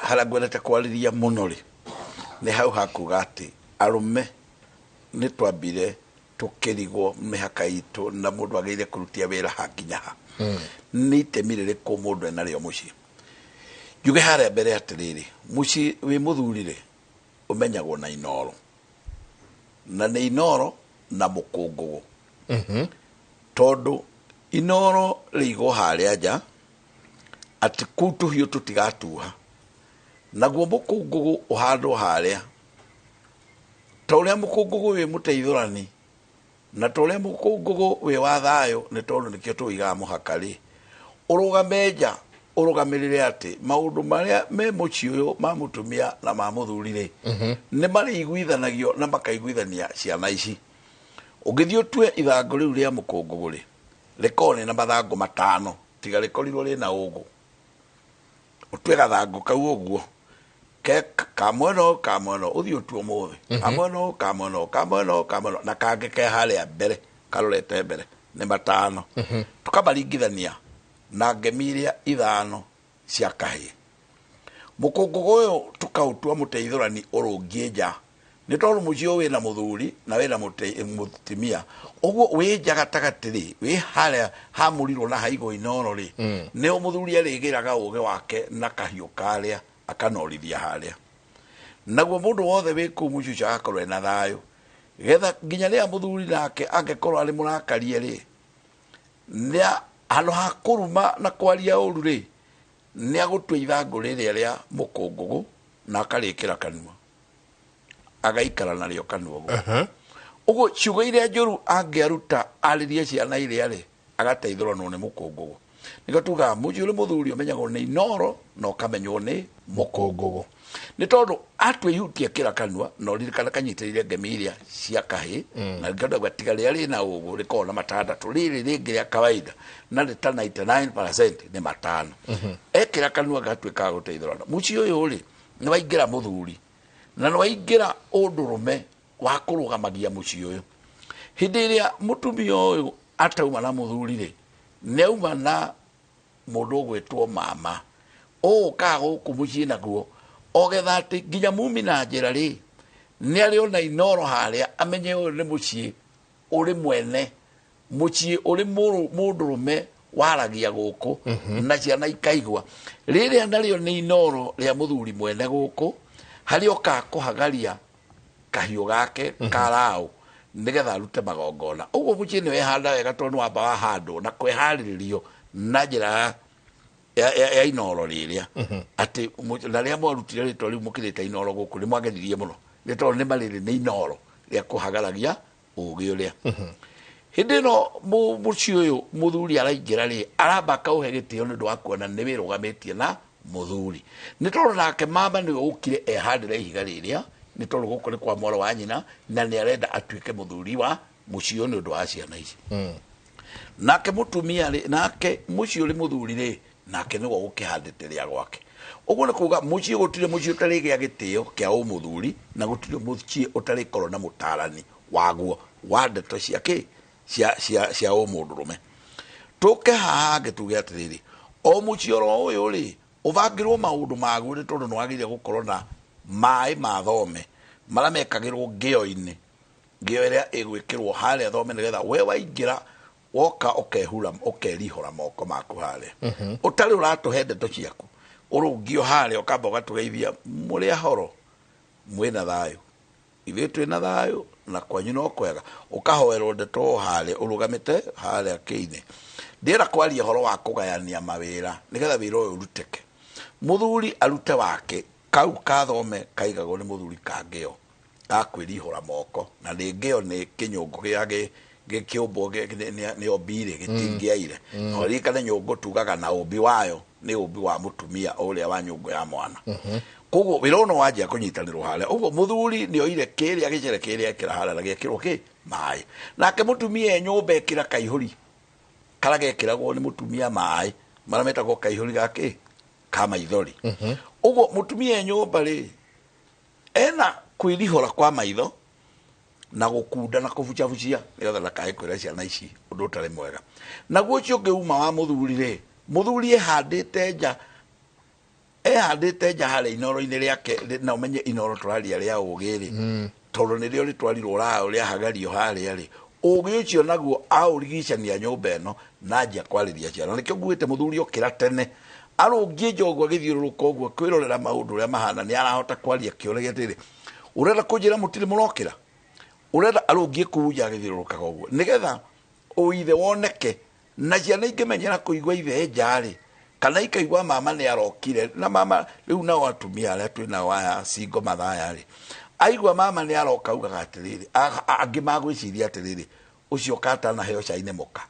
harĩa ngwendete kwarĩria mũno rĩ nĩ hau hakuga atĩ arũme nĩ twambire tũkĩrigwo mĩhaka itũ na mũndũ agĩrĩire kũrutia wĩra ha nginya ha. Nĩ itemi rĩrĩkũ mũndũ enarĩo mũciĩ? Njuge harĩa mbere atĩrĩrĩ, mũciĩ wĩ mũthuri rĩ ũmenyagwo na inoro, na nĩ inoro na mũkũngũgũ. Tondũ inoro rĩigwo harĩa nja atĩ kũu tũhiũ tũtigatuha, naguo mũkũngũgũ ũhandwo harĩa ta ũrĩa mũkũngũgũ wĩ mũteithũrani na ta ũrĩa mũkũngũgũ wĩ wa thayũ, nĩ tondũ nĩkĩo tũigaga mũhaka rĩ, ũrũgame nja ũrũgamĩrĩre atĩ maũndũ marĩa me mũciĩ ũyũ ma mũtumia na ma mũthuri rĩ nĩ marĩiguithanagio na makaiguithania ciana ici. Ũngĩthiĩ ũtue ithangũ rĩu rĩa mũkũngũgũ rĩ, rĩkorwo rĩna mathangũ matano, tiga rĩkorirwo rĩna ũgũ, ũtue gathangũ kau ũguo ke ka mwena ũyũ ka mwena ũyũ, ũthiĩ ũtue ũmũthĩ ka mwena ũyũ ka mwena ũyũ ka mwena ũyũ ka mwena ũyũ, na kangĩ ke harĩa mbere karorete mbere nĩ matano. Tũkamaringithania na ngemi iria ithano cia kahĩĩ. Mũkũngũgũ ũyũ tũkaũtua mũteithũrani ũrũngiĩ nja, nĩ tondũ mũciĩ ũyũ wĩna mũthuri na wĩna mũtumia, ũguo wĩ nja gatagatĩ rĩ, wĩ harĩa hamũrirwo na haigwo inoro rĩ, nĩho mũthuri arĩgĩraga ũgĩ wake na kahiũ karĩa akanorithia harĩa, naguo mũndũ wothe wĩ kũu mũciĩ ũcio agakorwo ena thayũ, getha nginya rĩrĩa mũthuri nake angĩkorwo arĩ mũrakarie rĩ, nĩa handũ ha kũruma na kwaria ũru rĩ, nĩ agũtua ithangũ rĩrĩa rĩa mũkũngũgũ na akarĩkĩra kanua, agaikara narĩo kanua ũguo. Ũguo ciugo iria njũru angĩaruta arĩrie ciana iria rĩ, agateithũranwo nĩ mũkũngũgũ. Nĩkĩo tugaga mũciĩ ũrĩ mũthuri ũmenyagwo nĩ inoro na ũkamenywo nĩ mũkũngũgũ, nĩ tondũ atua ihuti ekĩra kanua na ũririkane kanyitĩrĩire ngemi iria cia kahĩĩ, na rĩkenda tiga rĩrĩa rĩna ũgũ rĩkoragwo na matandatũ, rĩrĩ rĩngĩ rĩa kawaida na rĩ ta 99% nĩ matano. Ekĩra kanua gatuĩka ga gũteithũrana. Mũciĩ ũyũ rĩ nĩ waingĩra mũthuri na nĩ waingĩra ũndũrũme wa kũrũgamagia mũciĩ ũyũ. Hĩndĩ ĩrĩa mũtumia ũyũ atauma na mũthuri rĩ, nĩ auma na mũndũ ũgwĩtwo mama, ũũkaga gũkũ mũciĩ naguo ogetha atĩ nginya mumi na njĩra rĩ, nĩ arĩ ona inoro harĩa amenye ũyũ nĩ mũciĩ ũrĩ mwene, mũciĩ ũrĩ mũndũrũme waragia gũkũ na ciana ikaigua. Rĩrĩa narĩo nĩ inoro rĩa mũthuri mwene gũkũ, harĩa okaga kũhagaria kahiũ gake karaũ nĩgetha arute magongona. Ũguo mũciĩ nĩ wehanda wega tondũ nĩ wamba wahandwo na kwĩharĩrĩrio na njĩra ya inoro rĩrĩa atĩ na rĩrĩa mwarutire rĩtwa rĩu mũkĩrĩte inoro gũkũ nĩ mwageririe mũno, nĩ tondũ nĩ marĩrĩ nĩ inoro rĩa kũhagaragia ũgĩ ũrĩa. Hĩndĩ ĩno mũciĩ ũyũ mũthuri araingĩra rĩ, aramba akaũhe gĩtĩo nĩ ũndũ wa kuona nĩ wĩrũgamĩtie na mũthuri, nĩ tondũ nake mama nĩwe ũkire ehandĩre ihiga rĩrĩa, nĩ tondũ gũkũ nĩ kwa mwarĩ wa nyina na nĩ arenda atuĩke mũthuri wa mũciĩ ũyũ nĩ ũndũ wa ciana ici. Nake mũtumia rĩ, nake mũciĩ ũrĩ mũthuri rĩ, nake nĩwe ũkĩhandĩte rĩa gwake. Ũguo nĩ kuga mũciĩ gũtirĩ mũciĩ ũtarĩgĩa gĩtĩo kĩa ũmũthuri na gũtirĩ mũciĩ ũtarĩkorwo na mũtarani waguo wa ndeto cia kĩ cia ũmũndũrũme. Tũke haha hangĩ tuge atĩrĩrĩ, o mũciĩ oro ũyũ rĩ ũbangĩrwo maũndũ maguo, nĩ tondũ nĩ wagĩrĩire gũkorwo na maĩ ma thome marĩa mekagĩrwo ngĩo-inĩ, ngĩo ĩrĩa ĩgwĩkĩrwo harĩa thome nĩgetha we waingĩra woka ũkehura ũkerihũra moko maku harĩa ũtarĩ ũratũhe ndeto ciaku, ũrũngio harĩa ũkamba ũgatũgeithia mũrĩ ahoro mwĩna thayũ, ithuĩ twĩna thayũ na kwanyu no kwega, ũkahoerwo ndeto o harĩa ũrũgamĩte harĩa kĩinĩ. Ndĩrenda kwaria ũhoro wa kũgayania mawĩra nĩgetha wĩra ũyũ ũrutĩke. Mũthuri arute wake, kau kathome kaigagwo nĩ mũthuri kangĩo ga kwĩrihũra moko, na nĩ ngĩo nĩ kĩnyũngũ gĩa gĩkĩũmbwo nĩ ũmbi rĩ, gĩtingĩaire. Na ũririkane nyũngũ tugaga na ũmbi wayo nĩ ũmbi wa mũtumia ũrĩa wa nyũngũ ya mwana. Koguo wĩra ũyũ no wanjia kũnyitanĩrwo harĩa. Ũguo mũthuri nĩ oire kĩrĩa gĩcere kĩrĩa ekĩra harĩa na gĩekĩrwo kĩ Maĩ. Nake mũtumia e nyũmba ekĩra kaihũri karĩa gekĩragwo nĩ mũtumia maĩ marĩa metagwo kaihũri gakĩ ka maithori. Ũguo mũtumia e nyũmba rĩ ena kwĩrihũra kwa maitho na gũkunda na kũbucabucia nĩgetha ndakae kwĩra ciana ici ũndũ ũtarĩ mwega. Naguo ũcio ũngĩ uma wa mũthuri rĩ, mũthuri ehandĩte nja, ehandĩte nja harĩa inoro-inĩ rĩake, na ũmenye inoro tũraria rĩa ũgĩ rĩ, tondũ nĩrĩo rĩtwarirwo raũ rĩahagario harĩa rĩ, ũgĩ ũcio naguo aũrigicania nyũmba ĩno na anjia kwarĩria ciana. Nĩkĩo nguĩte mũthuri okĩra tene arũngie nja ũguo agĩthiũrũrũka ũguo kwĩrorera maũndũ ũrĩa mahana, nĩ arahota kwaria kĩũria atĩrĩ, ũrenda kũnjĩra mũtirĩ mũrokĩra? Ũrenda arũngie kũu nja agĩthiũrũrũkaga ũguo nĩgetha ũithe woneke, na ciana ingĩmenyera kũigua ithe nja rĩ, kana ikaigua mama nĩ arokire, na mama rĩu nao atumia arĩa twĩ nao aya single mathaya rĩ, aigua mama nĩ aroka augaga atĩrĩrĩ, angĩ magwĩciria atĩrĩrĩ, ũcio katanaheo cai nĩ mũka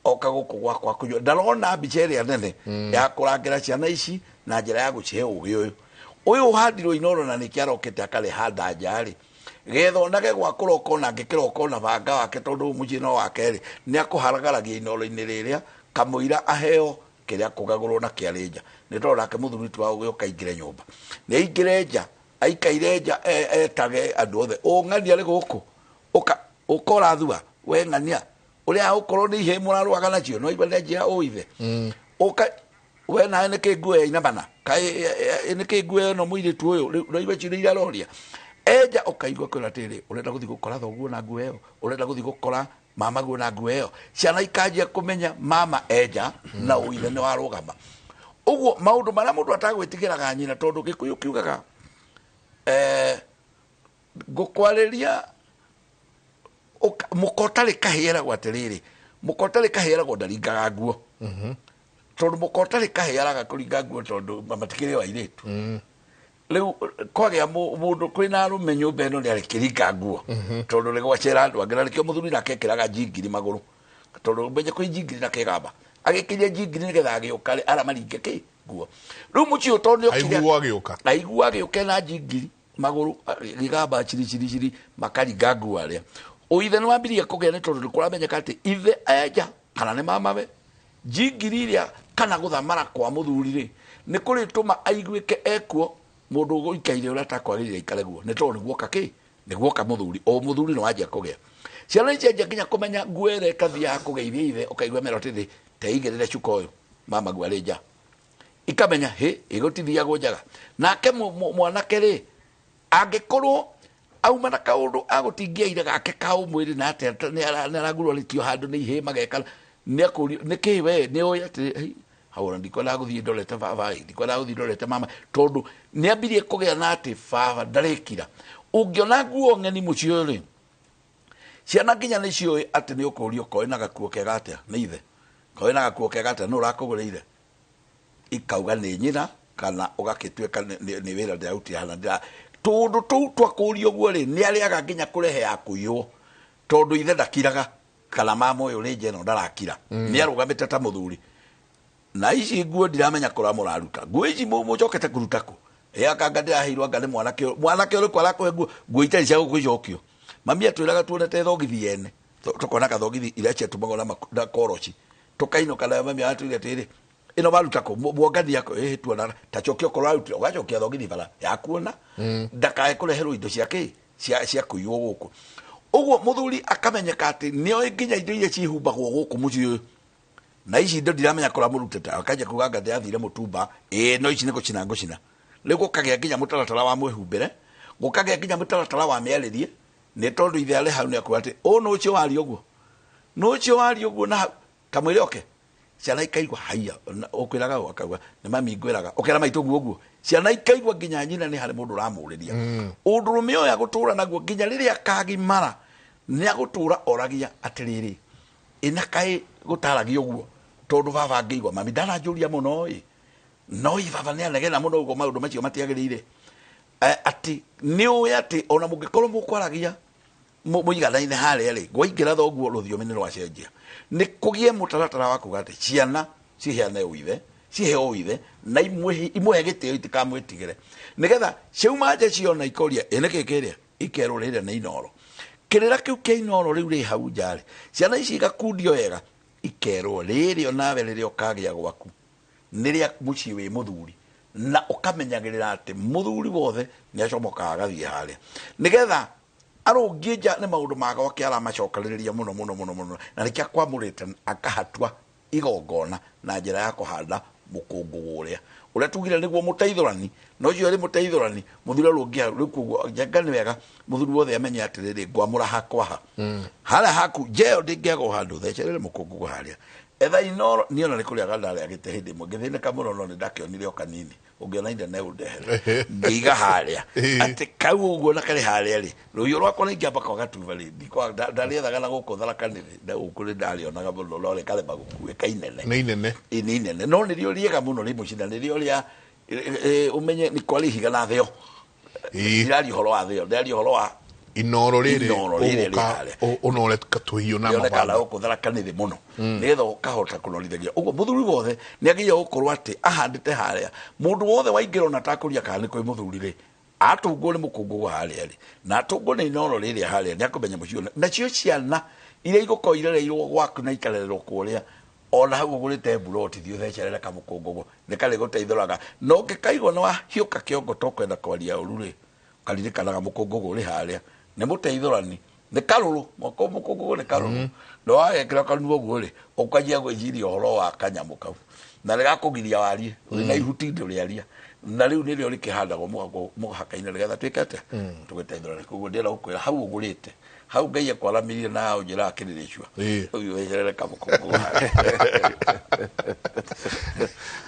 oka gũkũ gwakwa kũnyua, ndarona mbica ĩrĩa nene ya kũrangĩra ciana ici na njĩra ya gũcihe ũgĩ ũyũ. Ũyũ ũhandirwo inoro na nĩkĩo arokĩte akarĩhanda nja rĩ, getha onage gwa kũroka ona angĩkĩroka ona banga wake tondũ mũciĩ no wake rĩ, nĩ akũharagaragia inoro-inĩ rĩrĩa kamũira aheo kĩrĩa kũgagũrwo na kĩarĩ nja. Nĩ tondũ nake mũthuri ti wa ũgĩ ũka aingĩre nyũmba, nĩ aingĩre nja, aikaire nja etage andũ othe, ũng'ania rĩ gũkũ, ũka ũrathua we ng'ania ũrĩa ũkorwo nĩ ihĩĩ mũrarũaga nacio no igua nĩ anjia ũithe ũka we nawe nĩkĩ nguo yainamana kaĩ nĩkĩ nguo ĩno mũirĩtu ũyũ rĩu no igua ciũria iria aroria enja ũkaigua kwĩra atĩrĩ, ũrenda gũthiĩ gũkora thoguo na nguo ĩyo, ũrenda gũthiĩ gũkora mama guo na nguo ĩyo. Ciana ikanjia kũmenya mama enja na ũithe nĩ warũgama. Ũguo maũndũ marĩa mũndũ atagwĩtigĩraga nyina, tondũ Gĩkũyũ kiugaga ngũkwarĩria mũka ũtarĩ kahĩĩ eragwo atĩrĩrĩ, mũka ũtarĩ kahĩĩ eragwo ndaringaga nguo, tondũ mũka ũtarĩ kahĩĩ araga kũringa nguo tondũ matikĩrĩ o airĩtu. Rĩu kwagĩa mũndũ kwĩna arũme nyũmba ĩno nĩ arĩkĩringa nguo tondũ nĩ gwacera andũ angĩ, na nĩkĩo mũthuri nake ekĩraga njingiri magũrũ, tondũ ũmenye kwĩ njingiri na kĩgamba, agĩkĩria njingiri nĩgetha agĩũka rĩ aramaringe kĩ nguo. Rĩu mũciĩ ũyũ tondũ nĩ okire aiguo agĩũka, aigua agĩũka na njingiri magũrũ gĩgamba chiri chiri chiri makaringa nguo arĩa. Ũithe nĩ wambirie kũgĩa nĩ tondũ nĩ kũramenyeka atĩ ithe enja kana nĩ mamawe njingiri iria kana gũthamara kwa mũthuri rĩ nĩ kũrĩtũma aiguĩke ekuo mũndũ ũikaire ũrĩa atakwagĩrĩire aikare guo, nĩ tondũ nĩguoka kĩ nĩguoka mũthuri, o mũthuri nĩ wanjia kũgĩa ciana ici anjia nginya kũmenya nguo ĩrĩa ĩkathiaga kũgeithia ithe, ũkaigua mera atĩrĩ teigĩrĩre cuka ũyũ mama guo arĩ nja, ikamenya hĩ ĩgũtithiagwo njaga. Nake mwanake rĩ angĩkorwo auma na kaũndũ agũtingia ire gake ka ũmwĩrĩ na atĩa nĩ aragurarĩtio handũ nĩ ihĩĩ mageka, nĩ akũrio nĩkĩ we nĩ ũĩ atĩ hau ona ndikwendaga gũthiĩ ndorete baba ĩ, ndikwendaga gũthiĩ ndorete mama, tondũ nĩ ambirie kũgĩa na atĩ baba ndarĩkira. Ũngĩona nguo ng'eni mũciĩ ũyũ rĩ, ciana nginya nĩ ciũĩ atĩ nĩ ũkũrio koĩ na gakuo kega atĩa nĩ ithe, koĩ na gakuo kega atĩa nũ ũrakũgũrĩire, ikauga nĩ nyina kana ũgakĩtuĩka nĩ wĩra ndĩrarutire hana ndĩra tũndũ tũu twakũrio ũguo rĩ nĩ arĩaga nginya kũrehe ya kũiywo, tondũ ithe ndakiraga kana mama ũyũ rĩ nja ĩno ndarakira, nĩ arũgamĩte ta mũthuri. Na ici nguo ndiramenya kũrĩa mũraruta nguo ici mũcokete kũruta kũ, ĩ akanga ndĩraheirwo anga nĩ mwanake ũyũ, mwanake ũrĩkũ arakũhe nguo, nguo itarĩ cia gũgĩcokio. Mami atwĩraga tuonete thogithi ene, tũkona kathogithi iria ciatumagwo na koroci, tũkainũka nayo mami aratwĩra atĩrĩ ĩno waruta kũ, mwongania kũ, ĩhĩ tuona ta cokia okorwo warutire ũgacokia thogithi bara ya kuona, ndakae kũreherwo indo cia kĩ cia kũiywo gũkũ. Ũguo mũthuri akamenyeka atĩ nĩoĩ nginya indo iria cihumbagwo gũkũ mũciĩ ũyũ, na ici indo ndiramenya kũrĩa mũrutĩte, akanjia kuga anga ndĩrathire mũtumba, ĩĩ no ici nĩ gũcina ngũcina. Rĩu gũkagĩa nginya mũtaratara wa mwĩhumbĩre, gũkagĩa nginya mũtaratara wa mĩarĩrie, nĩ tondũ ithe arĩ hau nĩ akuga atĩ ũũ nũ ũcio waria ũguo, nũ ũcio waria ũguo na hau kamwĩre oke. Ciana ikaigua haiya, ũkwĩraga ũũ, akauga nĩ mami ngwĩraga, ũkera maitũ ũguo ũguo. Ciana ikaigua nginya nyina nĩ harĩ mũndũ ũramũrĩria. Ũndũrũme ũyũ agũtũra naguo nginya rĩrĩa akagimara nĩ agũtũra oragia atĩrĩrĩ, ĩna kaĩ gũtaragia ũguo, tondũ baba angĩigua mami ndaranjũria mũno ĩ, no ĩ baba nĩ anegena mũno ũguo maũndũ macio matiagĩrĩire. Atĩ nĩ ũĩ atĩ ona mũngĩkorwo mũkwaragia mũiganaine harĩa rĩ, gwaingĩra thoguo rũthiomi nĩ rwacenjia. Nĩ kũgĩe mũtaratara wa kuga atĩ ciana ciheane ũithe, ciheo ũithe na imũhe gĩtĩo itikamwĩtigĩre, nĩgetha ciauma nja ciona ikoria ĩ nĩkĩ kĩrĩa, ikerwo rĩrĩa nĩ inoro. Kĩrĩra kĩu kĩa Inooro rĩu rĩ hau nja rĩ, ciana ici igakundio wega, ikerwo rĩrĩ onawe rĩrĩa ũkagĩa gwaku nĩ rĩa mũciĩ wĩ mũthuri, na ũkamenyagĩrĩra atĩ mũthuri wothe nĩ acomokaga agathiĩ harĩa nĩgetha arũngie nja nĩ maũndũ ma gwake aramacokanĩrĩria mũno mũno mũno mũno, na nĩkĩo akwamũrĩte akahatua igongona na njĩra ya kũhanda mũkũngũgũ ũrĩa ũrĩa tugire nĩguo mũteithũrani, na ũcio arĩ mũteithũrani mũthuri arũngie hau. Rĩu koguo njenga nĩ wega mũthuri wothe amenye atĩrĩrĩ, ngwamũra hakwa ha harĩa haku njeo ndĩngĩaga handũ thecerere mũkũngũgũ harĩa etha Inooro. Niĩ ona nĩ kũrĩaga ndarĩagĩte hĩndĩ ĩmwe ngĩthĩnĩka mũno, no nĩ ndakĩonire o kanini, ũngĩona inene ũndehere ngĩiga harĩa atĩ kau ũguo na karĩ harĩa rĩ, rũhiũ rwakwa nĩingĩamba kwaga tuba rĩ, ndarĩethaga na gũkũ Tharaka Nithi na gũkũ nĩ ndarĩonaga mũno, no rĩkarema gũkuĩka inene. Nĩ inene. Ĩ, nĩ inene, no nĩrĩo rĩega mũno rĩ mũcina, nĩrĩo rĩa ũmenye nĩ kwarĩ ihiga na thĩo. Ndĩraria ũhoro wa thĩo, ndĩraria ũhoro wa Inooro rĩrĩ. Inooro rĩrĩ rĩ ũgũka harĩa. Ũnore katũhiũ na rĩonekaga mabanga. Gũkũ Tharaka Nithi mũno nĩgetha ũkahota kũnorithagia ũguo mũthuri wothe nĩ agĩrĩire gũkorwo atĩ ahandĩte harĩa mũndũ wothe waingĩra ona atakũria kana nĩ kwĩ mũthuri rĩ, atũngwo nĩ mũkũngũgũ harĩa rĩ, na atũngwo nĩ Inooro rĩrĩa harĩa, nĩ akũmenya mũciĩ ũyũ. Nacio ciana iria igũkorwo irereirwo gwaku na ikarererwo kũrĩa, ona hau ũgũrĩte mburoti, thiĩ ũthecerere kamũkũngũgũ nĩ karĩ gũteithũraga, na ũngĩkaigua nĩ wahiũka kĩongo tokwenda kwaria ũru rĩ, karirikanaga mũkũngũgũ ũrĩ harĩa nĩ mũteithũrani, nĩ karũrũ mwako mũkũngũgũ nĩ karũrũ, na wagekĩra kanua ũguo rĩ, ũkanjia gwĩciria ũhoro wa kanyamũ kau na rĩgakũgiria warie wĩna ihuti ndũrĩaria, na rĩu nĩrĩo rĩkĩhandagwo mũhaka-inĩ nĩgetha twĩke atĩa, tũgĩteithũrane. Koguo ndĩrenda gũkwĩra hau ũgũrĩte hau Ngai akwaramirie na ũnjĩra akĩrĩrĩcua ũthiĩ weherere kamũkũngũgũ harĩa.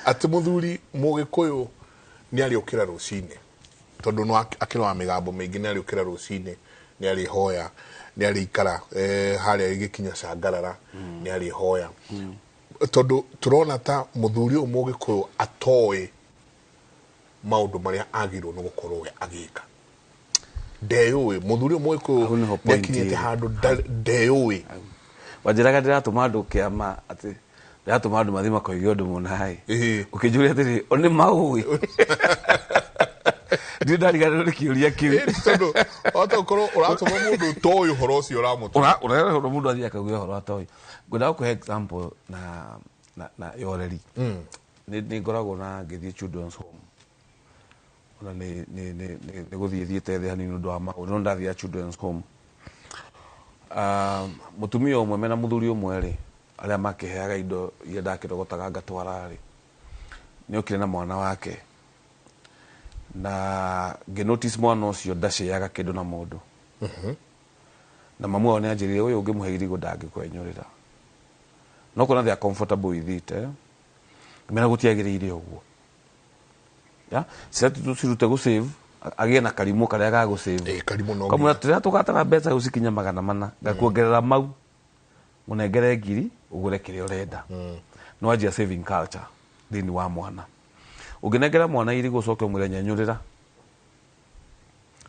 Atĩ mũthuri mũgĩkũyũ nĩ arĩũkĩra rũcinĩ, tondũ no akĩrora mĩgambo mĩingĩ, nĩ arĩũkĩra rũcinĩ, nĩ arĩhoya, nĩ arĩikara harĩa ĩgĩkinya cangarara, nĩ arĩhoya, tondũ tũrona ta mũthuri ũyũ mũgĩkũyũ atoĩ maũndũ marĩa agĩrĩirwo nĩ gũkorwo we agĩka, ndeyũĩ. Mũthuri ũyũ mũgĩkũyũ Hau nĩho nĩ point akinyĩte ĩrĩ. handũ ndeyũĩ. Wanjĩraga ndĩratũma andũ kĩama atĩ ndĩratũma andũ mathiĩ makoige ũndũ mũna ĩ, ũkĩnjũria atĩrĩ, o nĩ maũĩ, ndirĩ ndariganĩrwo nĩ kĩũria kĩu. Tondũ wahota gũkorwo ũratũma mũndũ ũtoĩ ũhoro ũcio ũramũtũma. Ũrerwo mũndũ athiĩ akauge ũhoro atoĩ. Ngwendaga gũkũhe example na ya ũreri. Nĩ ngoragwo na ngĩthiĩ children's home, ona nĩ gũthiĩ thiĩte thĩ hanini nĩ ũndũ wa maũndũ, no ndathiaga children's home. Mũtumia ũmwe mena mũthuri ũmwe rĩ, arĩa makĩheaga indo iria ndakĩrogotaga ngatwara rĩ, nĩ okire na mwana wake, na ngĩ notice mwana ũcio ndaceaga kĩndũ na mũndũ, na mamu wao nĩ anjĩrire ũyũ ũngĩmũhe irigũ ndangĩkwenyũrĩra, no kuona they are comfortable with it, eh? Ngĩmera gũtiagĩrĩire ũguo ya ciana tũcirute gũ save, agĩe na karimũ karĩa ga gũ save. Karimũ no kamwĩra nginya. Tũrĩa tũgataga mbeca gũcikinya 400, ngakuongerera mau mũnengere 1,000 ũgũre kĩrĩa ũrenda. No anjia saving culture thĩinĩ wa mwana. Ũngĩnengera mwana irigũ ũcoke ũmwĩre nyenyũrĩra,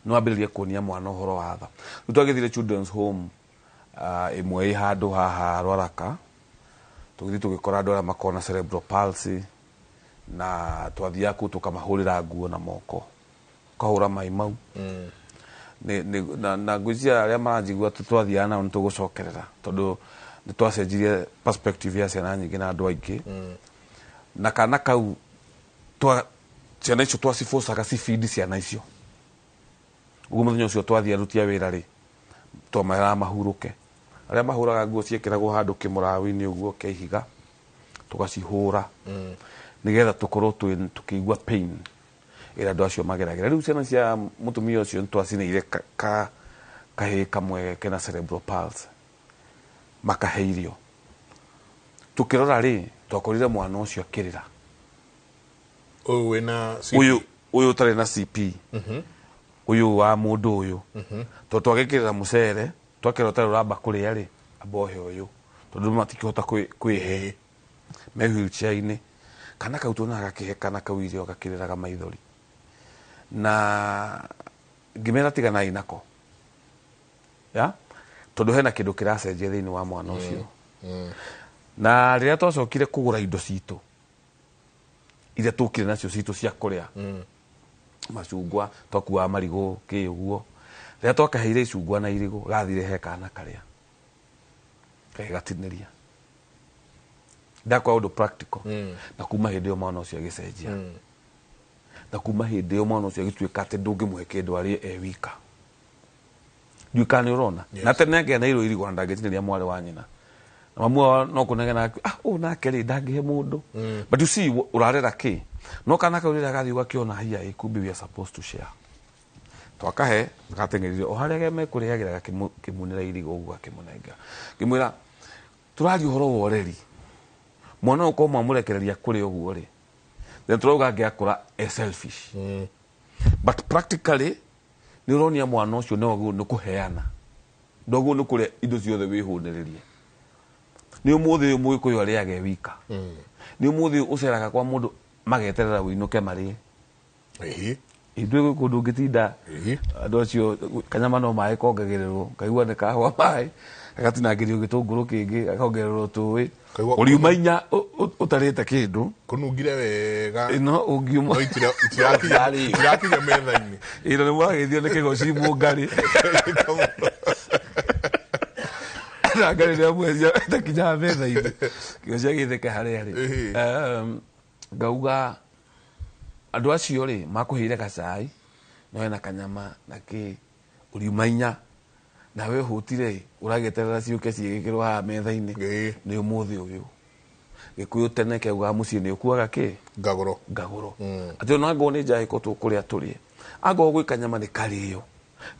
no ambĩrĩrie kuonia mwana ũhoro wa tha. Rĩu twagĩthire children's home ĩmwe ĩ handũ haha Rwaraka, tũgĩthiĩ tũgĩkora andũ arĩa makoragwo na cerebral palsy, na twathiaga kũu tũkamahũrĩra nguo na moko, ũkahũra mai mau. Na ngwĩciria arĩa maranjigua twathiaga nao nĩ tũgũcokerera, tondũ nĩ twacenjirie perspective ya ciana nyingĩ na andũ aingĩ. Na kana kau ciana icio twacibocaga cibindi ciana icio ũguo. Mũthenya ũcio twathiĩ aruti a wĩra rĩ, twameraga mahurũke, arĩa mahũraga nguo ciĩkĩragwo handũ kĩmũraũ-inĩ ũguo kĩa ihiga, tũgacihũra nĩgetha tũkorwo tũkĩigua pain ĩrĩa andũ acio mageragĩra. Rĩu ciana cia mũtumia ũcio nĩtwacineire kahĩĩ kamwe kena cerebral palsy, makahe irio. Tũkĩrora rĩ, twakorire mwana ũcio akĩrĩra. Ũyũ wĩna CP? Ũyũ ũtarĩ na CP. Ũyũ wa mũndũ ũyũ, tondũ twagĩkĩrĩra mũcere, twakĩra ũtarĩ ũramba kũrĩa rĩ, amba ũhe ũyũ, tondũ matikĩhota kwĩhe me wheelchair-inĩ. Kana kau tuonaga gakĩhe kana kau irio gakĩrĩraga maithori, na ngĩmera tiganai nako ya tondũ hena kĩndũ kĩracenjia thĩinĩ wa mwana ũcio. Na rĩrĩa twacokire kũgũra indo citũ iria tũkire nacio citũ cia kũrĩa, macungwa twakuaga, marigũ kĩ ũguo, Rĩrĩa twakaheire icungwa na irigũ gathire he kana karĩa gagĩgatinĩria. Ndakwa ũndũ practical. Na kuma hĩndĩ ĩyo mwana ũcio agĩcenjia. Na kuma hĩndĩ ĩyo mwana ũcio agĩtuĩka atĩ ndũngĩmũhe kĩndũ arĩe e wika. Ndiũĩ kana nĩ ũrona. Na tene akĩaneirwo irigũ na ndangĩtinĩria mwarĩ wa nyina. Na mamu wao no kũnegena ah ũyũ nake rĩ ndangĩhe mũndũ. But you see ũrarera kĩ? No kana kau rĩrĩa gathiĩ ũgakĩona hiya ĩ kumbe we are supposed to share. Twakahe gateng'erire o harĩa mekũrĩagĩra gakĩmunĩra irigũ ũguo gakĩmũnengera. Ngĩmwĩra tũraria ũhoro wa ũreri. Mwana ũyũ korwo mwamũrekereria kũrĩ ũguo rĩ, then tũrauga angĩakũra e selfish. But practically nĩ ũronia mwana ũcio nĩ wagĩrĩirwo nĩ kũheana. Ndwagĩrĩirwo nĩ kũrĩa indo ciothe wĩhũnĩrĩrie. Nĩ ũmũthĩ ũyũ mũgĩkũyũ arĩaga e wika. Nĩ ũmũthĩ ũyũ ũceraga kwa mũndũ mageterera ũinũke marĩe. Ithuĩ gwĩ kũndũ ũngĩtinda andũ acio kanyama no maĩ kongagĩrĩrwo kaigua nĩ kahũa maĩ gagatinangĩrio gĩtũngũrũ kĩngĩ gakongererwo tũĩ ũriuma inya ũtarĩte kĩndũ kũnungire wega ĩno ũngiuma No itirakinya metha-inĩ. Ĩno nĩ mwagĩthio nĩ kĩgoci mũngarĩ. Na ngarĩ nĩ amwe itakinyaga metha-inĩ. Kĩgoci agĩtheka harĩa rĩ. Ngauga andũ acio rĩ makũheire gacai no hena kanyama na kĩ ũriuma inya nawe ũhũtire ũragĩeterera ciũke cigĩkĩrwo haha metha-inĩ nĩ ũmũthĩ ũyũ. Gĩkũyũ tene kĩaugaga mũciĩ nĩ ũkuaga kĩ? Ngagũro. Ngagũro. Atĩ ona angorwo nĩ njahĩko tũkũrĩa tũrĩe. Angorwo gwĩ kanyama nĩ karĩo.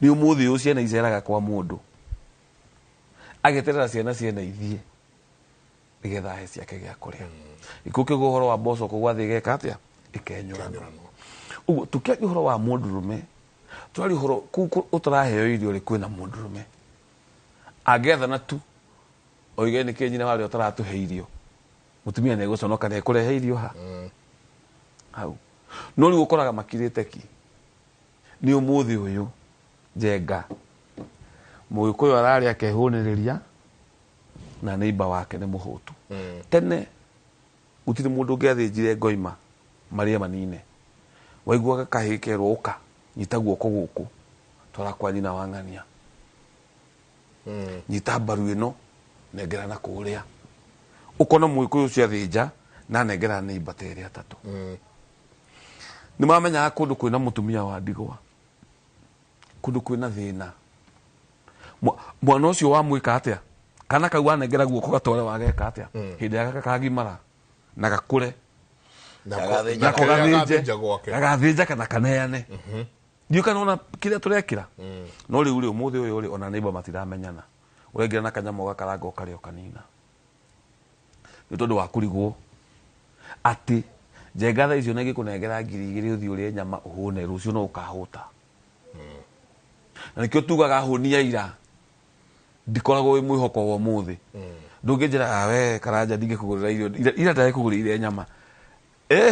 Nĩ ũmũthĩ ũyũ ciana iceraga kwa mũndũ. Ageterera ciana ciene ithiĩ nĩgetha ahe ciake gĩa kũrĩa. Gĩkũyũ kĩuga ũhoro wa mboco kũgwa thĩ ĩgeka atĩa? Ĩkenyũrana. Ũguo tũkĩaria ũhoro wa mũndũrũme, tũraria ũhoro kũu ũtaraheo irio rĩ kwĩna mũndũrũme. Angĩathana tu oige nĩkĩ nyina warĩa ũtaratũhe irio. Mũtumia nĩ egũconoka nĩ ekũrehe irio ha. Hau. No rĩu ũkoraga makirĩte ki. Nĩ ũmũthĩ ũyũ Njenga mũgĩkũyũ ararĩa akehũnĩrĩria na neighbor wake nĩ mũhũtu. Tene gũtirĩ mũndũ ũngĩathĩnjire ngoima marĩe manine. Waiguaga kahĩĩ kerwo ũka nyita guoko gũkũ twara kwa nyina wa ng'ania. Nyita mbaru ĩno nengera na kũrĩa. Ũkona mũgĩkũyũ ũcio athĩnja na nengera neighbor ta ĩrĩa atatũ. Nĩ mamenyaga kũndũ kwĩna mũtumia wa ndigwa, kũndũ kwĩna thĩna. Mwana ũcio wamwĩka atĩa? Kana kau wanengera guoko gatware wageka atĩa? Hĩndĩ ya gaka kagimara na gakũre. Nako gathĩnje. Gagathĩnja kana kaneane. Ndiũĩ kana ona kĩrĩa tũrekĩra. No rĩu rĩ ũmũthĩ ũyũ rĩ ona neighbor matiramenyana. Ũraingĩra na kanyamũ ũgakaranga ũkarĩa ũkanina. Nĩ tondũ wa kũrigwo atĩ Njenga thaa icio nĩngĩkũnengera 2,000 ũthiĩ ũrĩe nyama ũhũne rũciũ no ũkahũta. Na nĩkĩo tugaga hũnia ira ndikoragwo wĩ mwĩhoko wa ũmũthĩ. Ndũngĩnjĩra ah we Karanja ndingĩkũgũrĩra irio ira ndagĩkũgũrĩire nyama.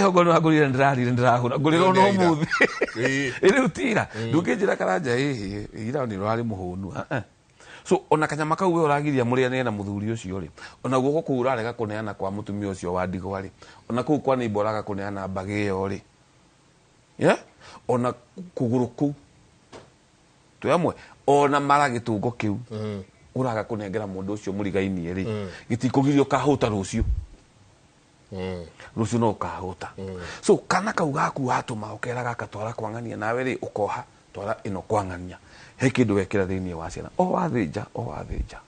Hongo nĩ wangũrĩire ndĩrarire ndĩrahũra ngũrĩra ona ũmũthĩ. Rĩu ti ira. Ndũngĩnjĩra Karanja ira nĩ ũrarĩ mũhũnu. So ona kanyama kau we ũragiria mũrĩanĩre na mũthuri ũcio rĩ, ona guoko kũu ũrarega kũneana kwa mũtumia ũcio wa ndigwa rĩ, ona kũu kwa neighbor ũraga kũneana mbagĩ ĩyo rĩ. Yeah? Ona kũgũrũ kũu twĩ hamwe, ona mara gĩtũngo kĩu ũraga kũnengera mũndũ ũcio mũrigainie rĩ, gĩtikũgiria ũkahũta rũciũ. Rũciũ no ũkahũta. So kana kau gaku watũma ũkera gaka twara kwa ng'ania nawe rĩ ũkoha twara ĩno kwa ng'ania. He kĩndũ wekĩra thĩinĩ wa ciana. O wathĩnja, o wathĩnja.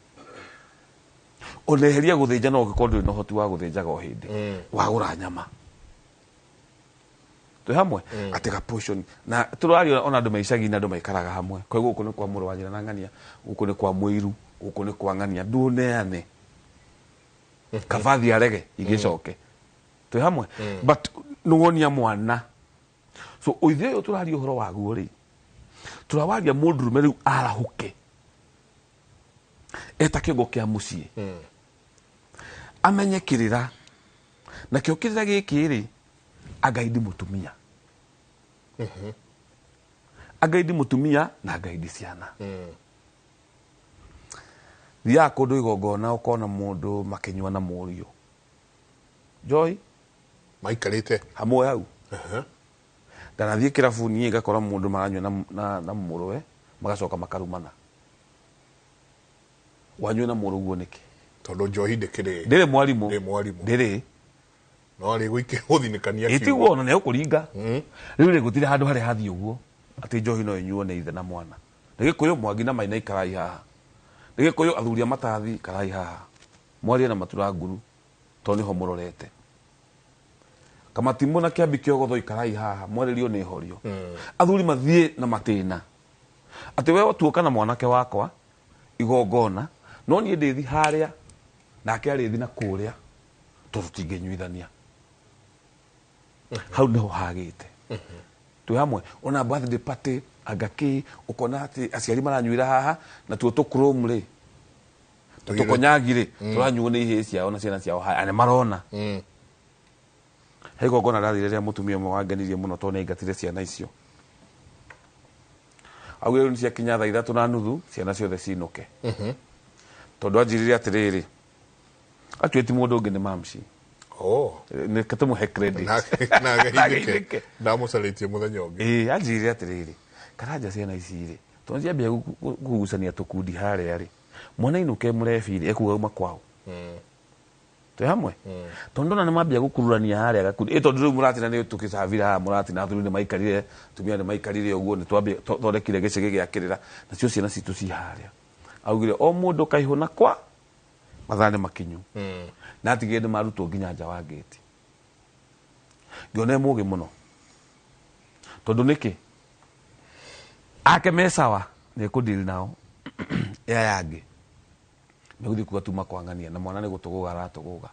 Ona eheria gũthĩnja no ũngĩkorwo ndũrĩ na ũhoti wa gũthĩnjaga o hĩndĩ. Wagũra nyama. Twĩ hamwe? Atĩ ga portion. Na tũraria ona andũ me icagi-inĩ andũ maikaraga hamwe. Kwa gũkũ nĩ kwa mũrũ wa nyina na ng'ania, gũkũ nĩ kwa mũiru, gũkũ nĩ kwa ng'ania. Ndũneane. Kaba thiĩ arege igĩcoke. Twĩ hamwe? But nĩwonia mwana. So ũithe ũyũ tũraria ũhoro waguo rĩ, tũrawaria mũndũrũme rĩu arahũke eta kĩongo kĩa mũciĩ. Amenye kĩrĩra. Nakĩo kĩrĩra gĩkĩ rĩ, angaidi mũtumia. Angaidi mũtumia na angaidi ciana. Thiaga kũndũ igongona ũkona mũndũ makĩnyua na mũriũ. Joy? Maikarĩte. Hamwe hau. Ndanathiĩ kĩrabu niĩ ngakora mũndũ maranyua na mũrũwe Magacoka makarumana. Wanyue na mũrũguo nĩkĩ? Tondũ njohi ndĩkĩrĩ. Ndĩrĩ mwarimũ. Ndĩrĩ mwarimũ. Ndĩrĩ. No rĩ gũthinĩkania kiugo. Ĩtiguo ona nĩ ũkũringa. Rĩu rĩ gũtirĩ handũ harĩa hathiĩ ũguo atĩ njohi no ĩnyuo nĩ ithe na mwana. Nĩ Gĩkũyũ Mwangi na Maina ikarai haha. Nĩ Gĩkũyũ athuri a matathi ikarai haha. Mwarie na matura nguru tondũ nĩho mũrorete. Kamatimũ na Kĩambi Kĩogotho ikarai haha mwarĩrio nĩ horio. Athuri mathiĩ na matĩna. Atĩ we watuoka na mwanake wakwa igongona no niĩ ndĩthi harĩa nake arĩthi na kũrĩa tondũ tũtingĩnyuithania. Hau nĩho hagĩte. Twĩ hamwe ona birthday party anga kĩ ũkona atĩ aciari maranyuĩra haha na tuo tũkrom rĩ tũkonyagi rĩ tũranyuo nĩ ihĩĩ ciao na ciana ciao haya nĩ marona. He igongona rĩrathire rĩa mũtumia ũmwe wangenirie mũno tondũ nĩ aingatire ciana icio. Augire rĩu nĩ ciakinya thaa 3:30 ciana ciothe cinũke. Tondũ anjĩrire atĩrĩrĩ atuĩ ti mũndũ ũngĩ nĩ mamci. Nĩ tũmũhe credit. Na ndamũcarĩtie mũthenya ũngĩ. Ĩĩ anjĩrire atĩrĩrĩ Karanja ciana ici rĩ tondũ ciambia kũgucania tũkundi harĩa rĩ mwana inũke mũrebi rĩ ekuga uma kwao. Twĩ hamwe tondũ ndona nĩ mambia gũkururania harĩa gakundi ĩ tondũ rĩu mũratina nĩ tũkĩcabira haha mũratina athuri nĩ maikarire atumia nĩ maikarire ũguo nĩ twambia thondekire gĩcegĩ gĩa kĩrĩra nacio ciana citũ ci harĩa. Augire o mũndũ kaihũ na kwa mathaa nĩ makinyu. Na atigire nĩ marutwo nginya nja wa ngĩti. Ngĩona e mũgĩ mũno tondũ nĩkĩ ake me sawa nĩ kũdeal nao aya angĩ megũthiĩ kuga tuma kwang'ania na mwana nĩ gũtũgũga aratũgũga.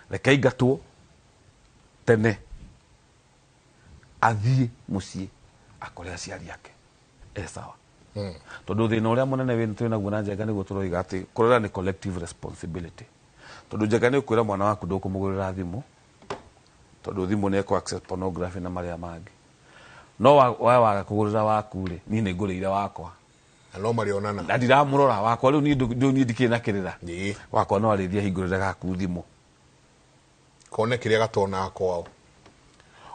Reke aingatwo tene athiĩ mũciĩ akore aciari ake e sawa. Tondũ thĩna ũrĩa mũnene wĩ twĩ naguo na Njenga nĩguo tũroiga atĩ kũrera nĩ collective responsibility. Tondũ Njenga nĩ ũkwĩra mwana waku ndũkũmũgũrĩra thimũ tondũ thimũ nĩ ekũ access pornography na marĩa mangĩ. No we waga kũgũrĩra waku rĩ niĩ nĩ ngũrĩire wakwa. Na no marĩonana. Na ndiramũrora wakwa rĩu niĩ niĩ ndikĩrĩ na kĩrĩra. Wakwa no arĩthiĩ ahingũrĩre gaku thimũ. Kone kĩrĩa gatonaga kwao.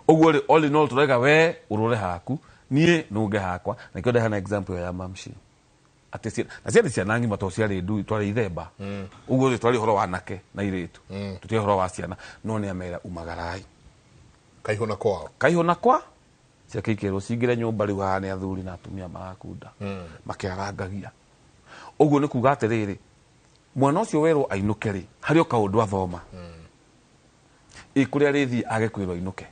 Ũguo rĩ all in all tũrauga we ũrore haku niĩ nũnge hakwa. Na nĩkĩo ndahana example ya mamshi. Atĩ na ciarĩ ciana ng'ima tondũ ciarĩ ndui twarĩ ithemba. Ũguo rĩ twarĩ ũhoro wa anake na airĩtu. Tũtiarĩ ũhoro wa ciana no nĩ amera umagarai. Kaihũ na kwao. Kaihũ na kwa ciake ikerwo cingĩre nyũmba rĩu haha nĩ athuri na atumia marakunda makĩarangagia. Ũguo nĩ kuga atĩrĩrĩ mwana ũcio werwo ainũke rĩ harĩ o kaũndũ athoma. Ĩ kũrĩa arĩthiĩ age kwĩrwo ainũke.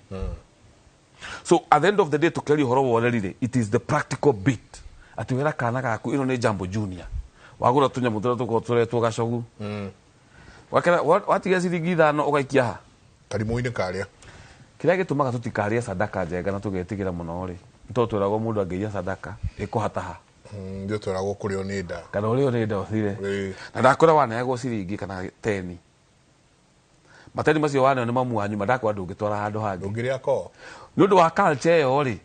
So at the end of the day tũkĩaria ũhoro wa ũreri rĩ it is the practical bit. Atĩ wĩra kana gaku ĩno nĩ Jambo Junior. Wagũra tũnyamũ tũrĩa tũkoragwo tũretwo gacogu. Wakera watigia ciringi 5 ũgaikia ha? Karimũ-inĩ karĩa. Kĩrĩa gĩtũmaga tũtikarĩe sadaka Njega na tũgetigĩra mũno rĩ nĩ tondũ twĩragwo mũndũ angĩiya sadaka ĩkũhataha. Ndio twĩragwo kũrĩo nĩ nda. Kana ũrĩo nĩ nda ũthire. Na ndakwĩra waneagwo ciringi kana 10. Mateni macio waneo nĩ mamu wanyu mandakwĩra ndũngĩtwara handũ hangĩ. Ndũngĩrĩa ko. Nĩ ũndũ wa culture ĩyo rĩ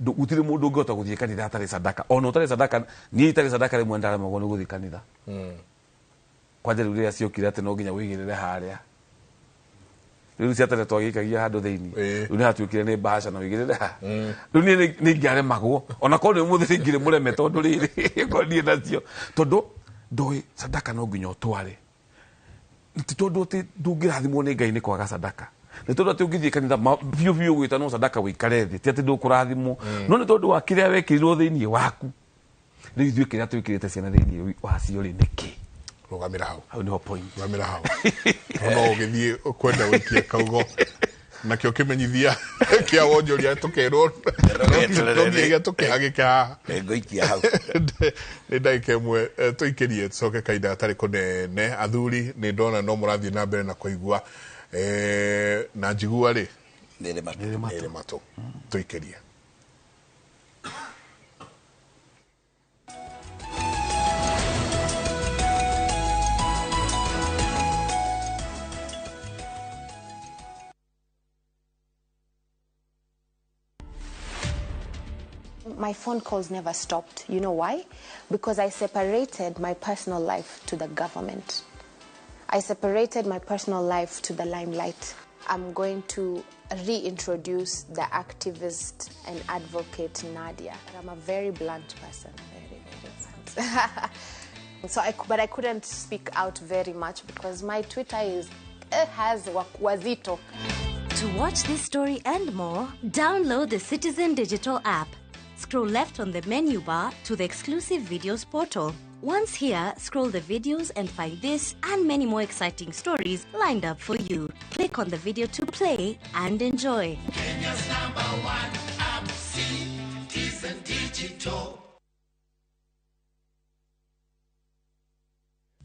gũtirĩ mũndũ ũngĩhota gũthiĩ kanitha atarĩ sadaka. Ona ũtarĩ sadaka niĩ itarĩ sadaka rĩmwe ndaremagwo nĩ gũthiĩ kanitha. Kwanja rĩu rĩrĩa ciokire atĩ no nginya wĩigĩrĩre harĩa. Rĩu cia tene twagĩikagia handũ thĩinĩ. Rĩu nĩ hatuĩkire nĩ bahasha na wĩigĩrĩre haha. Rĩu niĩ nĩ ingĩaremagwo ona korwo nĩ ũmũthĩ nĩ ingĩrĩ mũreme tondũ rĩrĩ korwo niĩ nacio. Tondũ ndũĩ sadaka no nginya ũtware. Ti tondũ atĩ ndũngĩrathimwo nĩ Ngai nĩ kwaga sadaka. Nĩ tondũ atĩ ũngĩthiĩ kanitha biũ biũ gwĩtanwo sadaka wĩikare thĩ ti atĩ ndũkũrathimwo. No nĩ tondũ wa kĩrĩa wekĩrirwo thĩinĩ waku. Rĩu ithuĩ kĩrĩa twĩkĩrĩte ciana thĩinĩ wacio rĩ nĩkĩ? Rũgamĩra hau. Hau nĩho point. Rũgamĩra hau. No ũgĩthiĩ ũkwenda gũikia kaugo nakĩo kĩmenyithia kĩa wonjoria tũkerwo no nginya tũkĩhagĩke haha. Ngũikia hau. Nĩ ndagĩka ĩmwe tũikĩrie tũcoke kahinda gatarĩ kũnene. Athuri nĩ ndona no mũrathiĩ na mbere na kũigua na njigua rĩ nĩrĩ matũ tũikĩrie. My phone calls never stopped. You know why? Because I separated my personal life to the government. I separated my personal life to the limelight. I'm going to reintroduce the activist and advocate Nadia. I'm a very blunt person. out. So but I couldn't speak out very much because my Twitter is has wazito. To watch this story and more, download the Citizen Digital app. Scroll left on the menu bar to the exclusive videos portal. Once here, scroll the videos and find this and many more exciting stories lined up for you. Click on the video to play and enjoy. Kenya's #1 app, Citizen Digital.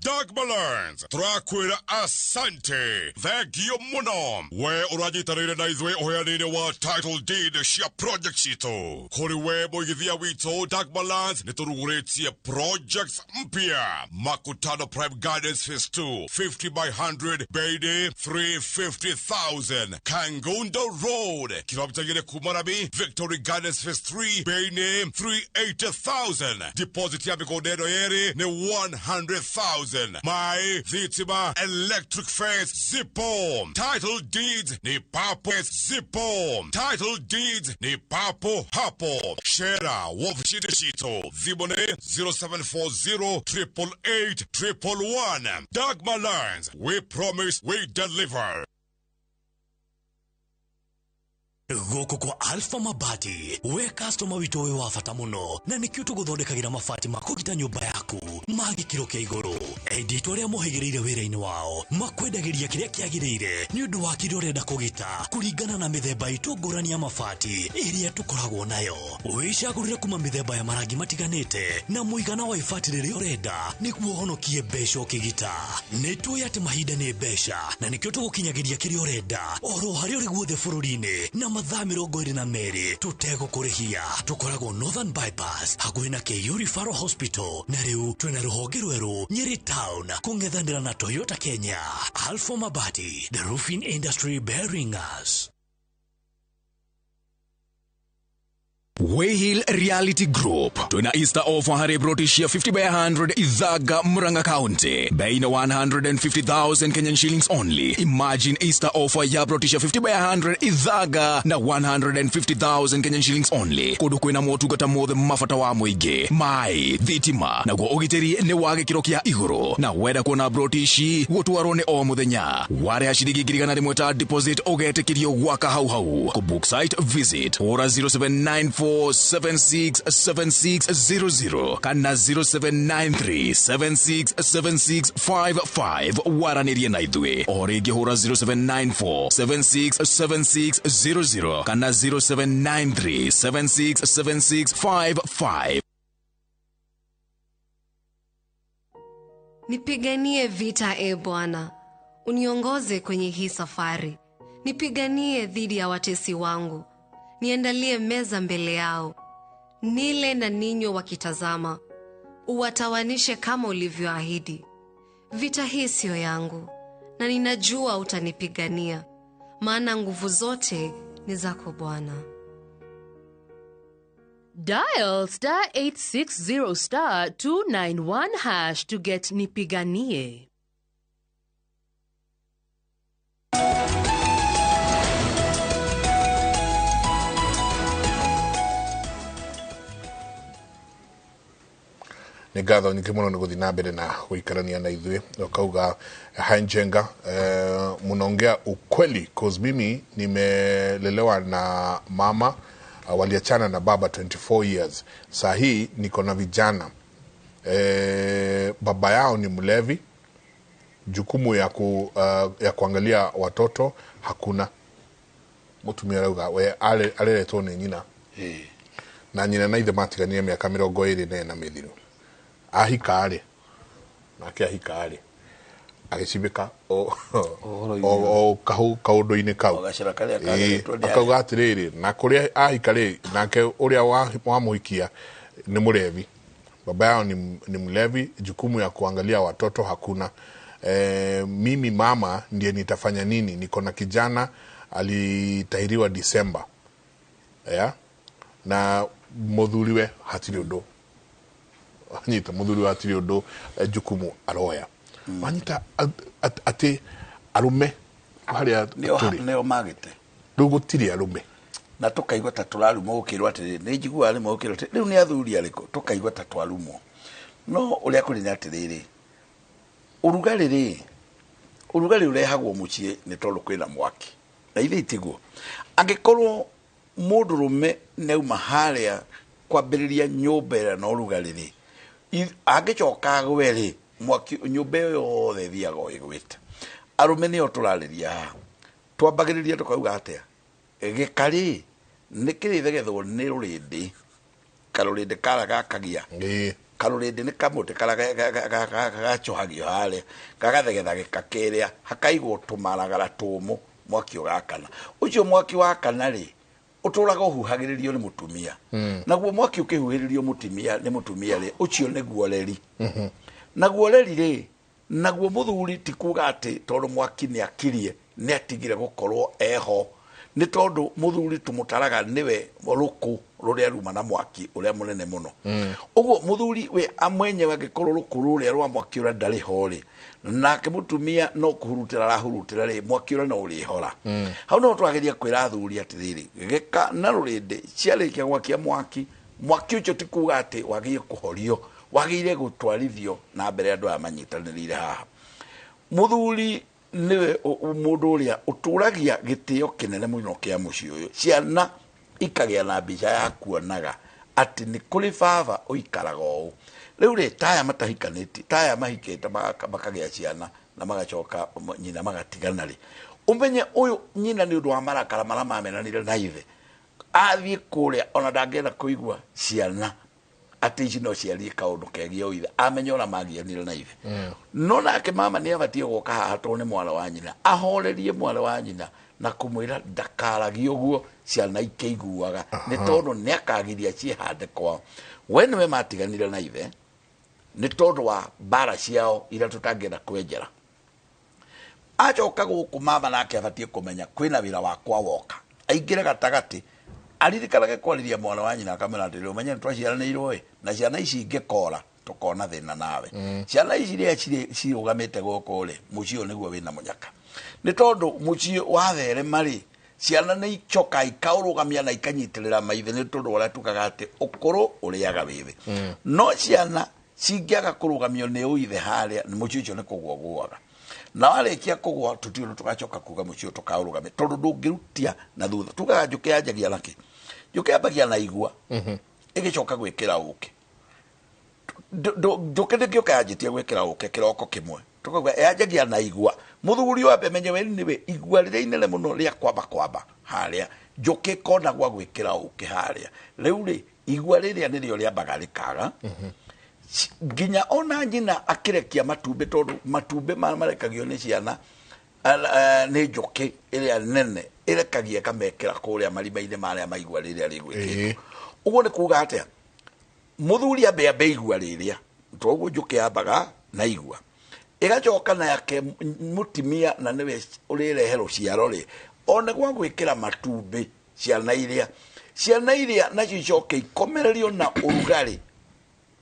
Dagmar Learns turakwira asante thengio muno we uranyitanĩire na ithuĩ ũheani-inĩ wa title deed cia project citũ kũrĩ we mũigithia witũ Dagmar Learns nĩ tũrugũrĩtie projects mpya Makutano Prime Gardens Phase 2 50 by 100 bei 350,000 Kangundo Road kilomita igĩrĩ kuma Rami Victory Gardens Phase 3 bei 380,000 deposit ya mĩgũnda ĩno yerĩ nĩ 100,000 My Thitima Electric Fence Zipo Title deeds ni papo Zipo Title deeds ni papo hapo Shera wofishini shito Zibone 0740 888 111 Dagmar Lands, we promise we deliver. Gũkũ kwa Alpha Mabati we customer witũ wĩ wa bata mũno na nĩkĩo tũgũthondekagĩra mabati ma kũgita nyũmba yaku ma gĩkĩro kĩa igũrũ. Endi arĩa mohĩgĩrĩire wĩra-inĩ wao makwendagĩria kĩrĩa kĩagĩrĩire nĩ ũndũ wa kĩrĩa ũrenda kũgita kũringana na mĩthemba itũ ngũrani ya mabati ĩrĩa tũkoragwo nayo. Wĩcagũrĩre kuma mĩthemba ya marangi matiganĩte na mũigana wa ibati rĩrĩa ũrenda nĩguo ũhonokie mbeca ũkĩgita. Nĩ tũĩ atĩ mahinda nĩ mbeca na nĩkĩo tũgũkinyagĩria kĩrĩa ũrenda oro harĩa ũrĩ guothe bũrũri-inĩ na mathaa 22 tũtegũkũrĩhia. Tũkoragwo Northern Bypass hakuhĩ na KU Referral Hospital na rĩu twĩna rũhonge rwerũ Nyeri Town kũng'ethanĩra na Toyota Kenya. Alpha Mabati, the roofing industry bearing us. Wayhill Reality Group twina Easter offer harĩ broti cia 50 by 100 Ithaga Murang'a County bei na 150,000 Kenyan shillings only. Imagine Easter offer ya broti cia 50 by 100 Ithaga na 150,000 Kenyan shillings only. Kũndũ kwĩna motungata mothe mabata wa mũingĩ, maĩ, thitima naguo ũgitĩri nĩ wa gĩkĩro kĩa igũrũ. Na wenda kuona broti ici gũtwarwo nĩ o mũthenya warĩha ciringi 100,000 ta deposit ũgetĩkĩrio gwaka hau hau. Kũ book site visit hũra 0794 767600 kana 0793 767655 waranĩrie na ithuĩ o rĩngĩ hũra 0794 767600 kana 0793 767655. Nipiganie vita, e Bwana, uniongoze kwenye hii safari. Nipiganie dhidi ya watesi wangu. Niandalie meza mbele yao. Nile na ninywe wakitazama. Uwatawanishe kama ulivyoahidi. Vita hii siyo yangu, na ninajua utanipigania, maana nguvu zote ni zako Bwana. Dial star 860 star 291 hash to get Nipiganie. Nĩ ngatho nyingĩ mũno nĩ gũthiĩ na mbere na gũikarania na ithuĩ. Ũkauga Hanjenga, mnaongea ukweli cause mimi nimelelewa na mama, waliachana na baba 24 years. Saa hii niko na vijana, baba yao ni mlevi, jukumu ya kuangalia watoto hakuna. Mutumia arauga we areretwo nĩ nyina na nyina na ithe matiganire mĩaka 24 mĩthiru. Ahika rĩ nake ahika rĩ agĩcibĩka o kaũndũ-inĩ kau akauga atĩrĩrĩ, na kũrĩa ahika rĩ nake ũrĩa wamũhikia ni mlevi, baba yao ni mlevi, jukumu ya kuangalia watoto hakuna. Mimi mama ndiye nitafanya nini? Niko na kijana alitahiriwa Disemba, yeah? Na muthuriwe hatirĩ ũndũ anyita, muthuri hatirĩ ũndũ jukumu aroya. Wanyita atĩ arume harĩa tũrĩ nĩo magĩte rĩu gũtirĩ arume na tũkaigua ta tũrarumwo gũkĩrwo atĩrĩ, nĩ njiguaga rĩmwe gũkĩrwo atĩrĩ rĩu nĩ athuri arĩkũ, tũkaigua ta twarumwo. No ũrĩa kũrĩ nĩ atĩrĩrĩ, ũrugarĩ rĩ, ũrugarĩ ũrehagwo mũciĩ nĩ tondũ kwĩna mwaki, na ithe itiguo. Angĩkorwo mũndũrũme nĩauma harĩa kwambĩrĩria nyũmba ĩrĩa na ũrugarĩ rĩ, angĩcoka agwe rĩ, mwaki nyũmba ĩyo yothe ĩthiaga o ĩgwĩte. Arũme nĩo tũrarĩria haha, twambagĩrĩria tũkauga atĩa, gĩkarĩ nĩ kĩrĩthegethwo nĩ rũrĩndĩ, karũrĩndĩ karĩa gakagia karũrĩndĩ nĩ kamũtĩ karĩa gacohagio harĩa, gagathegetha gĩka kĩrĩa, hakaigwo tũmaragara tũmũ, mwaki ũgakana. Ũcio mwaki wakana rĩ, ũtũraga ũhuhagĩrĩrio nĩ mũtumia. Naguo mwaki ũkĩhuhĩrĩrio mũtumia nĩ mũtumia rĩ, ũcio nĩguo reri. Naguo reri rĩ, naguo mũthuri ti kuga atĩ tondũ mwaki nĩ akirie nĩ atigire gũkorwo eho, nĩ tondũ mũthuri tũmũtaraga nĩwe rũkũ rũrĩa ruma na mwaki ũrĩa mũnene mũno. Ũguo mũthuri we mwenyewe angĩkorwo rũkũ rũrĩa rwa mwaki ũrĩa ndarĩ ho rĩ, nake mũtumia no kũhurutĩra arahurutĩra rĩ, mwaki ũrĩa no ũrĩhora. Hau no twageria kwĩra athuri atĩrĩrĩ, gĩka na rũrĩndĩ ciarĩkia gwakia mwaki, mwaki ũcio ti kuga atĩ wagĩrĩire kũhorio, wagĩrĩire gũtwarithio na mbere andũ aya manyitanĩrĩire haha. Mũthuri nĩwe mũndũ ũrĩa ũtũragia gĩtĩo kĩnene mũno kĩa mũciĩ ũyũ. Ciana ikagĩa na mbica ya kuonaga atĩ nĩ kũrĩ baba ũikaraga ũũ. Rĩu rĩ, taya matahikanĩtie, taya mahikĩte makagĩa ciana na magacoka nyina magatigana rĩ, ũmenye ũyũ nyina nĩ ũndũ wa marakara marĩa mamenanire na ithe, athiĩ kũrĩa ona ndangĩenda kũigua ciana atĩ ici no ciarie kaũndũ kegiĩ ũithe, amenye ũrĩa magianire na ithe. No nake mama nĩ abatiĩ gũka haha tondũ nĩ mwana wa nyina, ahorerie mwana wa nyina na kũmwĩra ndakaragie ũguo ciana ikĩiguaga, nĩ tondũ nĩ akagiria ciĩhande kwao. We nĩwe matiganire na ithe nĩ tondũ wa mbara ciao iria tũtangĩenda kwenjera. Acoka gũkũ mama nake abatiĩ kũmenya kwĩna wĩra wakwa woka, aingĩre gatagatĩ, aririkanage kwarĩria mwana wa nyina akamwĩra atĩrĩrĩ, ũmenye nĩ twaciaranĩirwo ĩ, na ciana ici ingĩkora tũkona thĩna nawe. Ciana ici iria cirũgamĩte gũkũ rĩ, mũciĩ ũyũ nĩguo wĩna mũnyaka, nĩ tondũ mũciĩ watherema rĩ, ciana nĩ icoka ikaũrũgamia na ikanyitĩrĩra maithe, nĩ tondũ ũrĩa tugaga atĩ ũkũrũ ũrĩaga wĩthĩ. No ciana cingĩaga kũrũgamio nĩ ũithe harĩa, mũciĩ ũcio nĩ kũgũa ũgũaga. Na warĩkia kũgũa tũtiũĩ tũgacoka kuga mũciĩ ũyũ tũkaũrũgamia, tondũ ndũngĩrutia na thutha. Tugaga njũkĩ yanjagia na kĩ? Njũkĩ yambagia na igua, ĩgĩcoka gwĩkĩra ũkĩ. Njũkĩ ndĩngĩũka yanjĩtie gwĩkĩra ũkĩ kĩroko kĩmwe, tũkauga yanjagia na igua. Mũthuri ũyũ ambe menye we nĩwe igua rĩrĩa inene mũno rĩa kwamba kwamba harĩa, njũkĩ ĩkona gwa gwĩkĩra ũkĩ harĩa. Rĩu rĩ, igua rĩrĩa nĩrĩo rĩambaga rĩkaga nginya ona nyina akĩrekia matumbĩ, tondũ matumbĩ marekagio nĩ ciana nĩ njũkĩ ĩrĩa nene ĩrekagia ĩkamekĩra kũrĩa marima-inĩ marĩa maigua rĩrĩa rĩgwĩkĩtwo. Ũguo nĩ kuga atĩa, mũthuri ambe ambe igua rĩrĩa, toguo njũkĩ yambaga na igua, ĩgacoka na yake mũtumia na nĩwe ũrĩrehe rũciaro rĩ, one gwa gwĩkĩra matumbĩ ciana iria, ciana iria nacio icoke ikomererio na ũrugarĩ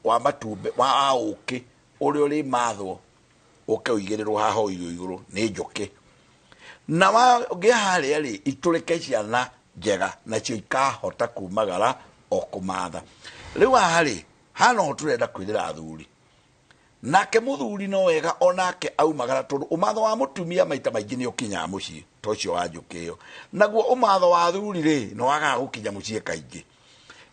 wa matumbĩ wa ũkĩ ũrĩa ũrĩmathwo ũke ũigĩrĩrwo haha ũigũ igũrũ nĩ njũkĩ, na wagĩa harĩa rĩ, itũrĩke ciana njega nacio ikahota kumagara o kũmatha. Rĩu haha rĩ, haha noho tũrenda kwĩrĩra athuri, nake mũthuri no wega onake aumagara, tondũ ũmatho wa mũtumia maita maingĩ nĩ ũkinyaga mũciĩ ta ũcio wa njũkĩ ĩyo, naguo ũmatho wa athuri rĩ, nĩ wagaga gũkinya mũciĩ kaingĩ,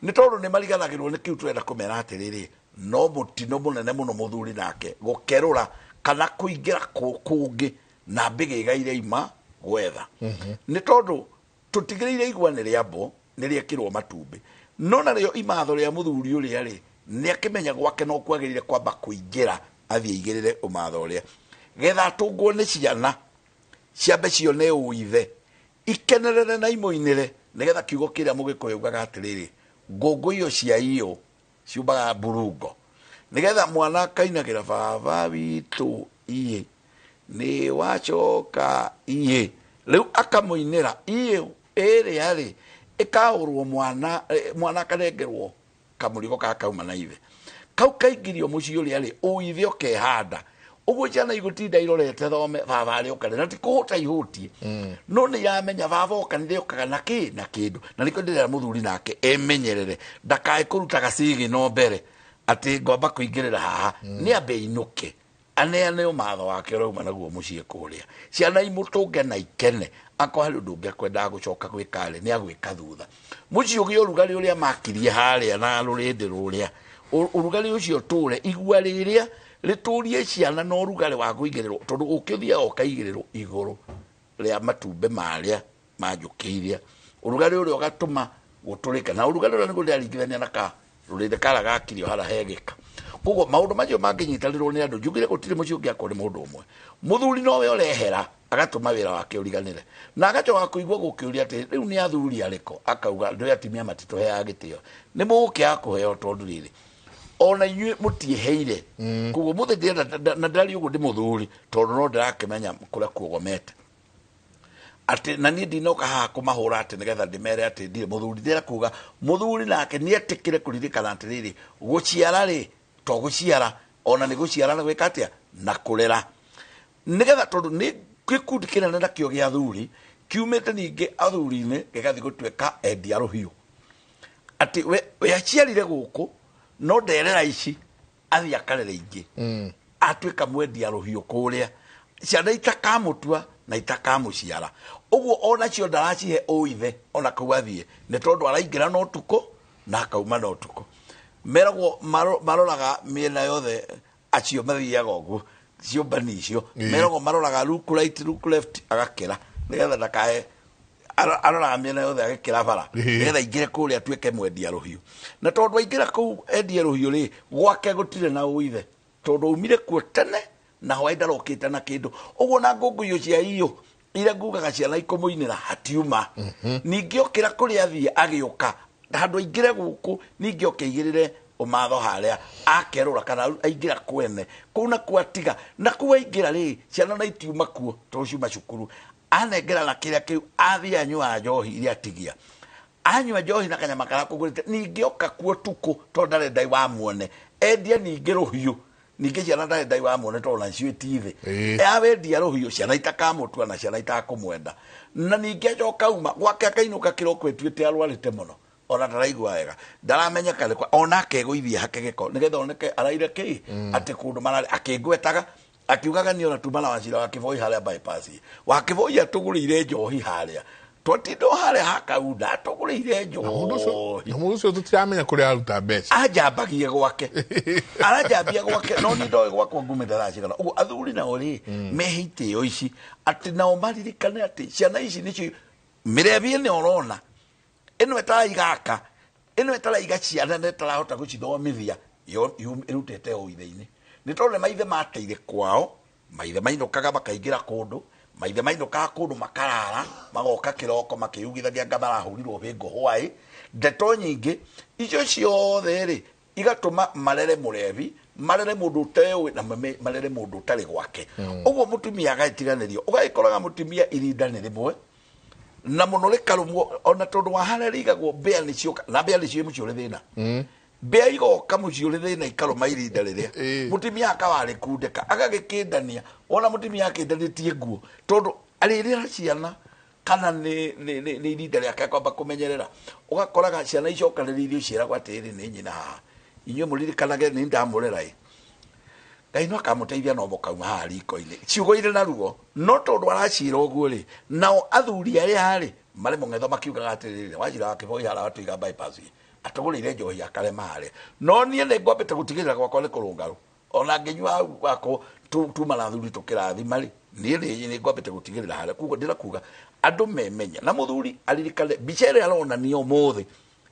nĩ tondũ nĩ mariganagĩrwo nĩ kĩu tũrenda kũmera atĩrĩrĩ, no mũtino mũnene mũno mũthuri nake gũkerũra kana kũingĩra kũngĩ na mbĩgĩga iria ima gwetha. Nĩ tondũ tũtigĩrĩire igua nĩ rĩambwo, nĩ rĩekĩrwo matumbĩ, no narĩo imatho rĩa mũthuri ũrĩa rĩ, nĩ akĩmenya gwake no kwagĩrĩire kwamba kũingĩra athiĩ aigĩrĩre ũmatho ũrĩa, getha atũngwo nĩ ciana ciambe cione ũithe, ikenerere na imũinĩre, nĩgetha kiugo kĩrĩa mũgĩkũyũ augaga atĩrĩrĩ, ngũngũiyo cia iyũ ciumaga mburungo, nĩgetha mwana akainagĩra baba witũ iĩ nĩ wacoka iĩ, rĩu akamũinĩra iĩ ĩrĩa rĩ, ĩkaũrwo mwana, mwana akarengerwo kamũrigo gaka kauma na ithe, kau kaingĩrio mũciĩ ũrĩa rĩ, ũithe ũkehanda. Ũguo ciana igũtinda irorete thome baba arĩ oka, na ti kũhũta ihũtie, no nĩ iramenya baba oka nĩ rĩokaga na kĩ na kĩndũ. Na nĩkĩo ndĩrera mũthuri nake emenyerere ndakae kũruta gacigi no mbere Atĩ ngwamba kũingĩrĩra haha nĩ ambe inũke aneane ũmatho wake ũrauma naguo mũciĩ kũrĩa ciana imũtũnge na ikene akorwo harĩ ũndũ ũngĩ akwendaga gũcoka gwĩka rĩ nĩ agwĩka thutha mũciĩ ũgĩe ũrugarĩ ũrĩa makirie harĩa na rũrĩndĩ rũrĩa ũrugarĩ ũcio ũtũre igua rĩrĩa rĩtũrie ciana na ũrugarĩ wa kũigĩrĩrwo tondũ ũkĩthiaga ũkaigĩrĩrwo igũrũ rĩa matumbĩ marĩa ma njũkĩ iria ũrugarĩ ũrĩa ũgatũma gũtũrĩka na ũrugarĩ ũrĩa nĩguo ndĩraringithania na ka rũrĩndĩ kara gakirio hara hegĩka koguo maũndũ macio mangĩnyitanĩrwo nĩ andũ njugire gũtirĩ mũciĩ ũngĩakwo nĩ mũndũ ũmwe mũthuri nowe ũrehera agatũma wĩra wake ũriganĩre na agacoka kũigua gũkĩũria atĩ rĩu nĩ athuri arĩkũ akauga ndũĩ atumia matitũheaga gĩtĩo nĩ mũgũkĩaga kũheo tondũ rĩrĩ ona inyuĩ mũtieheire koguo mũthĩ ndĩrenda na ndĩraria ũguo ndĩ mũthuri tondũ no ndĩrakĩmenya kũrĩa kuogomete atĩ na niĩ ndinoka haha kũmahũra atĩ nĩgetha ndĩmere atĩ ndirĩ mũthuri ndĩra kuga mũthuri nake nĩetĩkĩre kũririkana atĩrĩrĩ gũciara rĩ to gũciara ona nĩ gũciara na gwĩka atĩa na kũrera nĩgetha tondũ nĩ gĩkundi kĩnene nakĩo gĩa athuri kiumĩte ningĩ athuri-inĩ gĩgathiĩ gũtuĩka endia rũhiũ atĩ we aciarire gũkũ no nderera ici athiĩ akarere ingĩ atuĩka mwendia rũhiũ kũrĩa ciana itakamũtua na itakamũciara ũguo onacio ndaracihe ũithe ona kũu athiĩ nĩ tondũ araingĩra na ũtukũ na akauma na ũtukũ meragwo maroraga mĩena yothe acio mathiaga ũguo ciũmbani icio meragwo maroraga look right look left agakĩra nĩgetha ndakae aroraga mĩena yothe agĩkĩra bara nĩgetha aingĩre kũrĩa atuĩke mwendia rũhiũ na tondũ aingĩra kũu endie rũhiũ rĩ gwake gũtirĩ na ũithe tondũ aumire kuo tene na hwaĩ ndarokĩte na kĩndũ ũguo na ngũngũiyo cia iyo iria ngugaga ciana ikũmũinĩra hatiuma ningĩ okĩra kũrĩa athiĩ agĩũka handũ aingĩre gũkũ ningĩ oke aigĩrĩre ũmatho harĩa akerũra kana aingĩra kwene kũu nakuo atiga na kũu aingĩra rĩ ciana na itiuma kuo tondũ ciuma cukuru anengera na kĩrĩa kĩu athiĩ anyua njohi iria atigia anyua njohi na kanyama karĩa kũgũrĩte ningĩ oka kuo tukũ tondũ ndarenda wamuone endia ningĩ rũhiũ ningĩ ciana ndarenda wamuone tondũ nacio ti thĩ awendia rũhiũ ciana itakamũtua na ciana itakũmwenda na ningĩ acoka uma gwake akainũka kĩroko ĩtuĩte arwarĩte mũno ona ndaraigua wega ndaramenya kana ona akegũithia hake gĩko nĩgetha oneke araire kĩ atĩ kũndũ mararĩ akĩngwetaga akiugaga niĩ ona tuma na wacira wa Kĩboi harĩa bypass wa Kĩboi atũgũrĩire njohi harĩa twatindo harĩa hakaunda atũgũrĩire njohi na mũndũ ũcio tũtiramenya kũrĩa aruta mbeca anjambagie gwake aranjambia gwake no niĩ ndoĩ gwakwa ngumĩte thaa cigana ũguo athuri nao rĩ mehe itĩo ici atĩ nao maririkane atĩ ciana ici nĩcio mĩrebi ĩno ũrona ĩno ĩtaraiga ĩno ĩtaraiga ciana na ĩtarahota gũcithomithia ĩrutĩte ũithe-inĩ nĩ tondũ nĩ maithe mateire kwao maithe mainũkaga makaingĩra kũndũ maithe mainũkaga kũndũ makarara magoka kĩroko makĩyugithagia anga marahũrirwo bĩngũ hwaĩ ndeto nyingĩ icio ciothe rĩ igatũma marere mũrebi marere mũndũ ũteũĩ na marere mũndũ ũtarĩ gwake ũguo mũtumia agatiganĩrio ũgagĩkoraga mũtumia irinda nĩ rĩmwe na mũno rĩkarũmwo ona tondũ wa harĩa rĩigagwo mbĩa nĩ cioka na mbĩa nĩcio mũciĩ ũrĩ thĩna mbĩa igoka mũciĩ ũrĩ thĩna ikarũma irinda rĩrĩa mũtumia akawarĩkundĩka agagĩkĩndania wona mũtumia akĩndanĩtie nguo tondũ arĩrĩra ciana kana nĩ irinda rĩake akwamba kũmenyerera ũgakoraga ciana icokanĩrĩirio ciĩragwo atĩrĩrĩ nĩ nyina haha inyuĩ mũririkanage nĩ ndamũrera ĩ Ngai no akamũteithia no mũkauma haha riko-inĩ ciugo irĩ na ruo no tondũ araciĩra ũguo rĩ nao athuri arĩa rĩ marĩ mũng'etho makiugaga atĩrĩrĩ wacira wa Kĩboi harĩa watũiga bypass atũgũrĩire njohi akarema harĩa no niĩ nĩ ngwambĩte gũtigĩrĩra gwakwa nĩ kũrũngarũ ona ngĩnyua hau gwakwa tuma na athuri tũkĩrathima rĩ niĩ nĩ ngwambĩte gũtigĩrĩra harĩa koguo ndĩrakuga andũ memenya na mũthuri aririkane mbica ĩrĩa aronania ũmũthĩ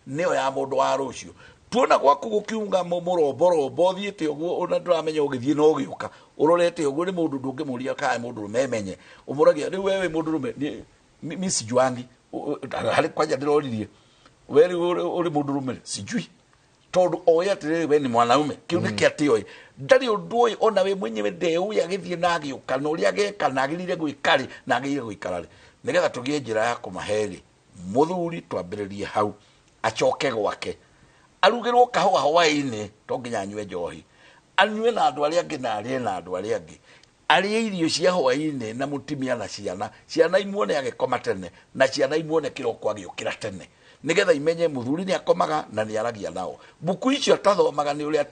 nĩyo ya mũndũ wa rũciũ tuona gwaku gũkiunga mũromborombo ũthiĩte ũguo ona ndũramenya ũgĩthiĩ na ũgĩũka ũrorete ũguo nĩ mũndũ ndũngĩmũria kana mũndũrũme emenye ũmũragia rĩu we wĩ mũndũrũme mi sijuangi harĩ kwanja ndĩroririe we rĩu ũrĩ mũndũrũme sijui tondũ oĩ atĩrĩrĩ we nĩ mwanaume kĩu nĩkĩ atĩ oĩ ndarĩ ũndũ ũyũ ona we mwenyewe ndeũĩ agĩthiĩ na agĩũka na ũrĩa ageka na agĩrĩire gwĩka rĩ na agĩrĩire gũikara rĩ nĩgetha tũgĩe njĩra ya kũmahe rĩ mũthuri twambĩrĩrie hau acoke gwake arugĩrwo kahũa hwaĩ-inĩ to nginya anyue njohi anyue na andũ arĩa angĩ na arĩe na andũ arĩa angĩ arĩe irio cia hwaĩ-inĩ na mũtumia na ciana ciana imuone agĩkoma tene na ciana imuone kĩroko agĩũkĩra tene Nĩgetha imenye mũthuri nĩ akomaga na nĩ aragia nao. Mbuku icio atathomaga nĩ ũrĩa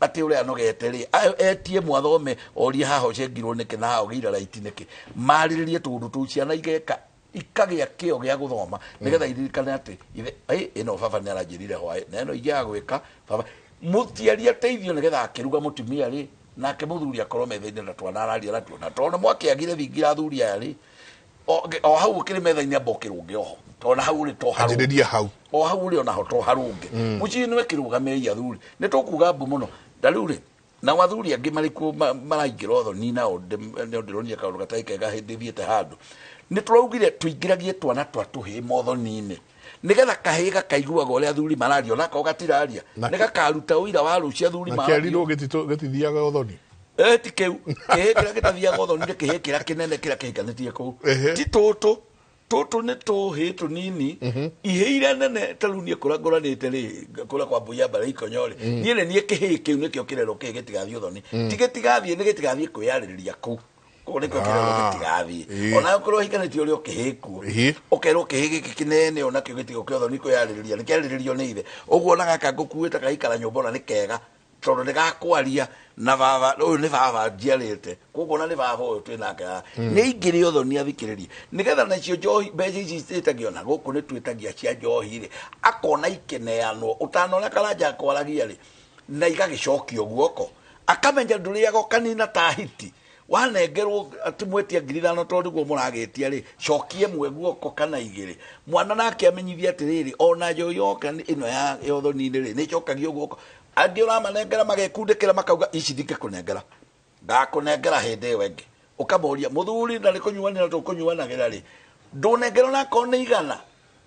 atĩ ũrĩa anogete rĩ, etie mwathome orie haha ũcengirwo nĩkĩ na haha ũgĩire raiti nĩkĩ. Marĩrĩrie tũũndũ tũu ciana igeka ikagĩa kĩo gĩa gũthoma nĩgetha iririkane atĩ ithe ĩno baba nĩ aranjĩrire hwaĩ na ĩno ingĩaga gwĩka baba. Mũtiari ateithio nĩgetha akĩruga mũtumia rĩ nake mũthuri akorwo metha-inĩ na twana araria natuo na tondũ mwakĩagire thingira athuri aya rĩ o hau ũkĩrĩ metha-inĩ amba ũkĩrũnge oho tondũ na hau ũrĩ to harũnge Anjĩrĩria hau o hau ũrĩ onaho to harũnge mũciĩ nĩwe kĩrũgamĩrĩri athuri nĩ tũkuga mbu mũno na rĩu rĩ nao athuri angĩ marĩ kuo maraingĩra ũthoni nao nĩ ndĩronire kaũndũ gatarĩ kega hĩndĩ thiĩte handũ nĩ tũraugire tũingĩragie twana twa tũhĩĩ mothoni-inĩ nĩgetha kahĩĩ gakaiguaga ũrĩa athuri mararia onako gatiraria nĩ gakaruta ũira wa rũciũ athuri na mararia kĩarirwo gĩtithiaga ũthoni ti kĩu kĩhĩĩ kĩrĩa gĩtathiaga ũthoni nĩ kĩhĩĩ kĩrĩa kĩnene kĩrĩa kĩhikanĩtie kũu ti tũtũ tũtũ nĩ tũhĩĩ tũnini ihĩĩ iria nene ta rĩu niĩ kũrĩa ngũranĩte rĩ kũrĩa kwa mbui ya mbara ikonyo rĩ niĩ nĩ niĩ kĩhĩĩ kĩu nĩkĩo kĩrerwo kĩhĩĩ gĩtigathiĩ ũthoni ti gĩtigathiĩ nĩ gĩtigathiĩ kwĩyarĩrĩria kũu koguo nĩkĩo kĩrerwo gĩtigathiĩ ona ũkorwo ũhikanĩtie ũrĩ o kĩhĩĩ kuo ũkerwo kĩhĩĩ gĩkĩ kĩnene onakĩo gĩtigũke ũthoni kwĩyarĩrĩria nĩ kĩarĩrĩrio nĩ ithe ũguo ona gaka ngũkuĩte gaikara nyũmba ona nĩ kega tondũ nĩ gakwaria na baba ũyũ nĩ baba njiarĩte koguo ona nĩ baba ũyũ twĩ nake haha nĩ aingĩre ũthoni athikĩrĩrie nĩgetha nacio njohi mbeca ici ciĩtagio na gũkũ nĩ twĩtagia cia njohi rĩ akona ikĩneanwo ũtanona karanja akwaragia rĩ na igagĩcokio guoko akamenya ndũrĩaga ũkanina ta hiti wanengerwo atĩ mwetia 5,000 tondũ nĩguo mũragĩtia rĩ cokie ĩmwe guoko kana igĩrĩ mwana nake amenyithie atĩrĩrĩ ona njohi yoka ĩno ya ũthoni-inĩ rĩ nĩ ĩcokagio guoko angĩ ũramanengera magekundĩkĩra makauga ici ndingĩkũnengera ngakũnengera hĩndĩ ĩyo ĩngĩ ũkamoria mũthuri na nĩ kũnyuanĩra tũkũnyuanagĩra rĩ ndũnengera onakorwo nĩ 100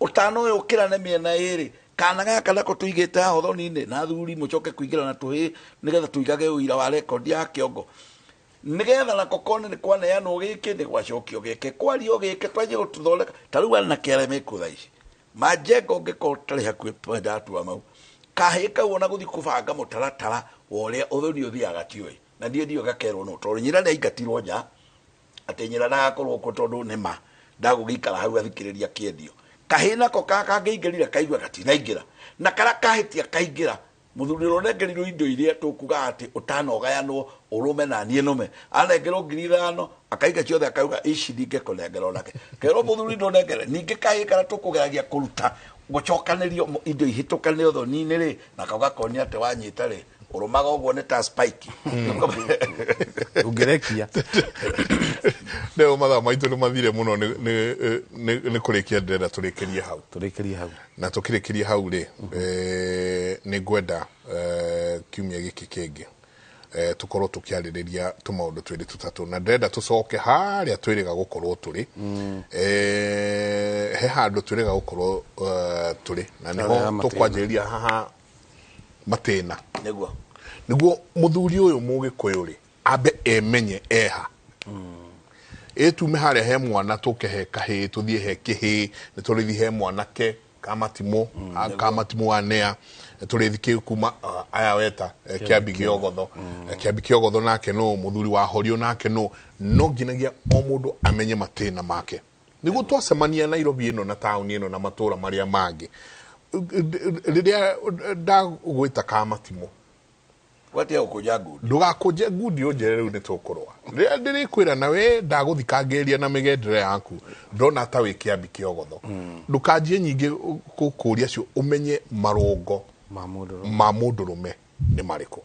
ũtano ũyũ ũkĩrane mĩena ĩrĩ kana gaka nako tũigĩte haha ũthoni-inĩ na athuri mũcoke kũingĩra na tũhĩĩ nĩgetha tũigage ũira wa rekondi ya kĩongo nĩgetha nako kone nĩ kwaneanwo gĩkĩ nĩ gwacokio gĩkĩ kwario gĩkĩ twanjie gũtũthondeka ta rĩu anake arĩa mekuo thaa ici manjenga ũngĩkorwo ũtarĩ hakuhĩ ndatua mau kahĩĩ kau ona gũthiĩ kũbanga mũtaratara wa ũrĩa ũthoni ũthiaga tiũĩ na niĩ ndiũĩ gakerwo nũ tondũ nyina nĩ aingatirwo nja atĩ nyina ndagakorwo kuo tondũ nĩ ma ndagũgĩikara hau athikĩrĩria kĩendio kahĩĩ nako kangĩingĩrire kaigua gatinaingĩra na karĩa kahĩtia kaingĩra mũthuri ũrĩa ũnengerirwo indo iria tũkuga atĩ ũtanogayanwo ũrũme na niĩ nũme anengerwo 5,000 akaiga ciothe akauga ici ndingĩkũnengera onake kerwo mũthuri ndũnengere ningĩ kahĩĩ karĩa tũkũgeragia kũruta gũcokanĩrio indo ihĩtũkane ũthoni-inĩ rĩ na kau gakonia atĩ wanyita rĩ ũrũmaga ũguo nĩ ta spike ũngĩrekia rĩu mathaa maitũ nĩ mathire mũno nĩ kũrĩkia ndĩrenda tũrĩkĩrie hau tũrĩkĩrie hau na tũkĩrĩkĩrie hau rĩ nĩ ngwenda kiumia gĩkĩ kĩngĩ tũkorwo tũkĩarĩrĩria tũmaũndũ twĩrĩ tũtatũ na ndĩrenda tũcoke harĩa twĩrĩga gũkorwo tũrĩ he handũ twĩrĩga gũkorwo tũrĩ na nĩho tũkwanjĩrĩria haha matĩna nĩguo mũthuri ũyũ mũgĩkũyũ rĩ ambe emenye eha ĩtume harĩa he mwana tũke he kahĩĩ tũthiĩ he kĩhĩĩ nĩ tũrĩthiĩ he mwanake kamatimũ kamatimũ wanea tũrĩthiĩ kuma aya weta Kĩambi Kĩogotho Kĩambi Kĩogotho nake nũ mũthuri wa Horio nake nũ no nginyagia o mũndũ amenye matĩna make nĩguo twacemania Nairobi ĩno na taũni ĩno na matũra marĩa mangĩ rĩrĩa ndagwĩta kamatimũ watia gũkũnja ngundi ndũgakũnje ngundi ũnjĩre rĩu nĩ tũkũrũa rĩrĩa ndĩrĩkwĩra nawe ndagũthikangĩrĩria na mĩgendere yaku ndona ta wĩ Kĩambi Kĩogotho ndũkanjie nyingĩ kũkũria cio ũmenye marũngo ma mũndũrũme nĩ marĩkũ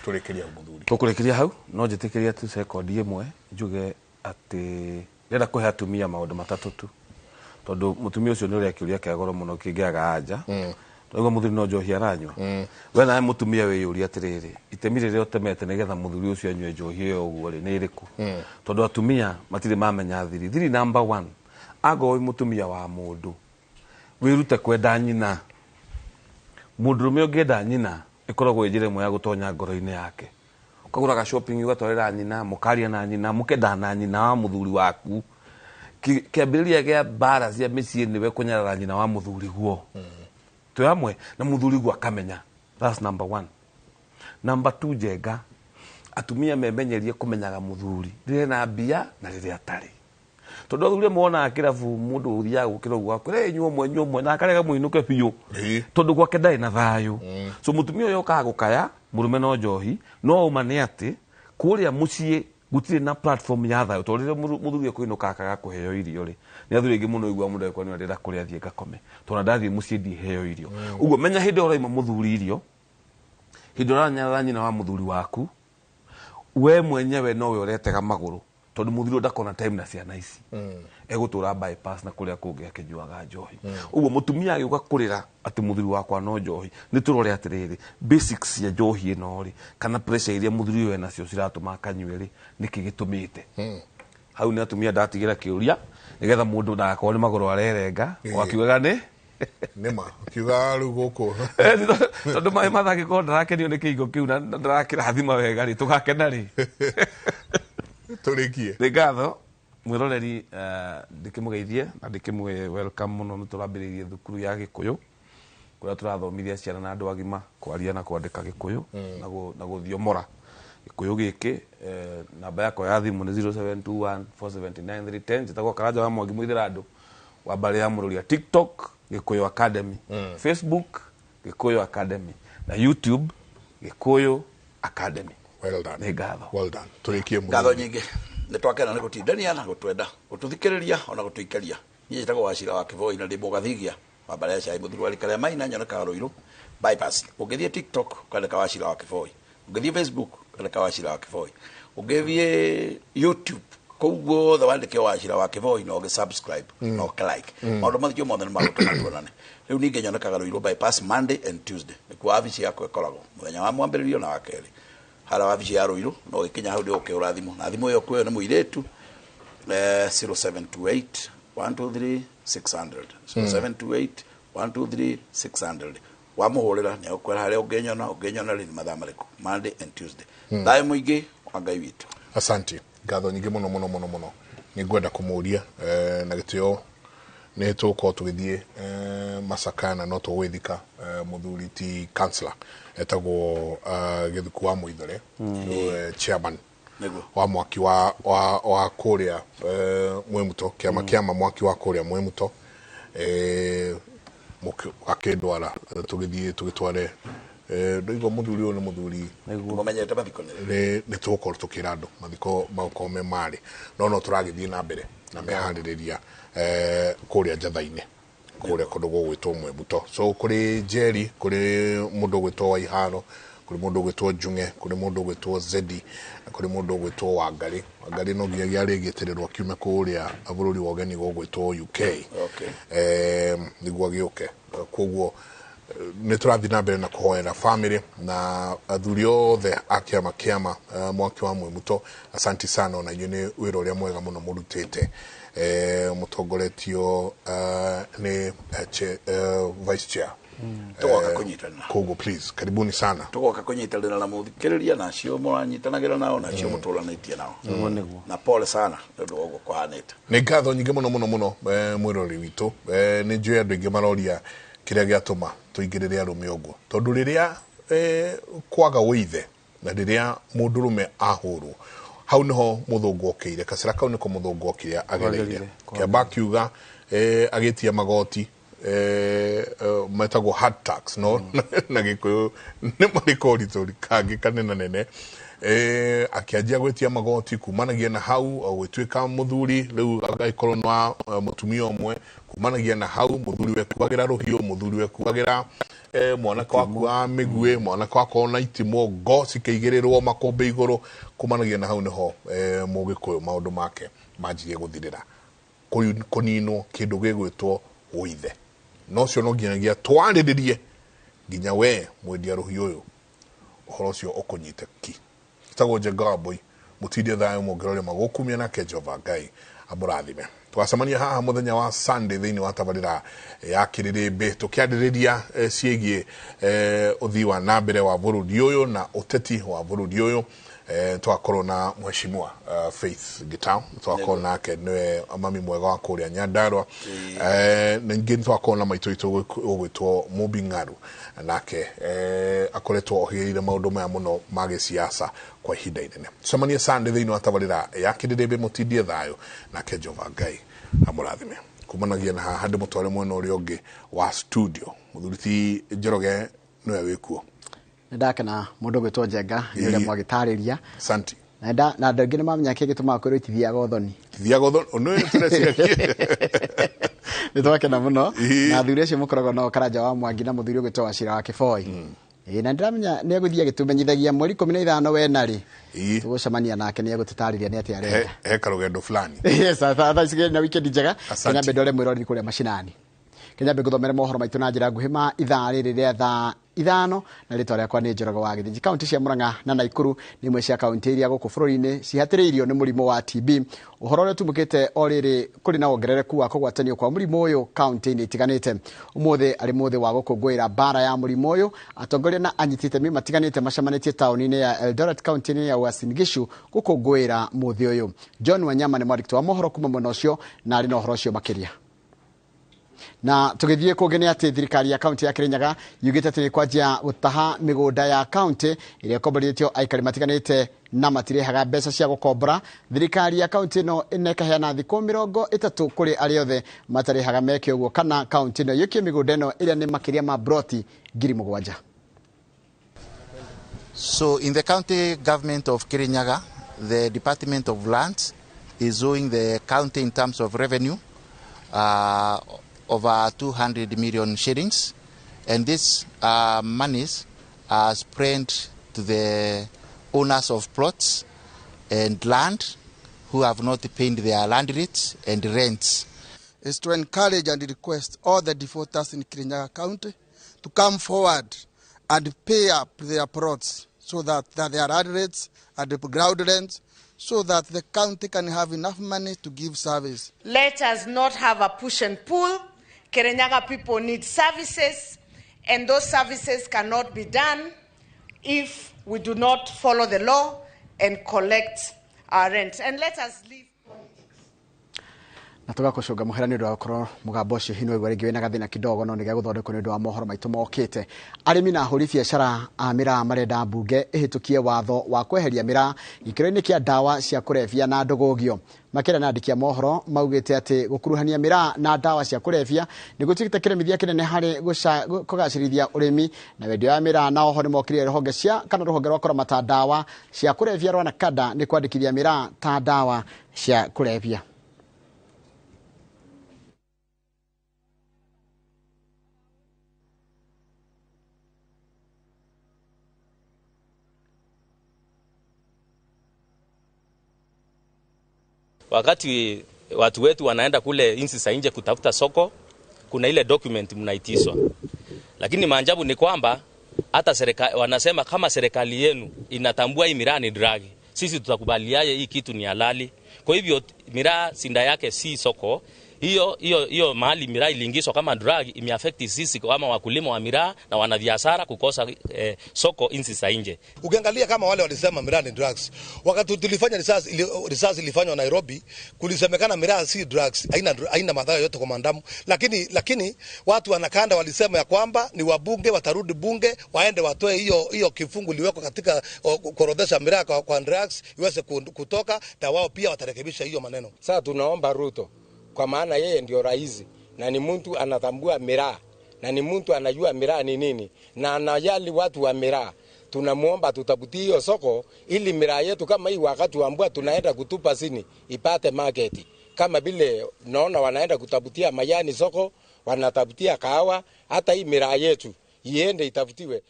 tũrĩkĩrie hau mũthuri tũkũrĩkĩria hau no njĩtĩkĩrie tu sekondi ĩmwe njuge atĩ ndĩrenda kũhe atumia maũndũ matatũ tu tondũ mũtumia ũcio nĩ ũrĩa kĩũria kĩa goro mũno kĩngĩaga anja tondũ mũthuri no njohi aranyua we nawe mũtumia wĩyũria atĩrĩrĩ itemi rĩrĩa ũtemete nĩgetha mũthuri ũcio anyue njohi ĩyo ũguo rĩ nĩ ĩrĩkũ tondũ atumia matirĩ mamenya thiri thiri number 1 angorwo wĩ mũtumia wa mũndũ wĩrute kwenda nyina mũndũrũme ũngĩenda nyina ĩkoragwo ĩ njĩra ĩmwe ya gũtonya ngoro-inĩ yake ũkagũraga shopping ũgatwarĩra nyina mũkaria na nyina mũkendana na nyina wa mũthuri waku kĩambĩrĩria kĩa mbara cia mĩciĩ nĩwe kũnyarara nyina wa mũthuri guo twĩ hamwe na mũthuri guo akamenya that's number 1 number 2 njenga atumia memenyerie kũmenyaga mũthuri rĩrĩa na mbia na rĩrĩa atarĩ Tondu athuri monaga kĩrabu mũndũ ũthiaga gũkĩra ũguo akwĩra "Ĩ, nyua ũmwe nyua ũmwe," na akarega mũinũke biũ tondu gwake ndarĩ na thayũ. So mũtumia ũyũ okaga gũkaya mũrũme no njohi, no ũma nĩ atĩ kũrĩa mũciĩ gũtirĩ na platform ya thayũ, tondũ rĩrĩa mũthuri ekũinũka akaga kũheo irio rĩ, nĩ athuri aingĩ mũno iguaga mũndũ agĩkora nĩ ndĩrenda kũrĩa thiĩ ngakome, tondũ ona ndathiĩ mũciĩ ndiheo irio. Ũguo menya hĩndĩ ĩrĩa ũraima mũthuri irio, hĩndĩ ĩrĩa ũranyarara nyina wa mũthuri waku, we mwenyewe nowe ũretega magũrũ, tondũ mũthuri ũyũ ndakona time na ciana ici, egũtũra bypass na kũrĩa kũngĩ akĩnyuaga njohi. Ũguo mũtumia agĩũka kũrĩra atĩ mũthuri wakwa no njohi, nĩ tũrore atĩrĩrĩ, basics cia njohi ĩno rĩ, kana pressure iria mũthuri ũyũ enacio ciratũma akanyue rĩ, nĩkĩ gĩtũmĩte? Hau nĩ atumia ndatigĩra kĩũria nĩgetha mũndũ ndagakorwo nĩ magũrũ arerenga wakiugaga nĩ nĩma kiuga rĩu gũkũ tondũ maĩ mathangĩkorwo ndarakenio nĩ kĩhingo kĩu na ndarakĩrathima wega rĩ, tũgakena rĩ? Tũrĩkie. Nĩ ngatho mwĩroreri, ndĩkĩmũgeithie na ndĩkĩmwĩ welcome mũno. Nĩ tũrambĩrĩirie thukuru ya Gĩkũyũ kũrĩa tũrathomithia ciana na andũ agima kwaria na kwandĩka Gĩkũyũ na gũthiomora Gĩkũyũ gĩkĩ. Namba yakwa ya thimũ nĩ 0721 479 310. Njĩtagwo Karanja wa Mwangi Mũithĩra andũ wa mbarĩ ya Mũrũria. TikTok Gĩkũyũ Academy, Facebook Gĩkũyũ Academy na YouTube Gĩkũyũ Academy. Well done. Nĩ ngatho. Well done. Tũrĩkie. Ngatho nyingĩ, nĩ twakena nĩ gũtindania na gũtwenda gũtũthikĩrĩria ona gũtũikaria. Niĩ njĩtagwo Wacira wa Kĩboi na ndĩ mũgathigia wa mbarĩ ya cai mũthuri wa rika rĩa Maina, nyonekaga Rũirũ bypass. Ũngĩthiĩ TikTok ũkandĩka Wacira wa Kĩboi, ũngĩthiĩ Facebook ũkandĩka Wacira wa Kĩboi, ũngĩthiĩ YouTube, kũu guothe wandĩke Wacira wa Kĩboi na ũgĩ subscribe na ũkĩ like. Maũndũ macio mothe nĩ magũtũma tuonane. Rĩu ningĩ nyonekaga Rũirũ bypass Monday and Tuesday, nĩkuo wabici yakwa ĩkoragwo mũthenya wa mwambĩrĩrio na wa kerĩ, harĩa wabici ya Rũirũ. No ũgĩkinya hau nĩ ũkĩhũra thimũ, na thimũ ĩyo kwĩyo nĩ mũirĩtu, 0728 123 600, 0728 123 600. Wamũhũrĩra nĩ agũkwĩra harĩa ũngĩnyona. Ũngĩnyona rĩ, nĩ mathaa marĩkũ, Monday and Tuesday. Thayũ mũingĩ wa Ngai witũ. Asante, ngatho nyingĩ mũno mũno mũno mũno. Nĩ ngwenda kũmũria na gĩtĩo, nĩ tũgũkorwo tũgĩthiĩ Masakana, no tũgwĩthika mũthuri ti councillor etagwo Gĩthuku wa Mũithore, chairman wa mwaki wa kũrĩa Mwĩmuto, kĩama kĩama mwaki wa kũrĩa Mwĩmuto, akĩndwara tũgĩthiĩ tũgĩtware, ndaigua mũthuri ũyũ nĩ mũthuri. Mũmenyete mathiko nĩ Nĩ tũgũkorwo tũkĩra andũ mathiko magũkorwo me marĩ, no tũragĩthiĩ na mbere na meharĩrĩria kũrĩa njatha-inĩ kũrĩa kũndũ gũgwĩtwo Mwĩbuto. So kũrĩ Njeri, kũrĩ mũndũ ũgwĩtwo Waiharo, kũrĩ mũndũ ũgwĩtwo Njung'e, kũrĩ mũndũ ũgwĩtwo Zedi, na kũrĩ mũndũ ũgwĩtwo Wangarĩ. Wangarĩ no nginyagia arĩgĩtĩrĩrwo akiume kũrĩa bũrũri wa ũgeni gũgwĩtwo UK nĩguo agĩũke. Koguo nĩ tũrathiĩ na mbere na kũhoera family na athuri othe a kĩama mwaki wa Mwĩmuto. Asanti sana ona inyuĩ nĩ wĩra ũrĩa mwega mũno mũrutĩte, mũtongoretio nĩ vice chair. Tũgoka kũnyitanĩra. Koguo please, karibuni sana. Tũgoka kũnyitanĩra na mũthikĩrĩria na acio mũranyitanagĩra nao na acio mũtũranĩtie nao. Nĩguo, nĩguo. Na pole sana nĩ ũndũ wa ũguo kũhanĩte. Nĩ ngatho nyingĩ mũno mũno mũno, mwĩrori witũ. Nĩ njũĩ andũ aingĩ maroria kĩrĩa gĩatũma tũingĩrĩre arũme ũguo, tondũ rĩrĩa kwaga ũithe na rĩrĩa mũndũrũme ahũrwo, hau nĩho mũthũngũ okĩire kacĩra kau, nĩko mũthũngũ okire agereire. Agereire. Kĩamba akiuga agĩtia magoti metagwo hard tax, no na Gĩkũyũ nĩ marĩ koritũ kangĩ kanene nene. Akĩanjia gwĩtia magoti kumanagia na hau gwĩtuĩka mũthuri rĩu agĩkorwo nĩ wa mũtumia ũmwe. Kumanagia na hau mũthuri wekuagĩra rũhiũ, mũthuri wekuagĩra mwanake waku wa mĩguĩ, mwanake wakorwo na itimũ, ngo cikĩigĩrĩrwo makũmbĩ igũrũ. Kumanagia na hau nĩho mũgĩkũyũ maũndũ make manjirie gũthirĩra, kũninwo kĩndũ gĩgwĩtwo ũithe. No ũcio no nginyagia twarĩrĩrie nginya we mwendia rũhiũ ũyũ ũhoro ũcio ũkũnyite ki. Tagwo Njenga wa Mbũi, mũtindie thayũ mũngĩrore magũkumia nake Jehova Ngai amũrathime. Twacemania haha mũthenya wa Sunday thĩinĩ wa tabarĩra ya Kĩrĩrĩmbĩ tũkĩarĩrĩria ciĩgiĩ ũthii wa na mbere wa bũrũri ũyũ na ũteti wa bũrũri ũyũ. Twakorwo na mheshimiwa Faith Gitau, twakorwo nake niwe mami mwega wa kũrĩa Nyandarua. Ningĩ nĩtwakorwo na maitũ witũ ũgwĩtwo Mumbi Ng'aru, nake akoretwo ohĩgĩrĩire maũndũ maya mũno ma gĩsiasa kwa ihinda inene. Tucemanie Sunday thĩinĩ wa tabarĩra ya Kĩrĩrĩmbĩ. Mũtindie thayũ, nake Jehova Ngai amũrathime. Kumanagia na haha ndĩmũtware mwena ũrĩa ũngĩ wa studio. Mũthuri ti Njoroge nĩwe wĩkuo. Nĩ ndakena mũndũ ũgwĩtwo Njenga nĩ ũrĩa mwagĩtarĩria. Asante. Na nda na andũ aingĩ nĩ mamenya kĩ gĩtũmaga kwĩrwo itithiaga ũthoni. Itithiaga ũthoni nĩ tũreciria. Nĩ twakena mũno na athuri acio mũkoragwo nao, Karanja wa Mwangi na mũthuri ũgwĩtwo Wachira wa Kĩboi. Ĩĩ, na ndĩramenya nĩ egũthiĩ agĩtũmenyithagia mweri 15 wena rĩ tũgũcemania nake, nĩ egũtũtarĩria nĩ atĩa arenda. He karũgendo fulani. Yes, thaa ici na weekend njega. Asante. Kenya ndore mwĩroreri kũrĩa macinani. Kenya ngũthomere mohoro maitũ na njĩra nguhĩ ma ithaa rĩrĩ rĩa thaa 5, na rĩtwa rĩakwa nĩ Njoroge wa Gĩthĩnji. Kaunti cia Murang'a na Naikuru nĩ imwe cia kaunti iria gũkũ bũrũri-inĩ cihatĩrĩirio nĩ mũrimũ wa TB. Ũhoro ũrĩa ũtumũkĩte o rĩrĩ kũrĩ na wongerereku wa kũgwatanio kwa mũrimũ ũyũ kaunti-inĩ itiganĩte. Ũmũthĩ arĩ mũthĩ wa gũkũngũĩra mbara ya mũrimũ ũyũ, atongoria na anyiti itemi matiganĩte macemanĩtie taũni-inĩ ya Eldoret, kaunti-inĩ ya Uasin Gishu, gũkũngũĩra mũthĩ ũyũ. John Wanyama nĩ mwandĩki wa mohoro kuma mwena ũcio na arĩ na ũhoro ũcio makĩria. Na tũgĩthiĩ kũngĩ nĩ atĩ thirikari ya kaunti ya Kirinyaga yugĩte atĩ nĩ kwanjia gũtaha mĩgũnda ya kaunti ĩrĩa ĩkomborithĩtio aikari matiganĩte na matirĩhaga mbeca cia gũkombora. Thirikari ya kaunti ĩno ĩnekaheana thikũ 30 kũrĩ arĩa othe matarĩhaga meke ũguo, kana kaunti ĩno ĩiyũkie mĩgũnda ĩno ĩrĩa nĩ makĩria ma broti 7,000. So in the county government of Kirinyaga, the Department of Lands is owing the county in terms of revenue over 200 million shillings, and these monies are spread to the owners of plots and land who have not paid their land rates and rents. Is to encourage and request all the defaulters in Kirinyaga County to come forward and pay up their plots so that their land rates and the ground rents, so that the county can have enough money to give service. Let us not have a push and pull. Kirinyaga people need services, and those services cannot be done if we do not follow the law and collect our rent. And let us leave. Na tũgakũcũnga mũhera nĩ ũndũ wa gũkorwo mũgambo ũcio hihi nĩwaigua rĩngĩ wĩna gathĩna kidogo, no nĩ gĩgũthondekwo nĩ ũndũ wa mohoro maitũ mokĩte. Arĩmi na ahũri biacara a mĩraa marenda mbunge ĩhĩtũkie watho wa kweheria mĩraa gĩkĩro-inĩ kĩa ndawa cia kũrebia na ndũgũgio. Makĩria na andĩki a mohoro maugĩte atĩ gũkuruhania mĩraa na ndawa cia kũrebia nĩ gũtuĩkĩte kĩremithia kĩnene harĩ kũgacĩrithia ũrĩmi na wendia wa mĩraa, na oho nĩ mokĩrire rũhonge cia kana rũhonge rwa kũramata ndawa cia kũrebia rwa NACADA nĩ kwandĩkithia mĩraa ta ndawa cia kũrebia. Wakati watu wetu wanaenda kule nchi za nje kutafuta soko, kuna ile document mnaitishwa. Lakini maajabu ni kwamba hata serikali wanasema kama serikali yenu inatambua hii miraa ni drug, sisi tutakubaliaje hii kitu ni halali? Kwa hivyo miraa sinda yake si soko. Hiyo hiyo hiyo mahali miraa iliingizwa kama drug imeaffect sisi kama wakulima wa miraa na wanabiashara kukosa soko nchi za nje. Ukiangalia kama wale walisema miraa ni drugs, wakati tulifanya research ilifanywa Nairobi, kulisemekana miraa si drugs, haina madhara yote kwa mandamu, lakini watu wanakanda walisema ya kwamba ni wabunge watarudi bunge waende watoe hiyo kifungu liwekwa katika kuorodhesha miraa kwa drugs iweze kutoka, na wao pia watarekebisha hiyo maneno. Sasa tunaomba Ruto, kwa maana yeye ndio rais na ni mtu anatambua miraa na ni mtu anajua miraa ni nini na anajali watu wa miraa. Tunamuomba tutabutie hiyo soko ili miraa yetu kama hii wakati wa mvua tunaenda kutupa sini ipate market. Kama vile naona wanaenda kutabutia majani soko, wanatabutia kahawa, hata hii miraa yetu iende itafutiwe.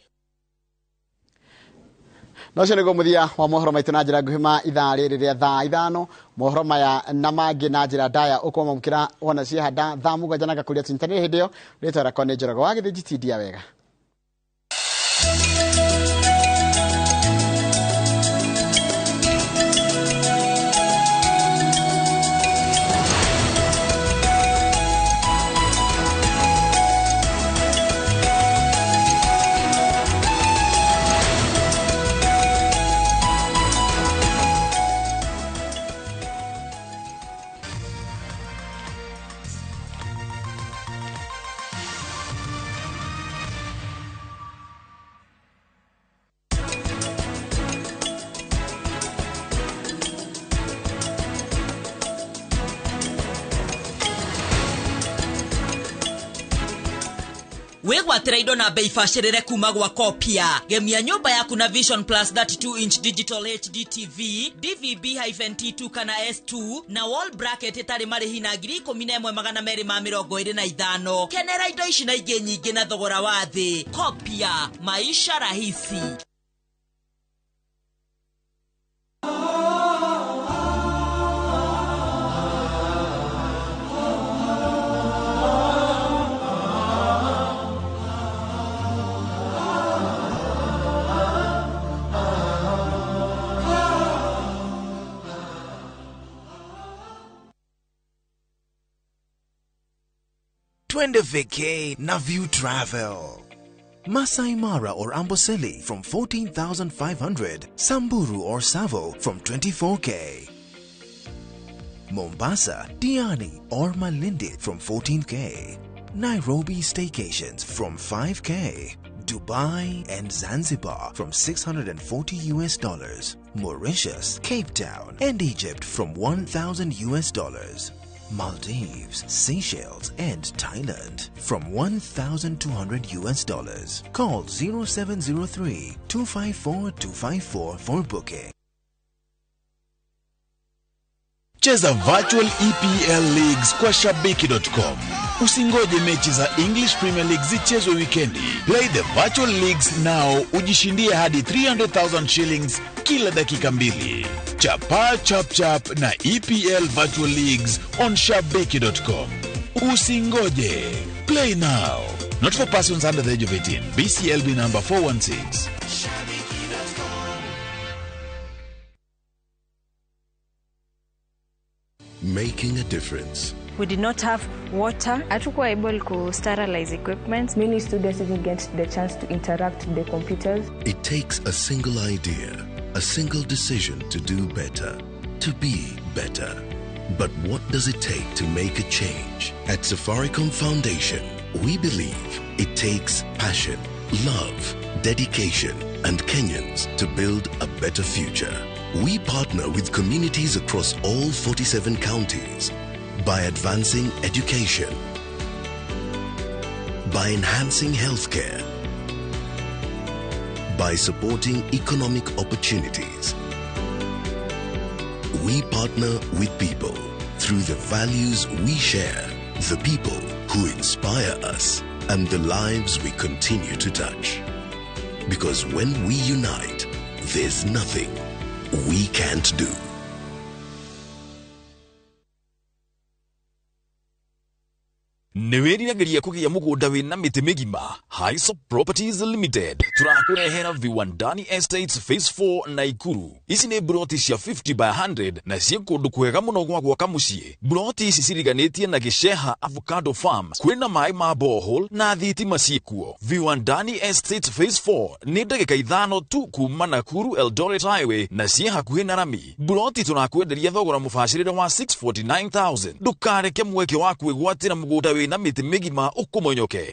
Na ũcio nĩguo mũthia wa mohoro maitũ na njĩra nguhĩ ma ithaa rĩrĩ rĩa thaa 5. Mohoro maya na mangĩ na njĩra ndaya ũkwamũkĩra wona ciehanda thaa 7 na gakũria tũnyitanĩre hĩndĩ ĩyo. Rĩtwa rĩakwa nĩ Njoroge wa Gĩthĩnji. Tindia wega. Wĩgwatĩra indo na bei bacĩrĩre kuma gwa Kopia. Gemia nyũmba yaku na Vision Plus 32 inch digital HD TV, DVB-T2 kana S2 na wall bracket ĩtarĩ marĩhi na 11,225. Kenera indo ici na ingĩ nyingĩ na thogora wa thĩ. Kopia, maisha rahisi. Twende vacay na View Travel. Masai Mara or Amboseli from 14,500, Samburu or Savo from 24K. Mombasa, Diani or Malindi from 14K. Nairobi staycations from 5K. Dubai and Zanzibar from $640 US. Mauritius, Cape Town and Egypt from $1,000 US. Maldives, Seychelles and Thailand from $1,200 US. Call 0703 254 254 for booking. Cheza virtual EPL leagues kwa shabiki.com. Usingoje mechi za English Premier League zichezwe wikendi. Play the virtual leagues now, ujishindie hadi 300,000 shillings kila dakika mbili. Chapa chap chap na EPL virtual leagues on shabiki.com. Usingoje. Play now. Not for persons under the age of 18. BCLB number 416. Making a difference. We did not have water. Hatukuwa able to sterilize equipment. Many students didn't get the chance to interact with the computers. It takes a single idea, a single decision to do better, to be better. But what does it take to make a change? At Safaricom Foundation, we believe it takes passion, love, dedication, and Kenyans to build a better future. We partner with communities across all 47 counties by advancing education, by enhancing healthcare, by supporting economic opportunities. We partner with people through the values we share, the people who inspire us, and the lives we continue to touch. Because when we unite, there's nothing we can't do. Nĩ wĩriragĩria kũgĩa mũgũnda wĩna mĩtĩ mĩgima? Hisop Properties Limited tũrakũrehera Viwandani Estates Phase 4 Naikuru. Ici nĩ mburoti cia 50 by 100 na ciĩ kũndũ kwega mũno gwa gwaka mũciĩ. Mburoti ici ciriganĩtie na Gĩceha Avocado Farm, kwĩna maĩ ma borehole na thitima ciĩkuo. Viwandani Estates Phase 4 nĩ ndagĩka 5 tu kuma Nakuru Eldoret Highway na ciĩ hakuhĩ na rami. Mburoti tũrakwenderia thogora mũbacĩrĩre wa 649,000. Ndũkareke mweke wa kwĩgwatĩra mũgũnda wĩna mĩtĩ mĩgima ũkũmonyoke.